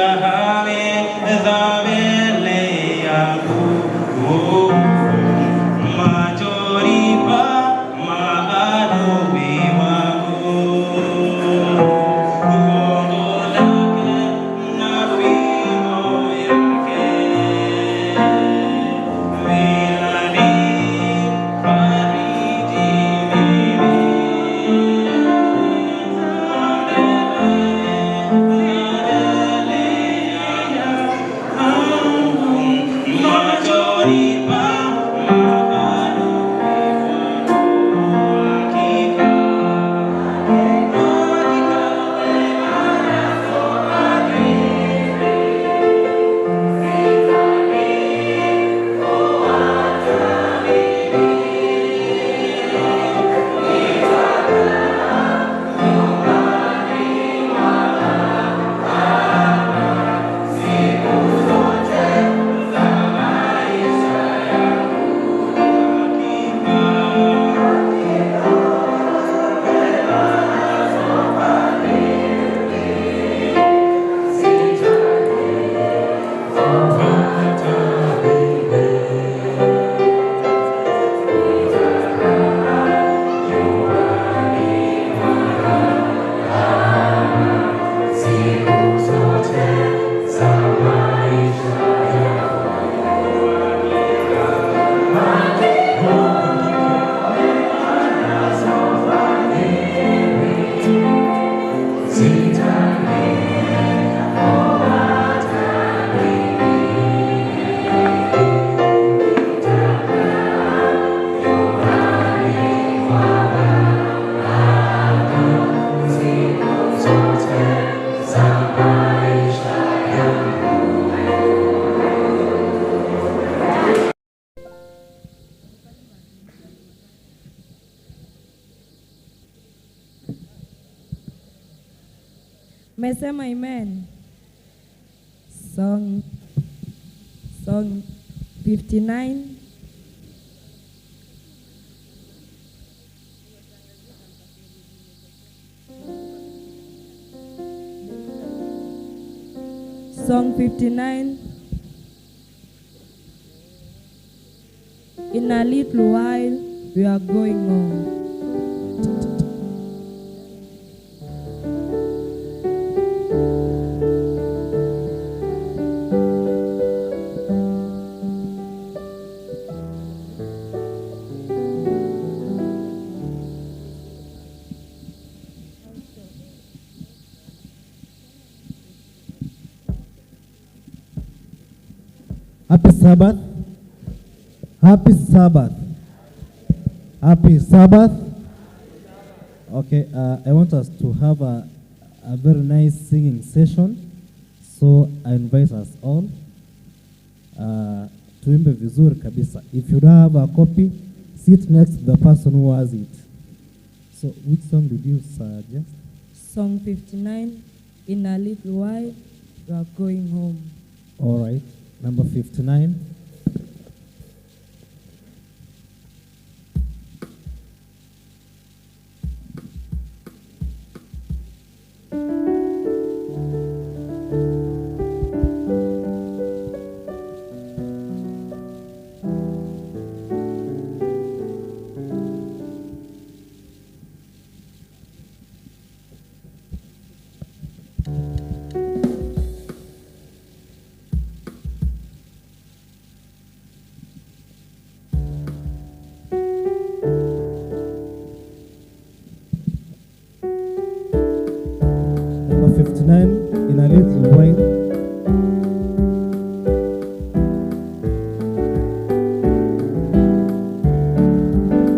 mbele yangu, machoni pa maadui wangu. Gongo lake na fimbo yake vinanifariji mimi. Machoni pa maadui wangu, hakika wema nazo fadhili zitanifuata mimi, nitakaa nyumbani mwa Bwana siku zote za maisha yangu. Hakika wema nazo fadhili zitanifuata mimi, nitakaa nyumbani mwa Bwana siku zote za maisha yangu. Hakika wema nazo fadhili zitanifuata mimi, nitakaa nyumbani mwa Bwana siku zote za maisha yangu. Mesema amen. Song 59. Song 59. In a little while we are going home. Happy Sabbath. Happy Sabbath. Happy Sabbath. Okay, I want us to have a very nice singing session. So I invite us all. Tuimbe vizuri kabisa. If you don't have a copy, sit next to the person who has it. So which song did you suggest? Song 59, In a Little While, We Are Going Home. All right, number 59. Number 59, in a little while.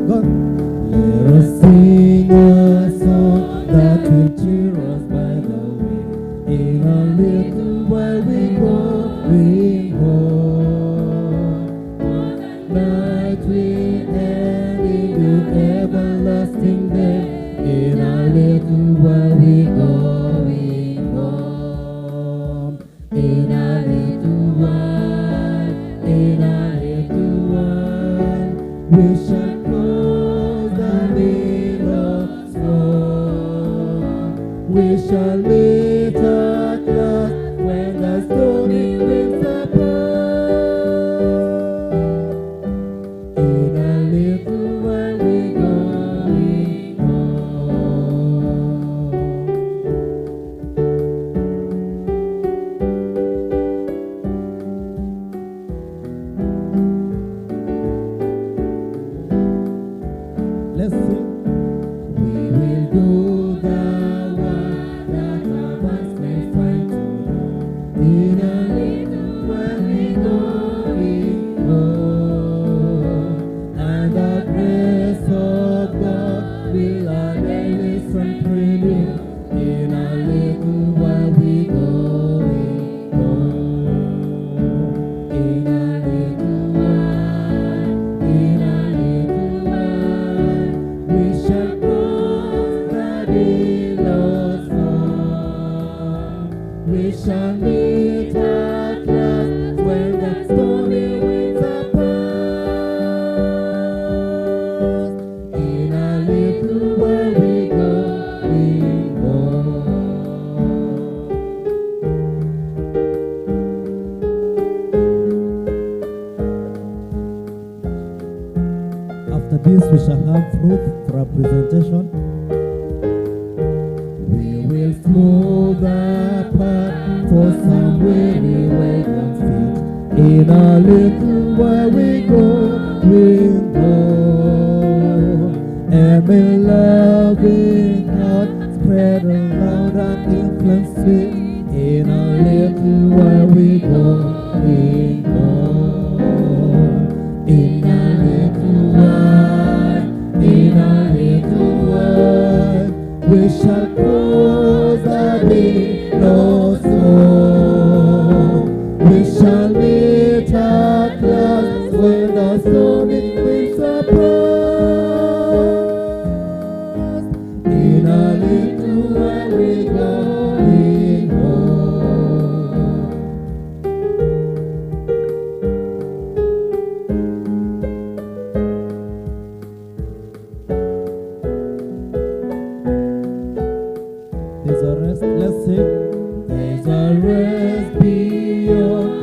Go. Let us sing a song that will cheer us by the way. In a little while we go home. Night we end in the everlasting day. In a little while we going home. In a little while, in a little while, we shall cross little while we going home. Let's sing. We will do the work that others may find to do. In a little while we going home. And the grace of God will our daily strength renew. In a little while we going home. In a little while, in a little while, we shall cross the billows foam. We shall meet at last when the stormy winds are past. In a little while we going home. After this, we shall have Ruth for a presentation. We will smooth the path for some weary wayward feet. In a little while we going home. Every loving heart spread around and influence sweet. In a little while we going home. In a little while, in a little while, we shall cross the billows foam. We shall meet at last when the stormy winds are past. In a little while we going home. There's a rest. Let's sing. There's a rest beyond.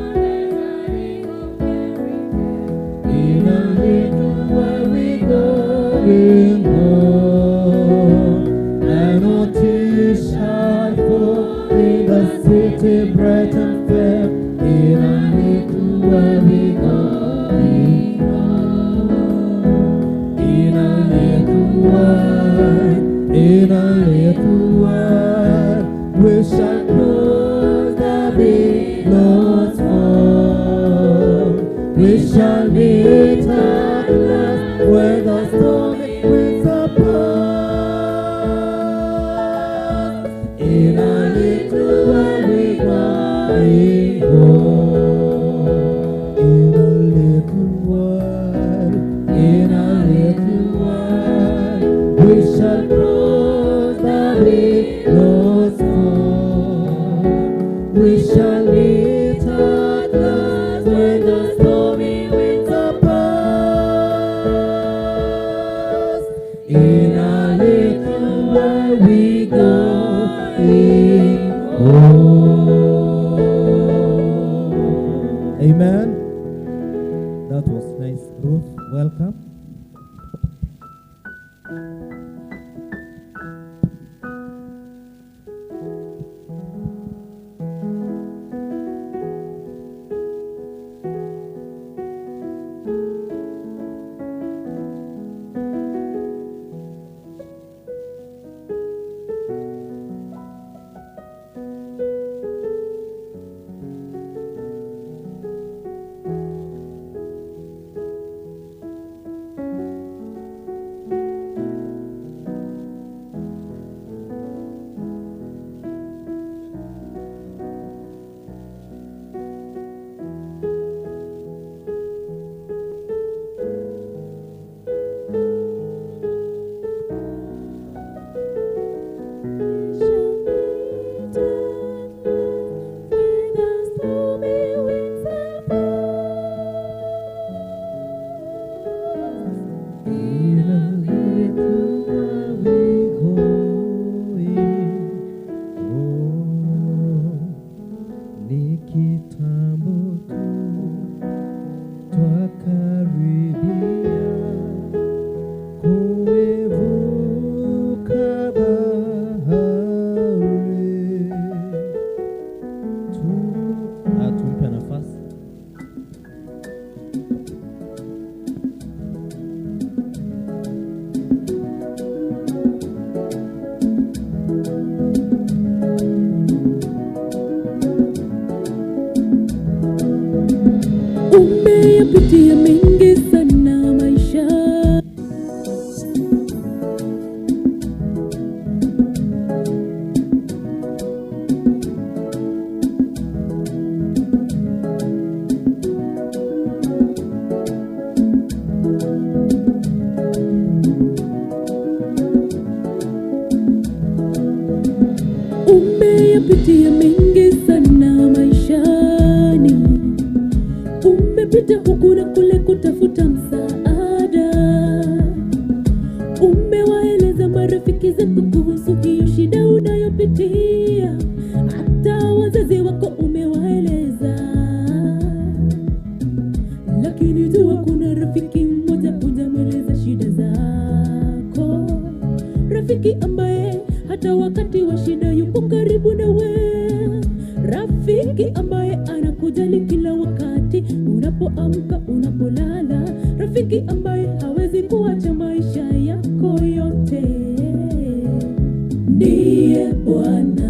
In a little while we going home. And no tears shall fall in the city bright and fair. In a little while we going home. In a little while, in a little while, we shall cross the billows foam. We shall meet at last when the stormy winds are past. In a little while we going home. In a little while, in a little while, we shall cross the billows foam. We shall meet at last when the stormy winds are past. In a little while we going home. Amen. That was nice, Ruth. Welcome. Umepitia mengi sana maishani, umepita huku na kule kutafuta msaada, umewaeleza marafiki zako kuhusu hiyo shida unayopitia, hata wazazi wako umewaeleza, lakini jua kuna rafiki mmoja hujamweleza shida zako, rafiki ambaye hata wakati wa shida yupo karibu nawe, rafiki ambaye anakujali kila wakati, unapoamka, unapolala, rafiki ambaye hawezi kuacha maisha yako yote. Ndiye Bwana,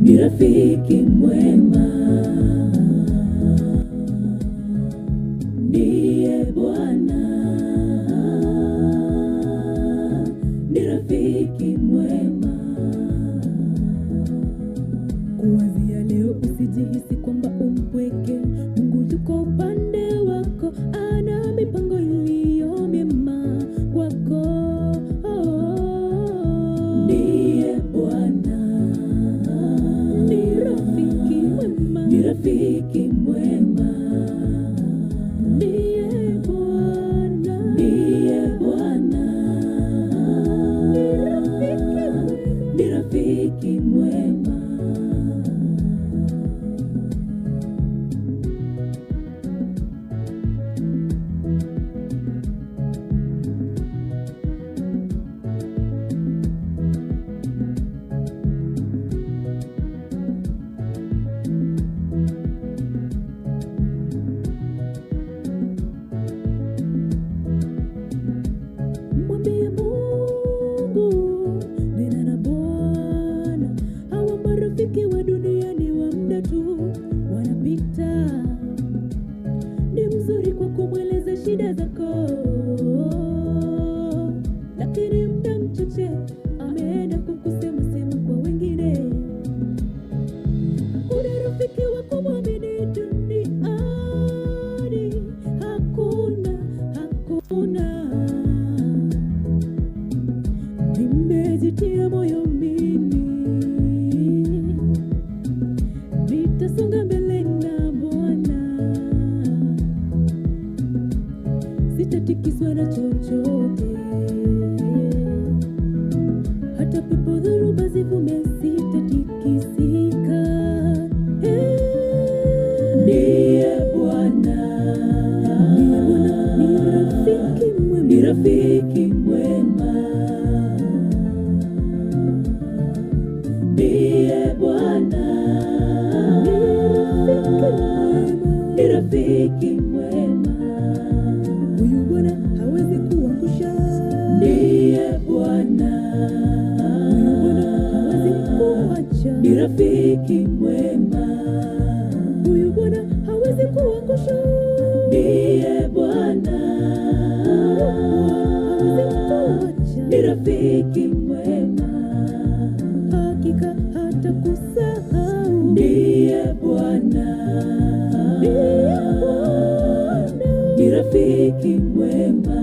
ni rafiki mwema. Ndiye Bwana, ni rafiki mwema. Kuanzia leo usijihisi kwamba umpweke, Mungu yuko upande wako, ana mipango iliyo mema kwako. Ndiye Bwana, ni rafiki mwema, ni rafiki mwema. Ndiye Bwana, ndiye Bwana, ni rafiki mwema. Mwambie Mungu, nena na Bwana. Hawa marafiki wa dunia ni wa muda tu, wanapita. Ni mzuri kwa kumweleza shida zako, lakini muda mchache ameenda kukusema sema kwa wengine. Hakuna rafiki wa kumwamini duniani, hakuna, hakuna. Nimejitia moyo mimi, nitasonga mbele na Bwana, sitatikiswa na chochote, hata pepo dhoruba zivume, sitatikisika. Ndiye Bwana, ndiye Bwana, ni rafiki mwema, ni rafiki mwema. Ndiye Bwana, ni rafiki mwema. Huyu Bwana hawezi kuangusha. Ndiye Bwana, huyu Bwana hawezi kuacha. Ni rafiki mwema. Huyu Bwana hawezi kuangusha. Ndiye Bwana, hawezi kuacha. Ni rafiki mwema. Hakika hatakusahau. Ndiye Bwana, ndiye Bwana, ni rafiki mwema.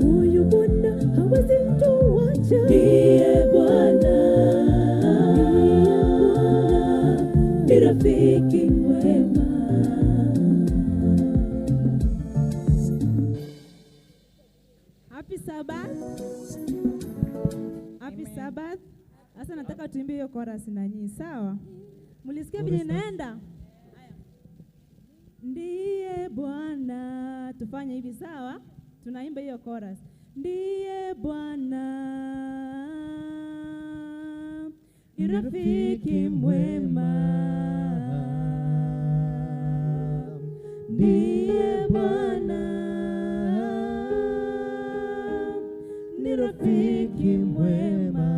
Huyu Bwana hawezi tuacha. Ndiye Bwana, ndiye Bwana, ni rafiki mwema. Happy Sabbath. Happy Sabbath. Sasa nataka tuimbe hiyo chorus na nyinyi, sawa? Mlisikia vile inaenda? Ndiye Bwana, tufanye hivi sawa? Tunaimba hiyo chorus. Ndiye Bwana, ni rafiki mwema. Ndiye Bwana, ni rafiki mwema.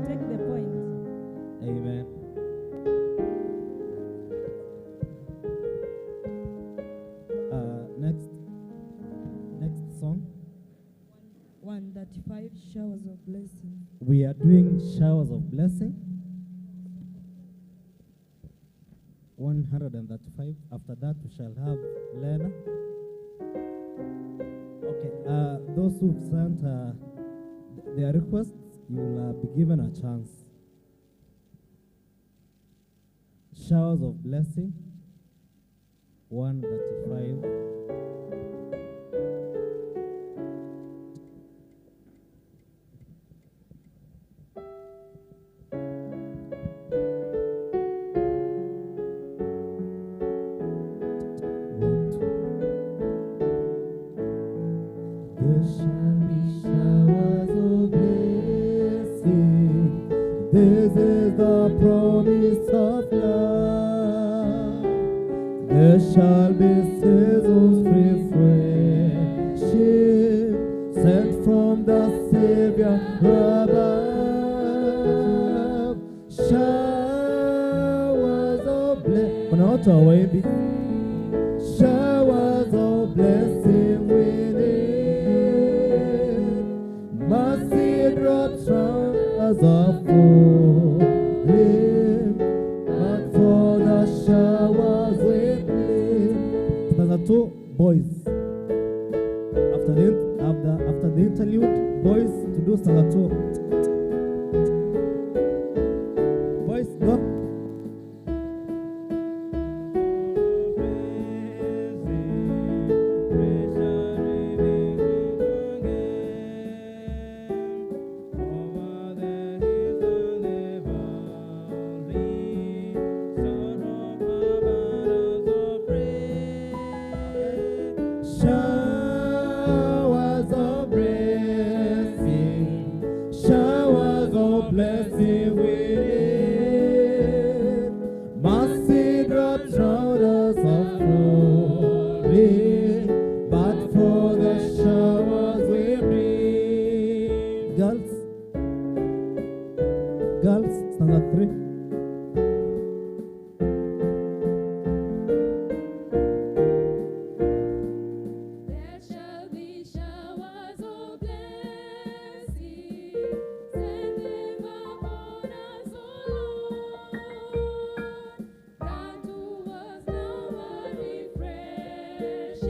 Take the point. Amen. Next song. 135, Showers of Blessing. We are doing Showers of Blessing. 135. After that, we shall have Lena. Okay, those who've sent Their requests, you will be given a chance. Showers of Blessing, 135. There shall be showers of blessing. This is the promise of love. There shall be seasons refreshing, sent from the Savior above. Showers of blessing. Kuna watu hawaimbi. Showers of blessing we need. Mercy drops round us are falling, but for the showers we plead. Stanza 2, boys. After the interlude, boys to do stanza 2. Boys, go. Showers of blessing, showers of blessing we need. Mercy drops round us are falling, but for the showers we need. Girls, girls, stanza 3. There shall be showers of blessing, send them upon us, O Lord. Grant to us now a refreshing,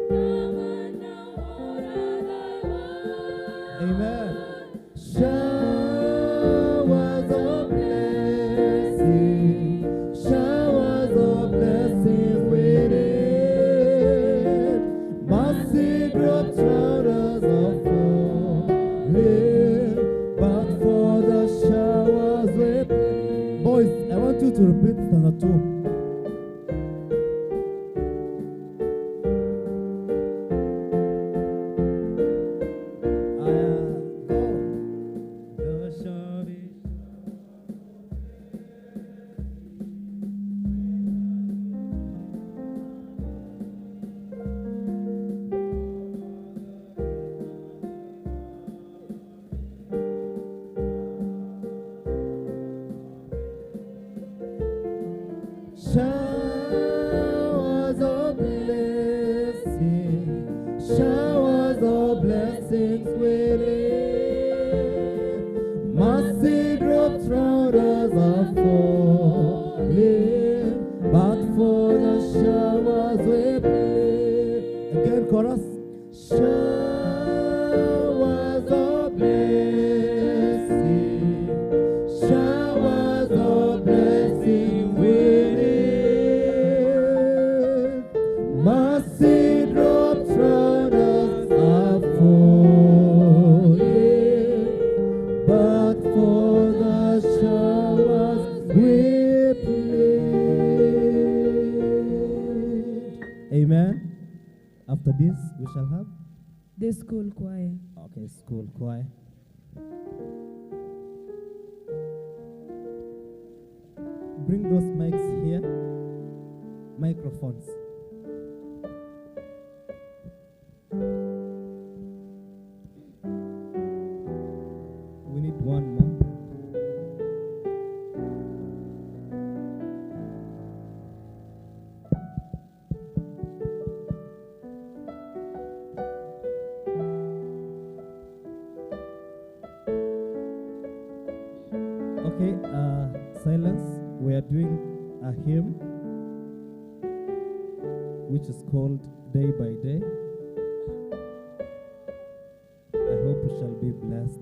come and now order thy word. Amen. Showers of blessing, showers of blessing we need. Mercy drops round us are falling, but for the showers we plead. Boys, I want you to repeat stanza 2. Go. There shall be Showers of blessing, showers of blessings we need. Mercy drops round us are falling, but for the showers we plead. Again, chorus. Showers of blessing, showers of blessing we need. Mercy drops round us are falling, but for the showers we plead. Amen. After this, we shall have The school choir. Okay, school choir. Bring those mics here. Microphones. We need one more. Okay, silence. We are doing a hymn which is called Day by Day. I hope we shall be blessed.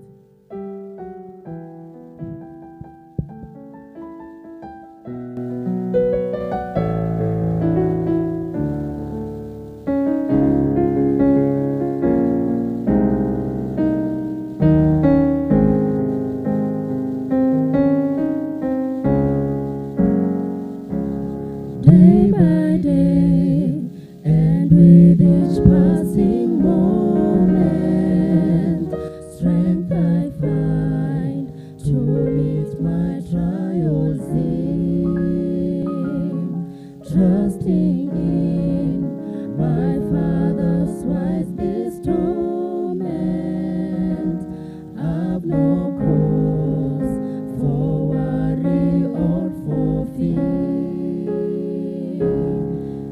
Day by day, and with each passing moment, strength I find to meet my trials in, trusting in my Father's wise bestowment. I've no cause for worry or for fear.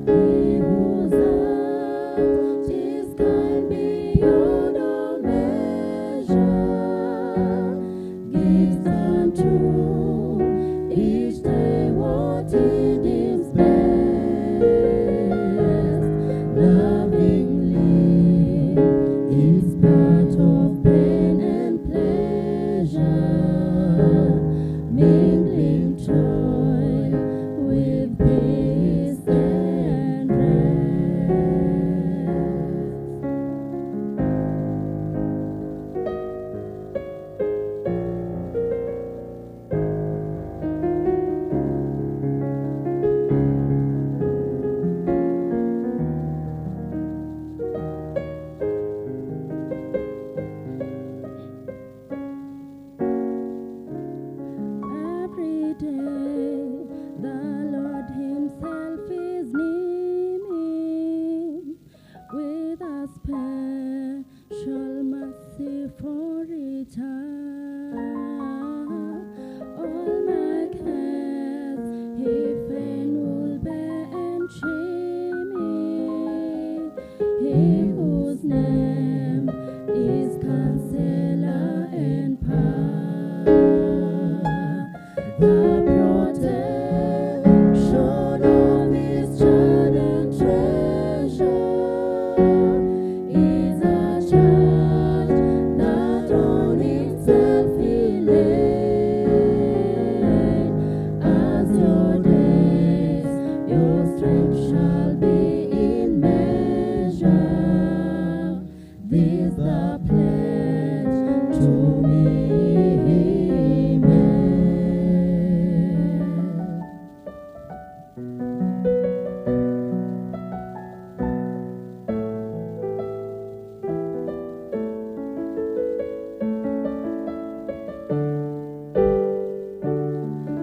He whose heart is kind beyond all measure gives unto each day what he deems best. Lovingly is part of pain and pleasure, mingling toil with peace and rest. Every day the Lord Himself is near me, with a special mercy for return. All my cares He fain will bear and cheer me. He whose name is Counselor and Power, the protection of His child and treasure is a charge that on Himself He laid. As your days, your strength shall be in measure. This the pledge to me He made.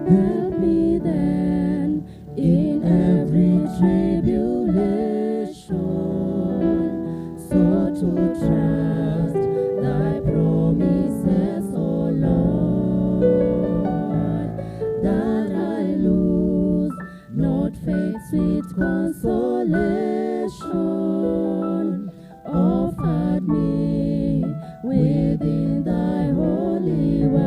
Help me then in every tribulation, so to trust thy promises, O Lord, that I lose not faith's sweet consolation offered me within thy holy word.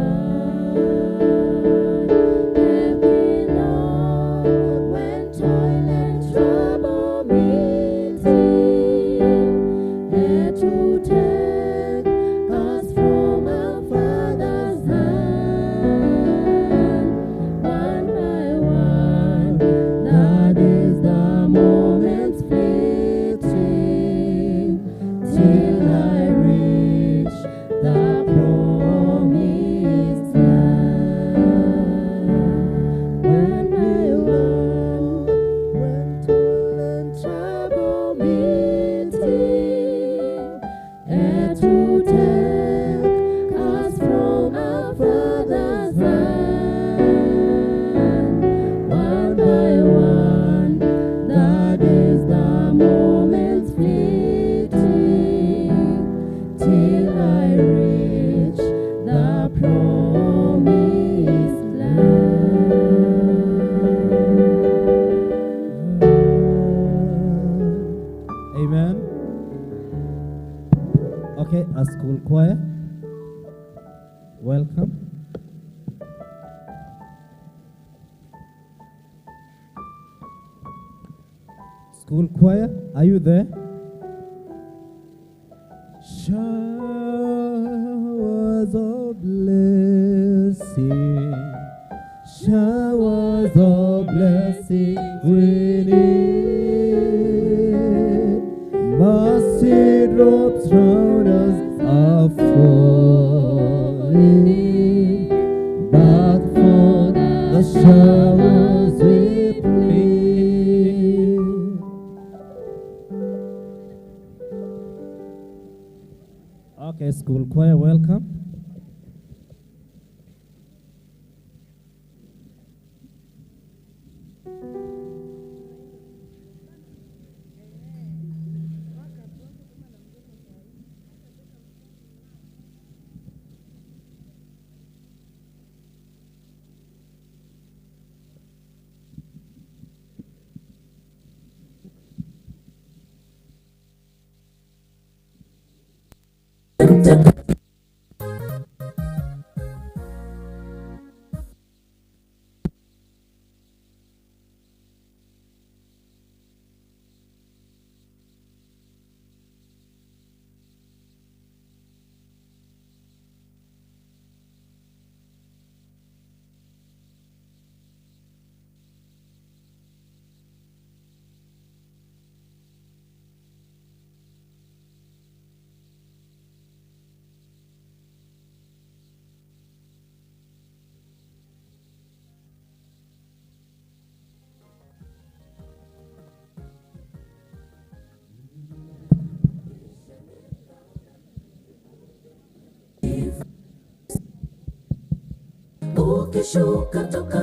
Help me, Lord, when toil and trouble meeting, ere to take us from our Father's hand, one by one, that is the moment's fleeting, till I reach the promised land. One by one, when toil and trouble meeting, ere to take us from our Father's hand, one by one, that is the moment's fleeting, till I reach the promised land. Amen. Okay, a school choir. Welcome. School choir, are you there? Shine. Okay, school choir, welcome. Ukishuka toka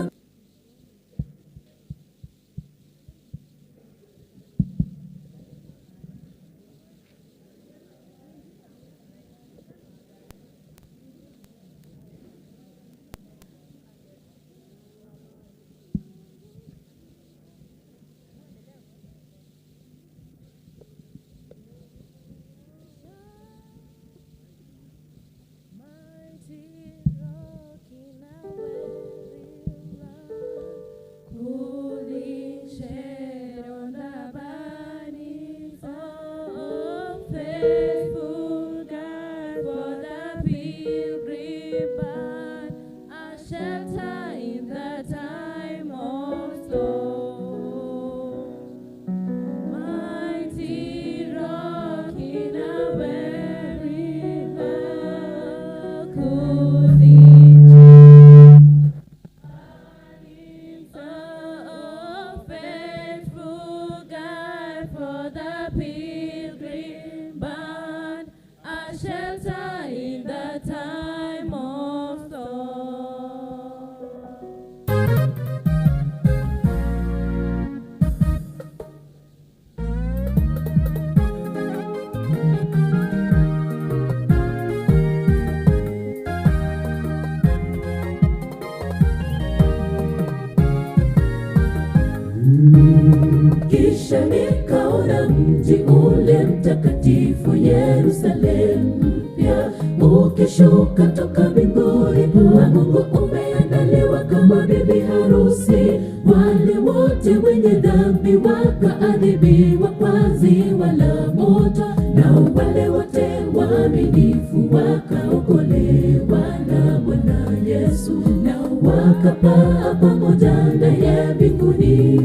Kisha nikaona mji ule mtakatifu Yerusalemu mpya ukishuka toka mbinguni, wa Mungu umeandaliwa kama bibi harusi. Wale wote wenye dhambi wakaadhibiwa kwa ziwa la moto, na wale wote waaminifu wakaokolewa na Bwana Yesu, na wakapaa pamoja naye mbinguni.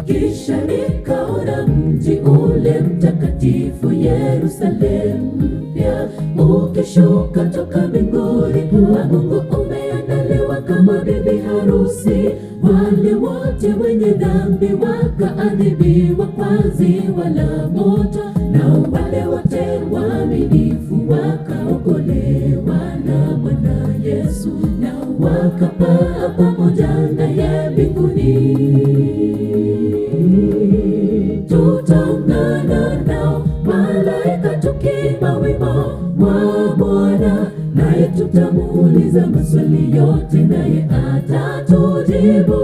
Kisha nikaona mji ule mtakatifu Yerusalemu mpya ukishuka toka mbinguni, wa Mungu umeandaliwa kama bibi harusi. Wale wote wenye dhambi wakaadhibiwa kwa ziwa la moto, na wale wote waaminifu wakaokolewa na Bwana Yesu, na wakapaa pamoja naye mbinguni. Tutaungana nao malaika tukiimba wimbo wa Bwana, naye tutamuuliza maswali yote, naye atatujibu.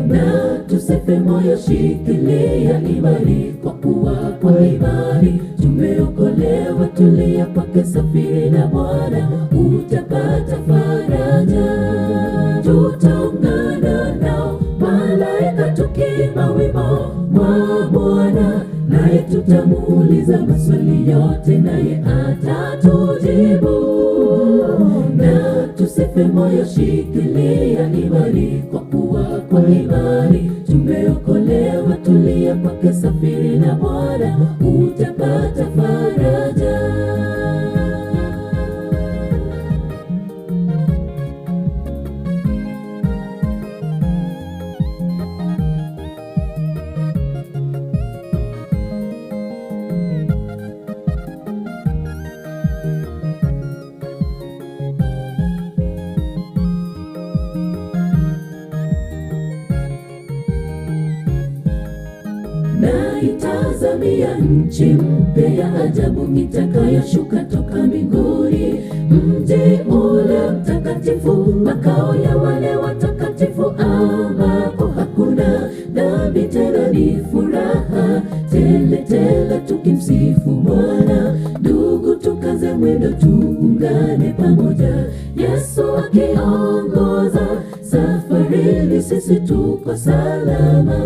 Na tusife moyo, shikilia imani, kwa kuwa kwa imani tumeokolewa. Tulia kwake, safiri na Bwana, utapata faraja. Tutaungana nao malaika tukiimba wimbo wa Bwana, naye tutamuuliza maswali yote, naye atatujibu. Na tusife moyo, shikilia imani, kwa kuwa kwa imani tumeokolewa. Tulia kwake, safiri na Bwana, utapata faraja. Naitazamia nchi mpya ya ajabu itakayoshuka toka mbinguni, mji ule mtakatifu, makao ya wale watakatifu, ambapo hakuna dhambi tena, ni furaha tele tele tukimsifu Bwana. Ndugu, tukaze mwendo, tuungane pamoja, Yesu akiongoza safarini, sisi tuko salama.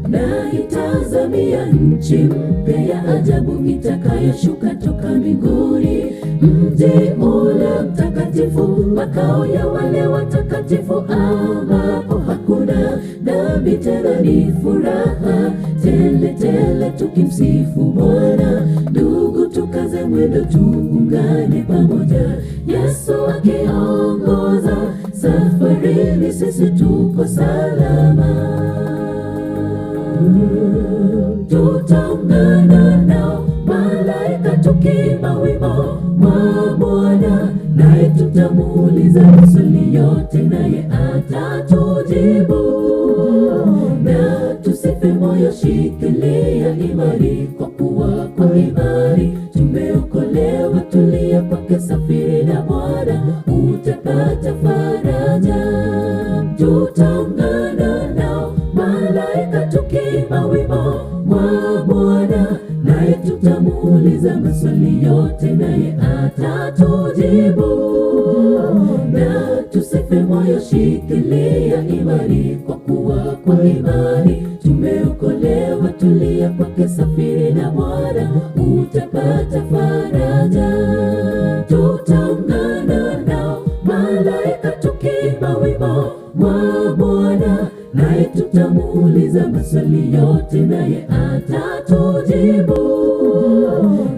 Naitazamia nchi mpya ya ajabu itakayoshuka toka mbinguni, mji ule mtakatifu, makao ya wale watakatifu, ambapo hakuna dhambi tena, ni furaha tele tele tukimsifu Bwana. Ndugu, tukaze mwendo, tuungane pamoja, Yesu akiongoza safarini, sisi tuko salama. Tutaungana nao malaika tukiimba wimbo wa Bwana, naye tutamuuliza maswali yote, naye atatujibu. Na tusife moyo, shikilia imani, kwa kuwa kwa imani tumeokolewa. Tulia kwake, safiri na Bwana, utapata faraja. Tutaungana nao malaika tukiimba wimbo wa Bwana, naye tutamuuliza maswali yote, naye atatujibu. Na tusife moyo, shikilia imani, kwa kuwa kwa imani tumeokolewa. Tulia kwake, safiri na Bwana, utapata faraja. Tutaungana nao malaika tukiimba wimbo wa Bwana, naye tutamuuliza maswali yote, naye atatujibu.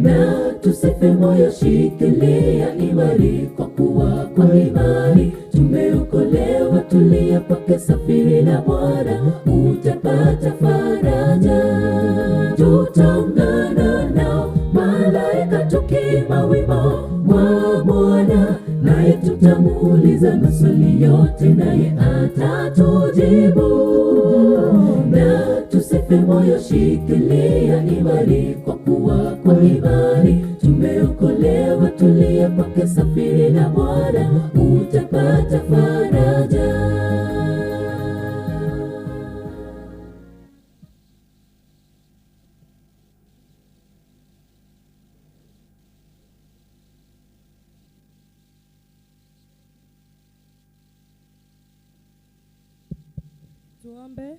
Na tusife moyo, shikilia imani, kwa kuwa kwa imani tumeokolewa. Tulia kwake, safiri na Bwana, utapata faraja. Tutaungana nao malaika tukiimba wimbo wa Bwana, naye tutamuuliza maswali yote, naye atatujibu. Na tusife moyo, shikilia imani, kwa kuwa kwa imani tumeokolewa. Tulia kwake, safiri na Bwana, utapata faraja. Tuombe.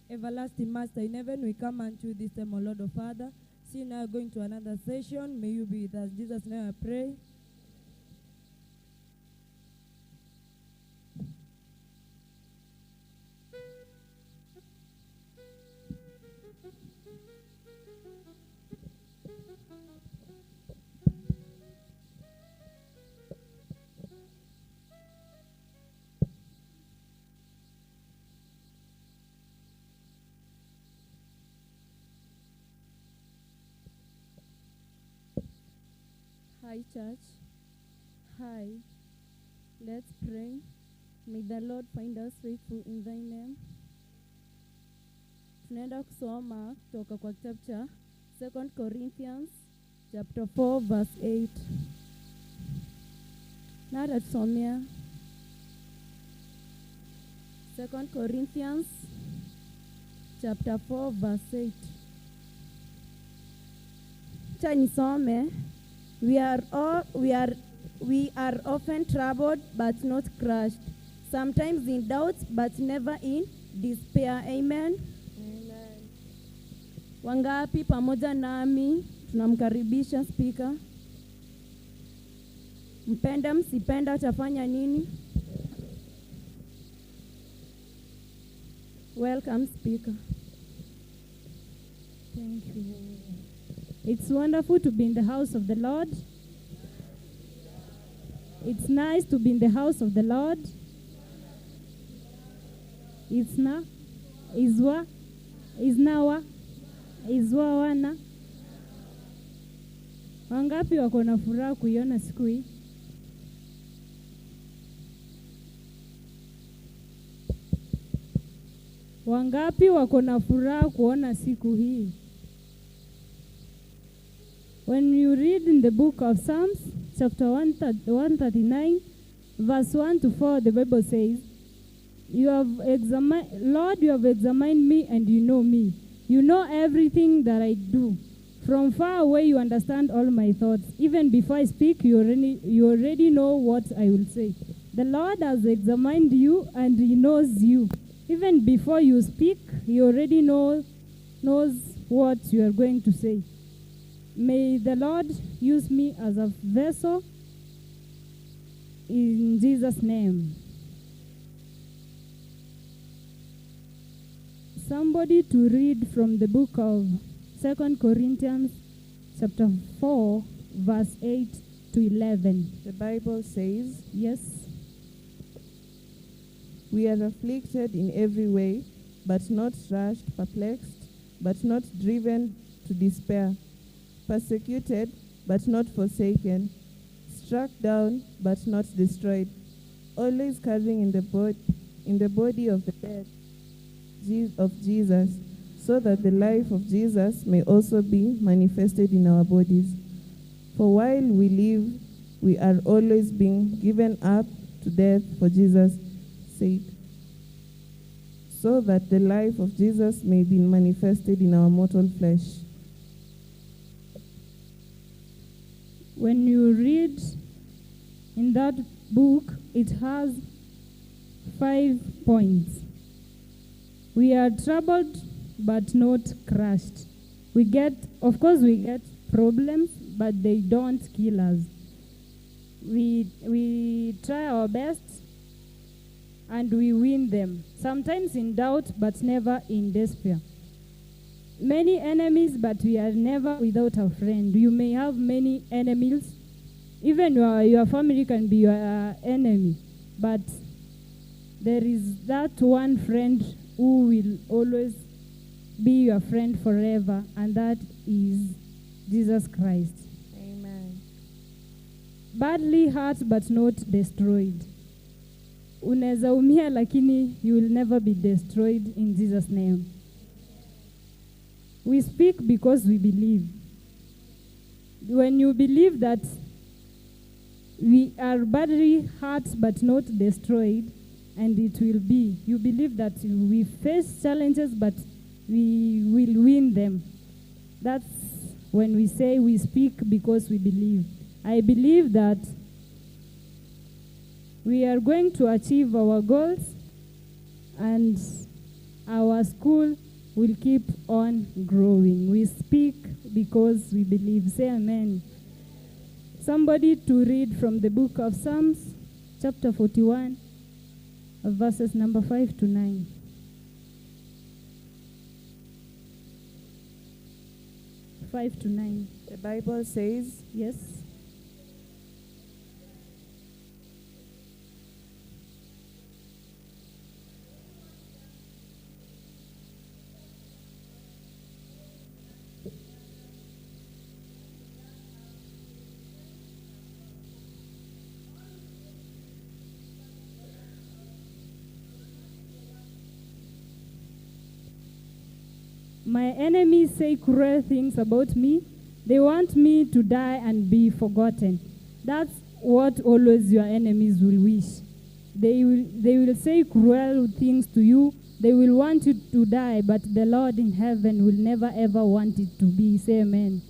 Everlasting Master in heaven, we come unto you this time, O Lord, O Father. See now going to another session. May you be with us. Jesus, now I pray. Hi, church. Hi. Let's pray. May the Lord find us faithful in thy name. Tunaenda kusoma kutoka kwa kitabu cha 2 Corinthians chapter 4 verse 8. Na atatusomea 2 Corinthians chapter 4 verse 8. Cha nisome. We are often troubled but not crushed, sometimes in doubt but never in despair. Amen. Amen. Wangapi pamoja nami tunamkaribisha speaker. Mpenda msipenda atafanya nini? Welcome speaker. Thank you. It's wonderful to be in the house of the Lord. It's nice to be in the house of the Lord. It's na, izwa, iznawa, izwa wana. Wangapi wako na furaha kuiona siku hii? Wangapi wako na furaha kuona siku hii? When you read in the book of Psalms, chapter 139, verse 1 to 4, the Bible says, "You have examined, Lord, you have examined me and you know me. You know everything that I do. From far away you understand all my thoughts. Even before I speak, you already know what I will say. The Lord has examined you and he knows you. Even before you speak, he already knows what you are going to say. May the Lord use me as a vessel in Jesus' name." Somebody to read from the book of 2 Corinthians chapter 4, verse 8 to 11. The Bible says, yes, "We are afflicted in every way, but not rushed, perplexed, but not driven to despair, persecuted, but not forsaken, struck down, but not destroyed, always carrying in the body of the death of Jesus, so that the life of Jesus may also be manifested in our bodies. For while we live, we are always being given up to death for Jesus' sake, so that the life of Jesus may be manifested in our mortal flesh." When you read in that book, it has 5 points. We are troubled but not crushed. Of course we get problems, but they don't kill us. We try our best and we win them. Sometimes in doubt, but never in despair. Many enemies, but we are never without a friend. You may have many enemies. Even your family can be your enemy. But there is that one friend who will always be your friend forever, and that is Jesus Christ. Amen. Badly hurt, but not destroyed. Unaweza umia, lakini you will never be destroyed in Jesus' name. We speak because we believe. When you believe that we are badly hurt but not destroyed, and it will be. You believe that we face challenges, but we will win them. That's when we say we speak because we believe. I believe that we are going to achieve our goals and our school will keep on growing. We speak because we believe. Say amen. Somebody to read from the book of Psalms, chapter 41, verses number 5 to 9. 5 to 9. The Bible says, yes, "My enemies say cruel things about me. They want me to die and be forgotten." That's what always your enemies will wish. They will say cruel things to you. They will want you to die, but the Lord in heaven will never ever want it to be. Say amen.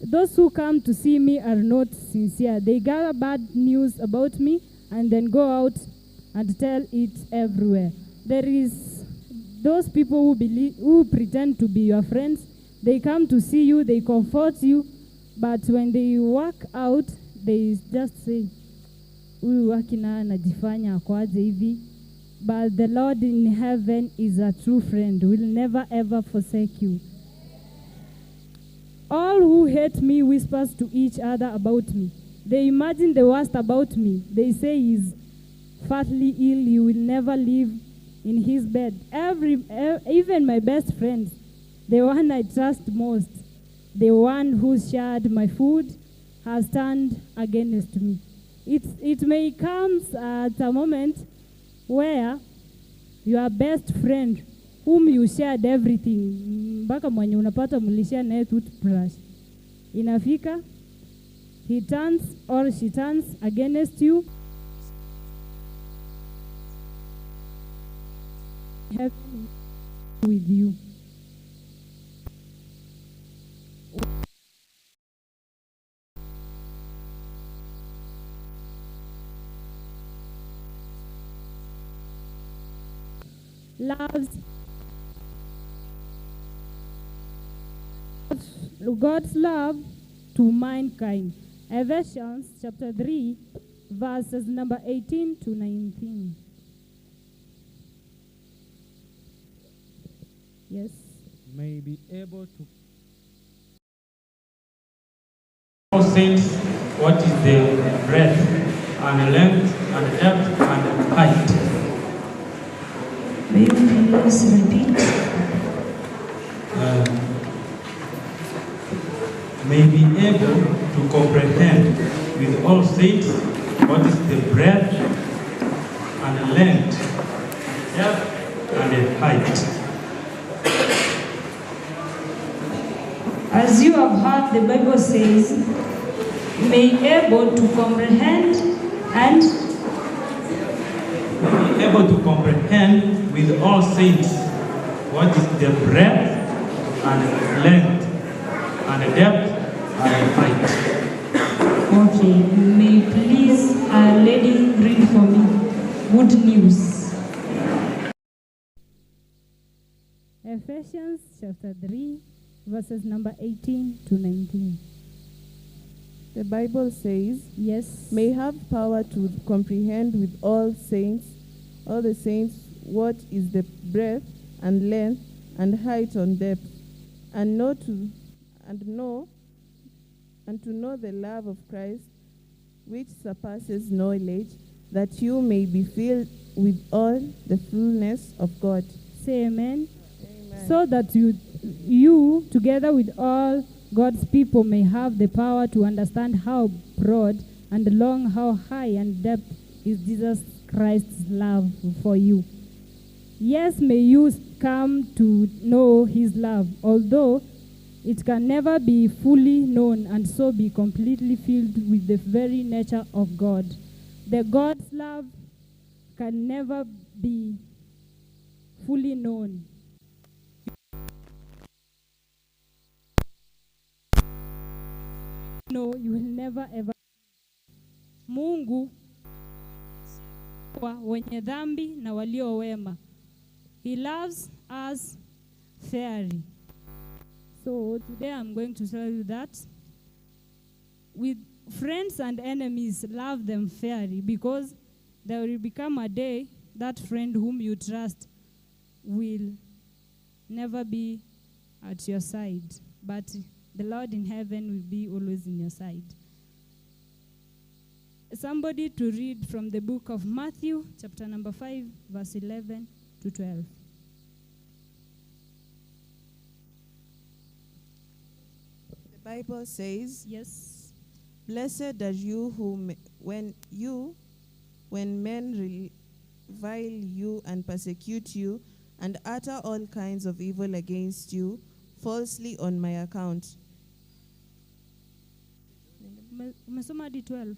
"Those who come to see me are not sincere. They gather bad news about me and then go out and tell it everywhere." There is those people who pretend to be your friends. They come to see you, they comfort you, but when they walk out, they just say, "Huyu wakina anajifanya akwaje hivi." But the Lord in heaven is a true friend, will never ever forsake you. "All who hate me whispers to each other about me. They imagine the worst about me. They say he's fatally ill, he will never live in his bed. Even my best friends, the one I trust most, the one who shared my food, has turned against me." It may come at a moment where Your best friend whom you shared everything, mpaka mwenye unapata mlishare naye toothbrush. Inafika, he turns or she turns against you. Heaven with you. Loves God's love to mankind. Ephesians chapter 3, verses number 18 to 19. Yes. May be able to all saints, what is the breadth and length and depth and height? May you please repeat? May be able to comprehend with all saints what is the breadth and length, depth and height. As you have heard, the Bible says, may able to comprehend and may be able to comprehend with all saints what is the breadth and length and depth and height. Okay, may please a lady read for me. Good news. Ephesians chapter 3, verses number 18 to 19. The Bible says, yes, may have power to comprehend with all saints, all the saints, what is the breadth and length and height and depth, and know to know the love of Christ, which surpasses knowledge, that you may be filled with all the fullness of God. Say amen. Amen. So that you, together with all God's people, may have the power to understand how broad and long, how high and depth is Jesus Christ's love for you. Yes, may you come to know his love, although it can never be fully known, and so be completely filled with the very nature of God. The God's love can never be fully known. No, you will never ever. Mungu kwa wenye dhambi na walio wema. He loves us fairly. So today I'm going to tell you that with friends and enemies, love them fairly, because there will become a day that friend whom you trust will never be at your side, but the Lord in heaven will be always in your side. Somebody to read from the book of Matthew, chapter number 5, verse 11 to 12. The Bible says, yes, blessed are you who, when men revile you and persecute you and utter all kinds of evil against you falsely on my account. Umesoma hadi 12.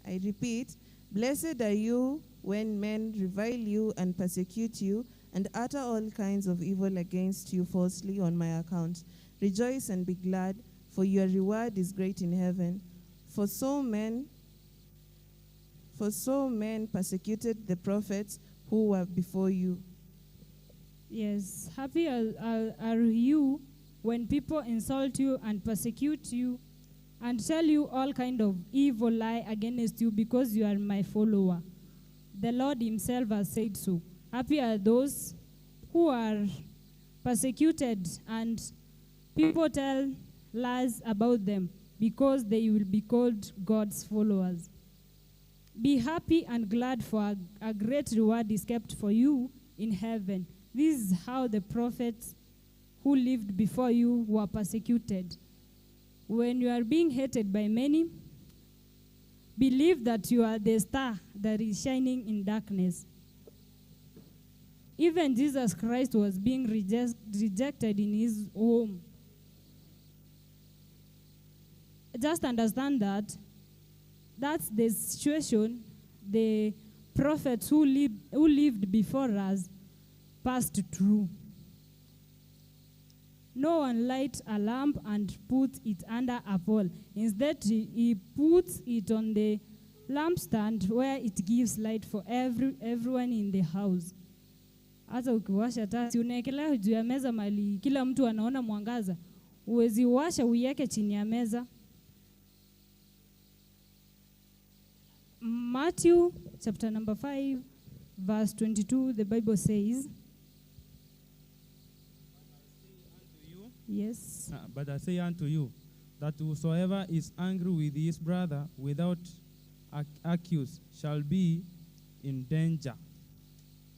I repeat, blessed are you when men revile you and persecute you and utter all kinds of evil against you falsely on my account. Rejoice and be glad, for your reward is great in heaven. For so men persecuted the prophets who were before you. Yes, happy are you when people insult you and persecute you and tell you all kind of evil lie against you because you are my follower. The Lord himself has said so. Happy are those who are persecuted and people tell lies about them, because they will be called God's followers. Be happy and glad, for a great reward is kept for you in heaven. This is how the prophets who lived before you were persecuted. When you are being hated by many, believe that you are the star that is shining in darkness. Even Jesus Christ was being rejected in his home. Just understand that that's the situation the prophets who lived before us passed through. No one lights a lamp and puts it under a pole. Instead, he puts it on the lampstand where it gives light for everyone in the house. Hata ukiwasha taa, si unaekelea juu ya meza mali kila mtu anaona mwangaza. Uwezi washa uiweke chini ya meza. Matthew chapter number 5 verse 22, the Bible says, yes. But I say unto you, that whosoever is angry with his brother without accuse shall be in danger.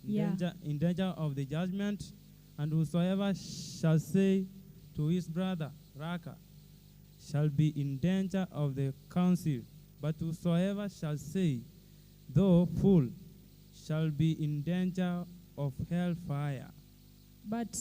In danger of the judgment, and whosoever shall say to his brother, Raka, shall be in danger of the council. But whosoever shall say, Thou fool, shall be in danger of hellfire. But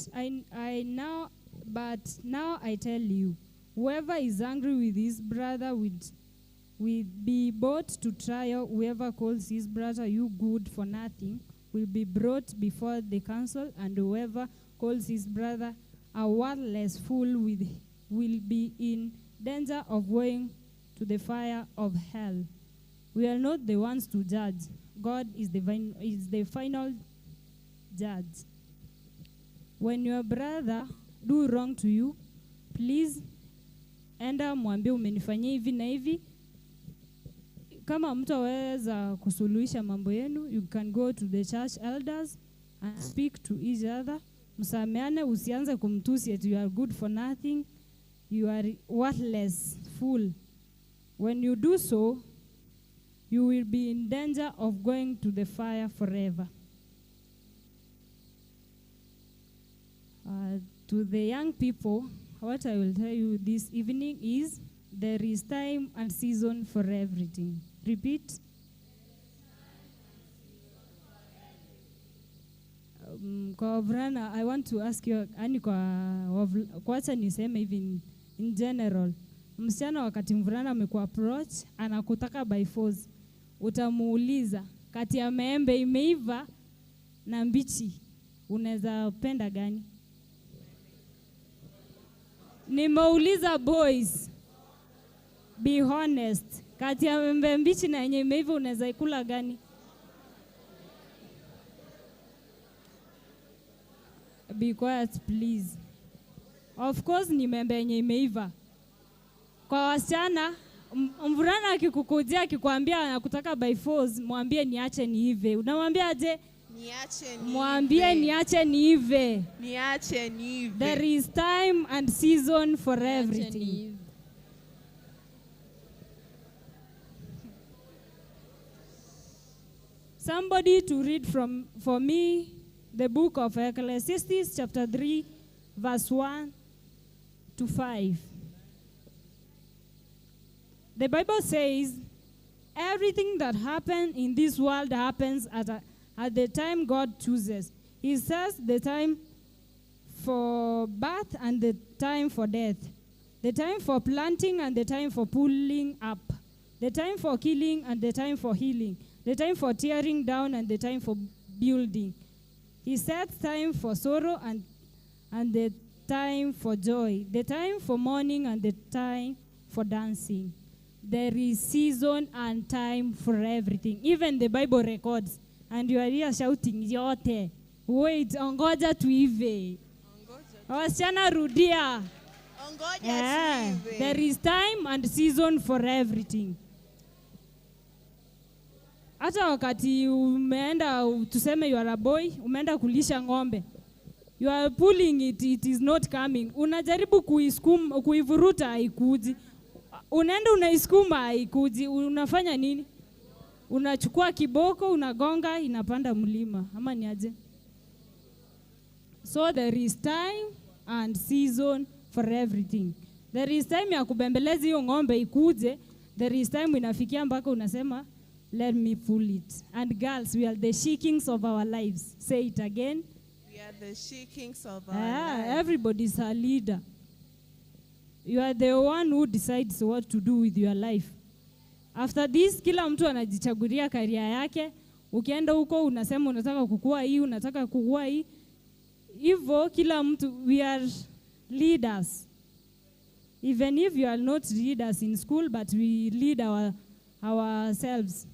now I tell you, whoever is angry with his brother will be brought to trial. Whoever calls his brother you good for nothing will be brought before the council, and whoever calls his brother a worthless fool will be in danger of going to the fire of hell. We are not the ones to judge. God is the final judge. When your brother do wrong to you, please enda mwambie umenifanyia hivi na hivi. Kama mtu aweza kusuluhisha mambo yenu, you can go to the church elders and speak to each other. Msameane, usianze kumtusi eti you are good for nothing, you are worthless fool. When you do so, you will be in danger of going to the fire forever. To the young people, what I will tell you this evening is there is time and season for everything. Repeat. Kwa wavulana, I want to ask you, yani kwa niseme even in general, msichana wakati mvulana amekuapproach, anakutaka by force, utamuuliza kati ya maembe imeiva na mbichi, unaweza penda gani? Nimeuliza boys, be honest, kati ya maembe mbichi na yenye imeiva unaweza ikula gani? Be quiet please. Of course ni maembe yenye imeiva. Kwa wasichana, mvulana akikukujia akikwambia anakutaka by force, mwambie niache niive. Unamwambia aje? Niache niive. Mwambie niache niive. Niache niive. There is time and season for everything. Somebody to read for me the book of Ecclesiastes chapter 3 verse 1 to 5. The Bible says, everything that happens in this world happens at the time God chooses. He says the time for birth and the time for death, the time for planting and the time for pulling up, the time for killing and the time for healing, the time for tearing down and the time for building. He sets time for sorrow and the time for joy, the time for mourning and the time for dancing. There is season and time for everything. Even the Bible records. And you are here shouting, yote. Wait, ongoja tuive. Wasichana rudia. Ongoja tuive. There is time and season for everything. Hata wakati umeenda, tuseme you are a boy, umeenda kulisha ng'ombe. You are pulling it, it is not coming. Unajaribu kuisukuma, kuivuruta haikuji. Unaenda unaisukuma haikuji. Unafanya nini? Unachukua kiboko, unagonga, inapanda mlima. Ama ni aje? So there is time and season for everything. There is time ya kubembeleza hiyo ng'ombe ikuje. There is time inafikia mpaka unasema Let me pull it. And girls, we are the she kings of our lives. Say it again. We are the she kings of our lives. Everybody's a leader. You are the one who decides what to do with your life. After this, kila mtu anajichagulia career yake. Ukienda huko unasema unataka kukua hii, unataka kukua hii. Hivyo kila mtu, we are leaders. Even if you are not leaders in school, but we lead ourselves.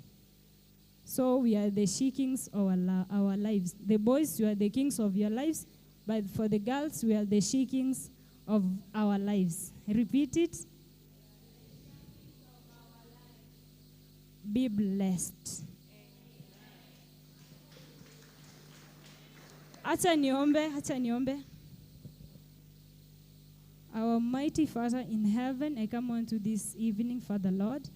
So we are the she kings of our lives. The boys, you are the kings of your lives, but for the girls, we are the she kings of our lives. Repeat it. Be blessed. Acha niombe, acha niombe. Our mighty Father in heaven, I come unto this evening, Father Lord.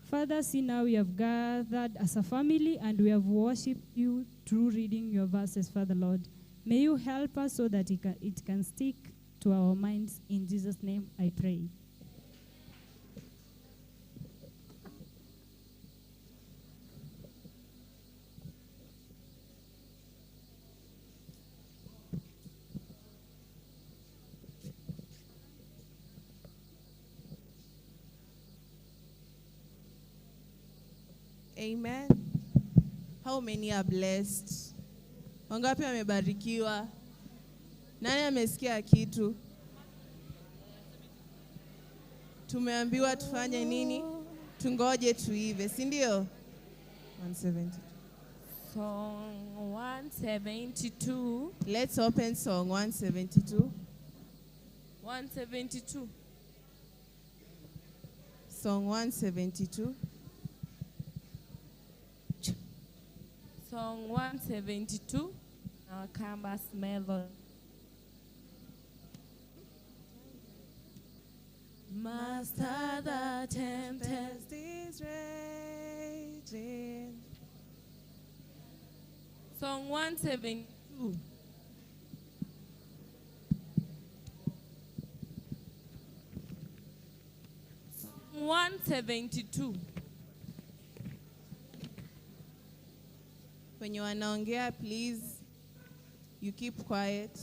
Father, see now we have gathered as a family and we have worshipped you through reading your verses, Father Lord. May you help us so that it can stick to our minds. In Jesus' name I pray. Amen. How many are blessed? Wangapi wamebarikiwa? Nani amesikia kitu? Tumeambiwa tufanye nini? Tungoje tuive, si ndio? 172. Song 172. Let's open song 172. 172. Song 172. Song 172, our canvas melody. Master, the tempest is raging. Song 172. Song 172. When you are wanaongea, please, you keep quiet.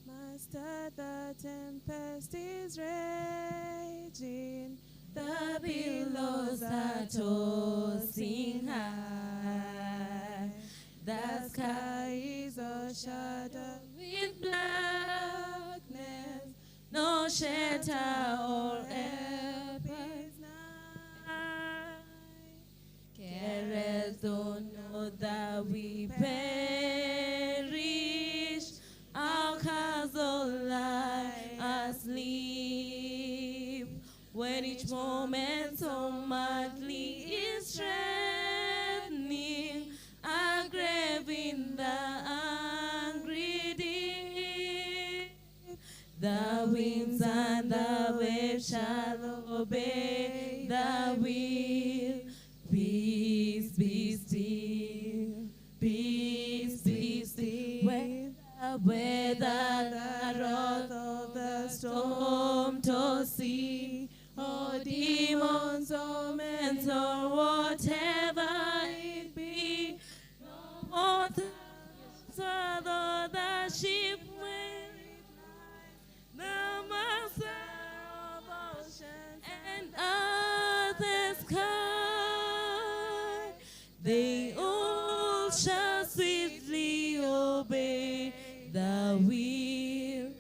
Master, the tempest is raging, the billows are tossing high, the sky is o'ershadowed with blackness, no shelter or help is nigh. Careless don't know that we perish, our castle lie asleep, when each moment so madly is threatening our grave in the angry deep. The winds and the waves shall obey the will. Peace be still, peace be still. Whether the wrath of the storm to sea, or demons or men or whatever it be, no more though the ship may fly, the master of oceans and earth and sky, they all shall sweetly obey the will.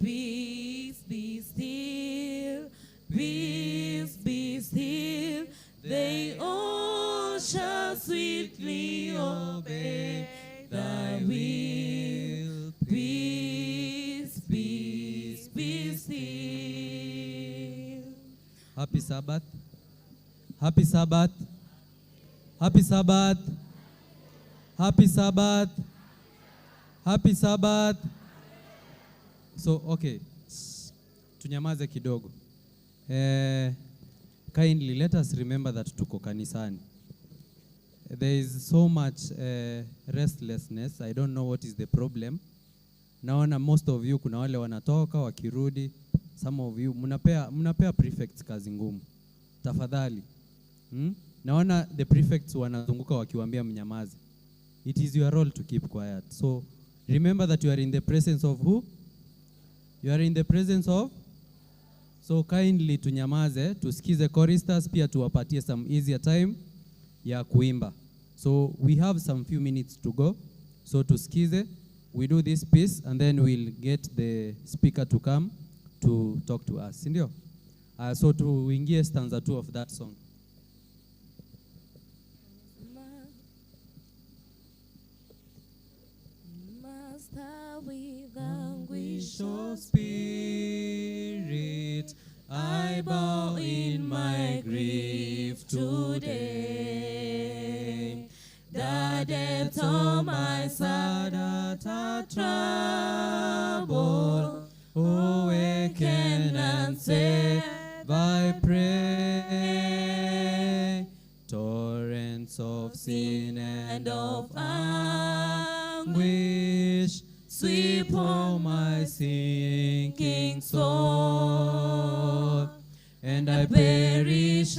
Peace be still, peace be still. They all shall sweetly obey the will. Peace, peace, be still. Happy Sabbath. Happy Sabbath. Happy Sabbath. Happy Sabbath. Happy Sabbath. So, okay. Tunyamaze kidogo. Kindly let us remember that tuko kanisani. There is so much restlessness. I don't know what is the problem. Naona most of you kuna wale wanatoka wakirudi. Some of you mnapea prefects kazi ngumu. Tafadhali. Naona the prefects wanazunguka wakiwaambia mnyamaze. It is your role to keep quiet. So remember that you are in the presence of who? You are in the presence of? So kindly tunyamaze, tusikize choristers, pia tuwapatie some easier time ya kuimba. So we have some few minutes to go. So tusikize, we do this piece and then we'll get the speaker to come to talk to us. Sindio? So tuingie stanza 2 of that song. Master, with anguish of spirit, I bow in my grief today. The depths of my sad heart are troubled. Awaken and save, I pray. Torrents of sin and of anguish sweep all my sinking soul. And I perish,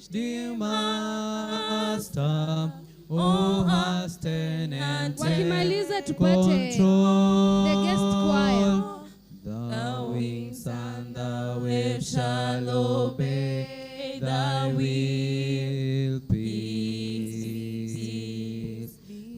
dear Master. Oh, hasten and take control. The guest choir. The wings and the waves shall obey thy will. Peace,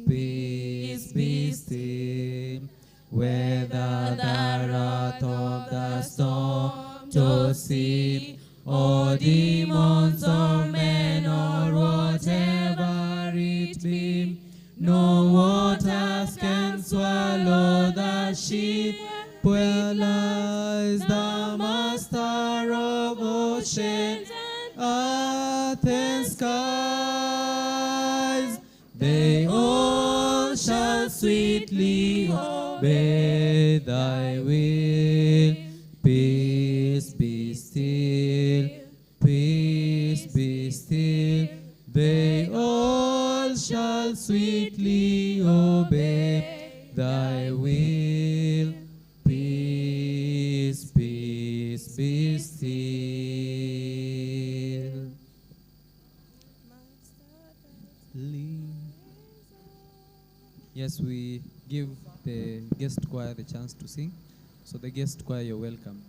peace be still. Whether the wrath of the storm to sea, or demons or men, or whatever it be, no waters can swallow the ship. Where lies the master of oceans, earth and skies? They all shall sweetly obey thy will. Peace be still, peace be still. They all shall sweetly obey thy will. Peace, peace be still. Yes, we give the guest choir the chance to sing. So the guest choir, you're welcome.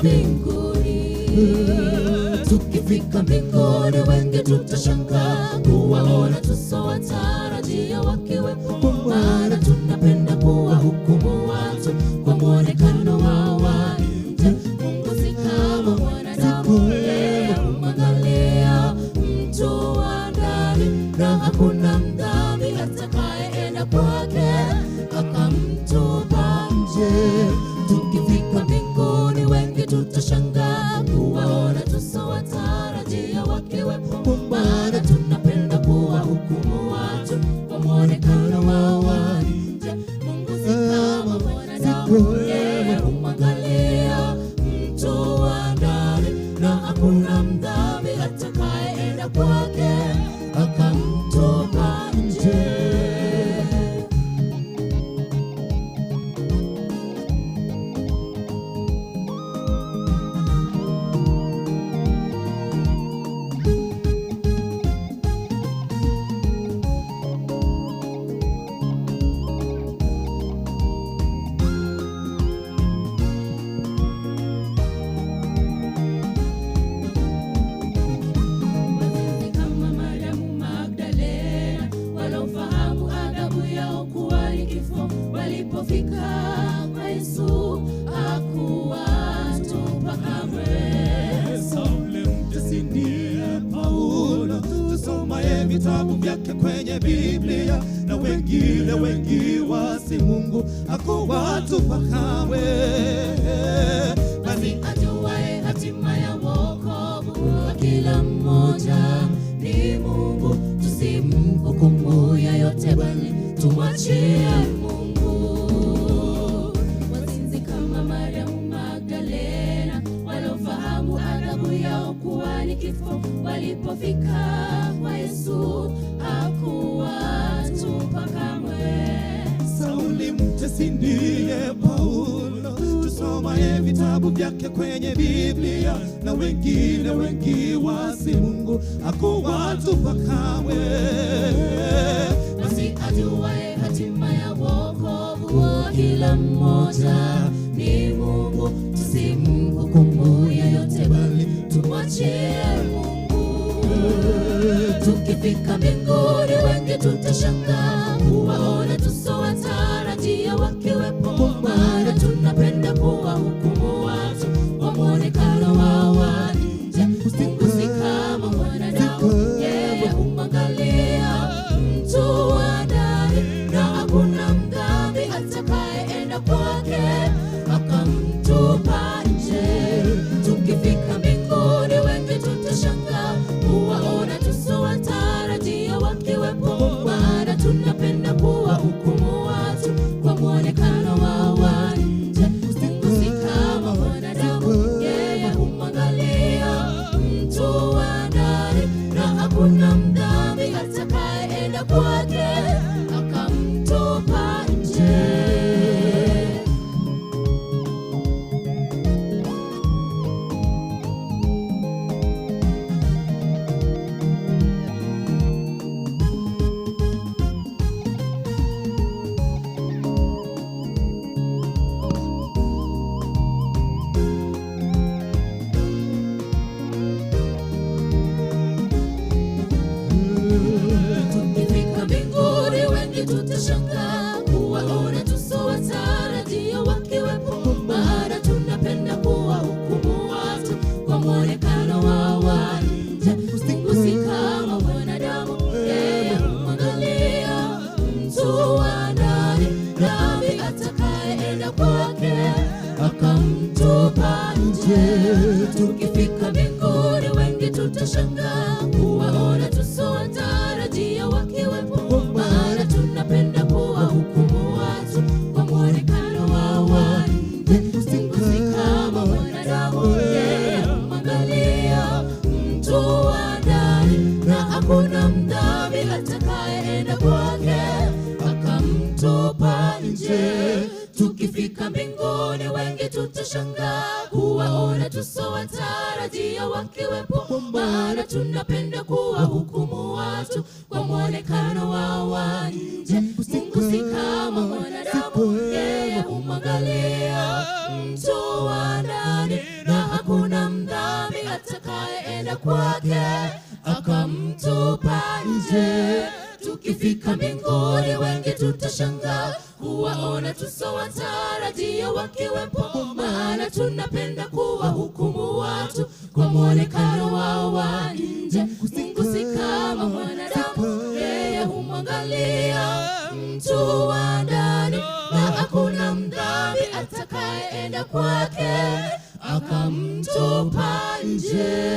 mbinguni. Tukifika mbinguni wengi tutashangaa kuwaona tusowatarajia wakiwepo, maana tunapenda kuwahukumu watu kwa mwonekano wao wa nje. Mungu si kama mwanadamu, yeye humwangalia mtu wa ndani, na hakuna mdhambi atakayeenda kwake akamtupa nje. Tukifika mbinguni wengi tutashangaa kuwaona tusowatarajia wakiwepo, maana tunapenda kuwahukumu watu kwa mwonekano wao wa nje. Mungu si kama mwanadamu, yeye humwangalia mtu wa ndani, na hakuna mdhambi atakayeenda kwake akamtupa nje. Vitabu vyake kwenye Biblia, na wengine wengi wasi Mungu hakuwatupa kamwe. Basi ajuaye hatima ya wokovu wa kila mmoja ni Mungu, tusimhukumu yeyote bali tumwachie Mungu. Wazinzi kama Mariamu Magdalena walofahamu adhabu yao kuwa ni kifo, walipofika kwa Yesu hakuwatupa kamwe. Sauli mtesi ndiye Paulo, tusomaye vitabu vyake kwenye Biblia, na wengine wengi wasi Mungu hakuwatupa kamwe. Basi ajuaye hatima ya wokovu wa kila mmoja ni Mungu, tusimhukumu yeyote bali tumwachie Mungu. Tukifika mbinguni wengi tutashangaa kuwaona tusowatarajia wakiwepo, maana tunapenda kuwahukumu watu kwa mwonekano wao wa nje. Mungu si kama mwanadamu, yeye humwangalia mtu wa ndani, na hakuna mdhambi atakayeenda kwake akamtupa nje. Tukifika mbinguni wengi tutashangaa kuwaona tusowatarajia wakiwepo, maana tunapenda kuwahukumu watu kwa mwonekano wao wa nje. Mungu si kama mwanadamu, yeye humwangalia mtu wa ndani, na hakuna mdhambi atakayeenda kwake akamtupa nje. Tukifika mbinguni wengi tutashangaa kuwaona tusowatarajia wakiwepo, maana tunapenda kuwahukumu watu kwa mwonekano wao wa nje. Mungu si kama mwanadamu, yeye humwangalia mtu wa ndani, dhambi atakayeenda kwake akamtupa nje. Tukifika mbinguni wengi tutashangaa kuwaona tusowatarajia wakiwepo, maana tunapenda kuwahukumu watu kwa mwonekano wao wa nje. Mungu si kama mwanadamu, yeye humwangalia mtu wa ndani, na hakuna mdhambi atakayeenda kwake akamtupa nje. Tukifika mbinguni wengi tutashangaa kuwaona tusowatarajia wakiwepo, maana tunapenda kuwahukumu watu kwa mwonekano wao wa nje. Mungu si kama mwanadamu, yeye humwangalia mtu wa ndani, na akamtupa nje. Tukifika mbinguni wengi tutashangaa kuwaona tusowatarajia wakiwepo, maana tunapenda kuwahukumu watu kwa mwonekano wao wa nje. Mungu si kama mwanadamu, yeye humwangalia mtu wa ndani, na hakuna mdhambi atakayeenda kwake akamtupa nje.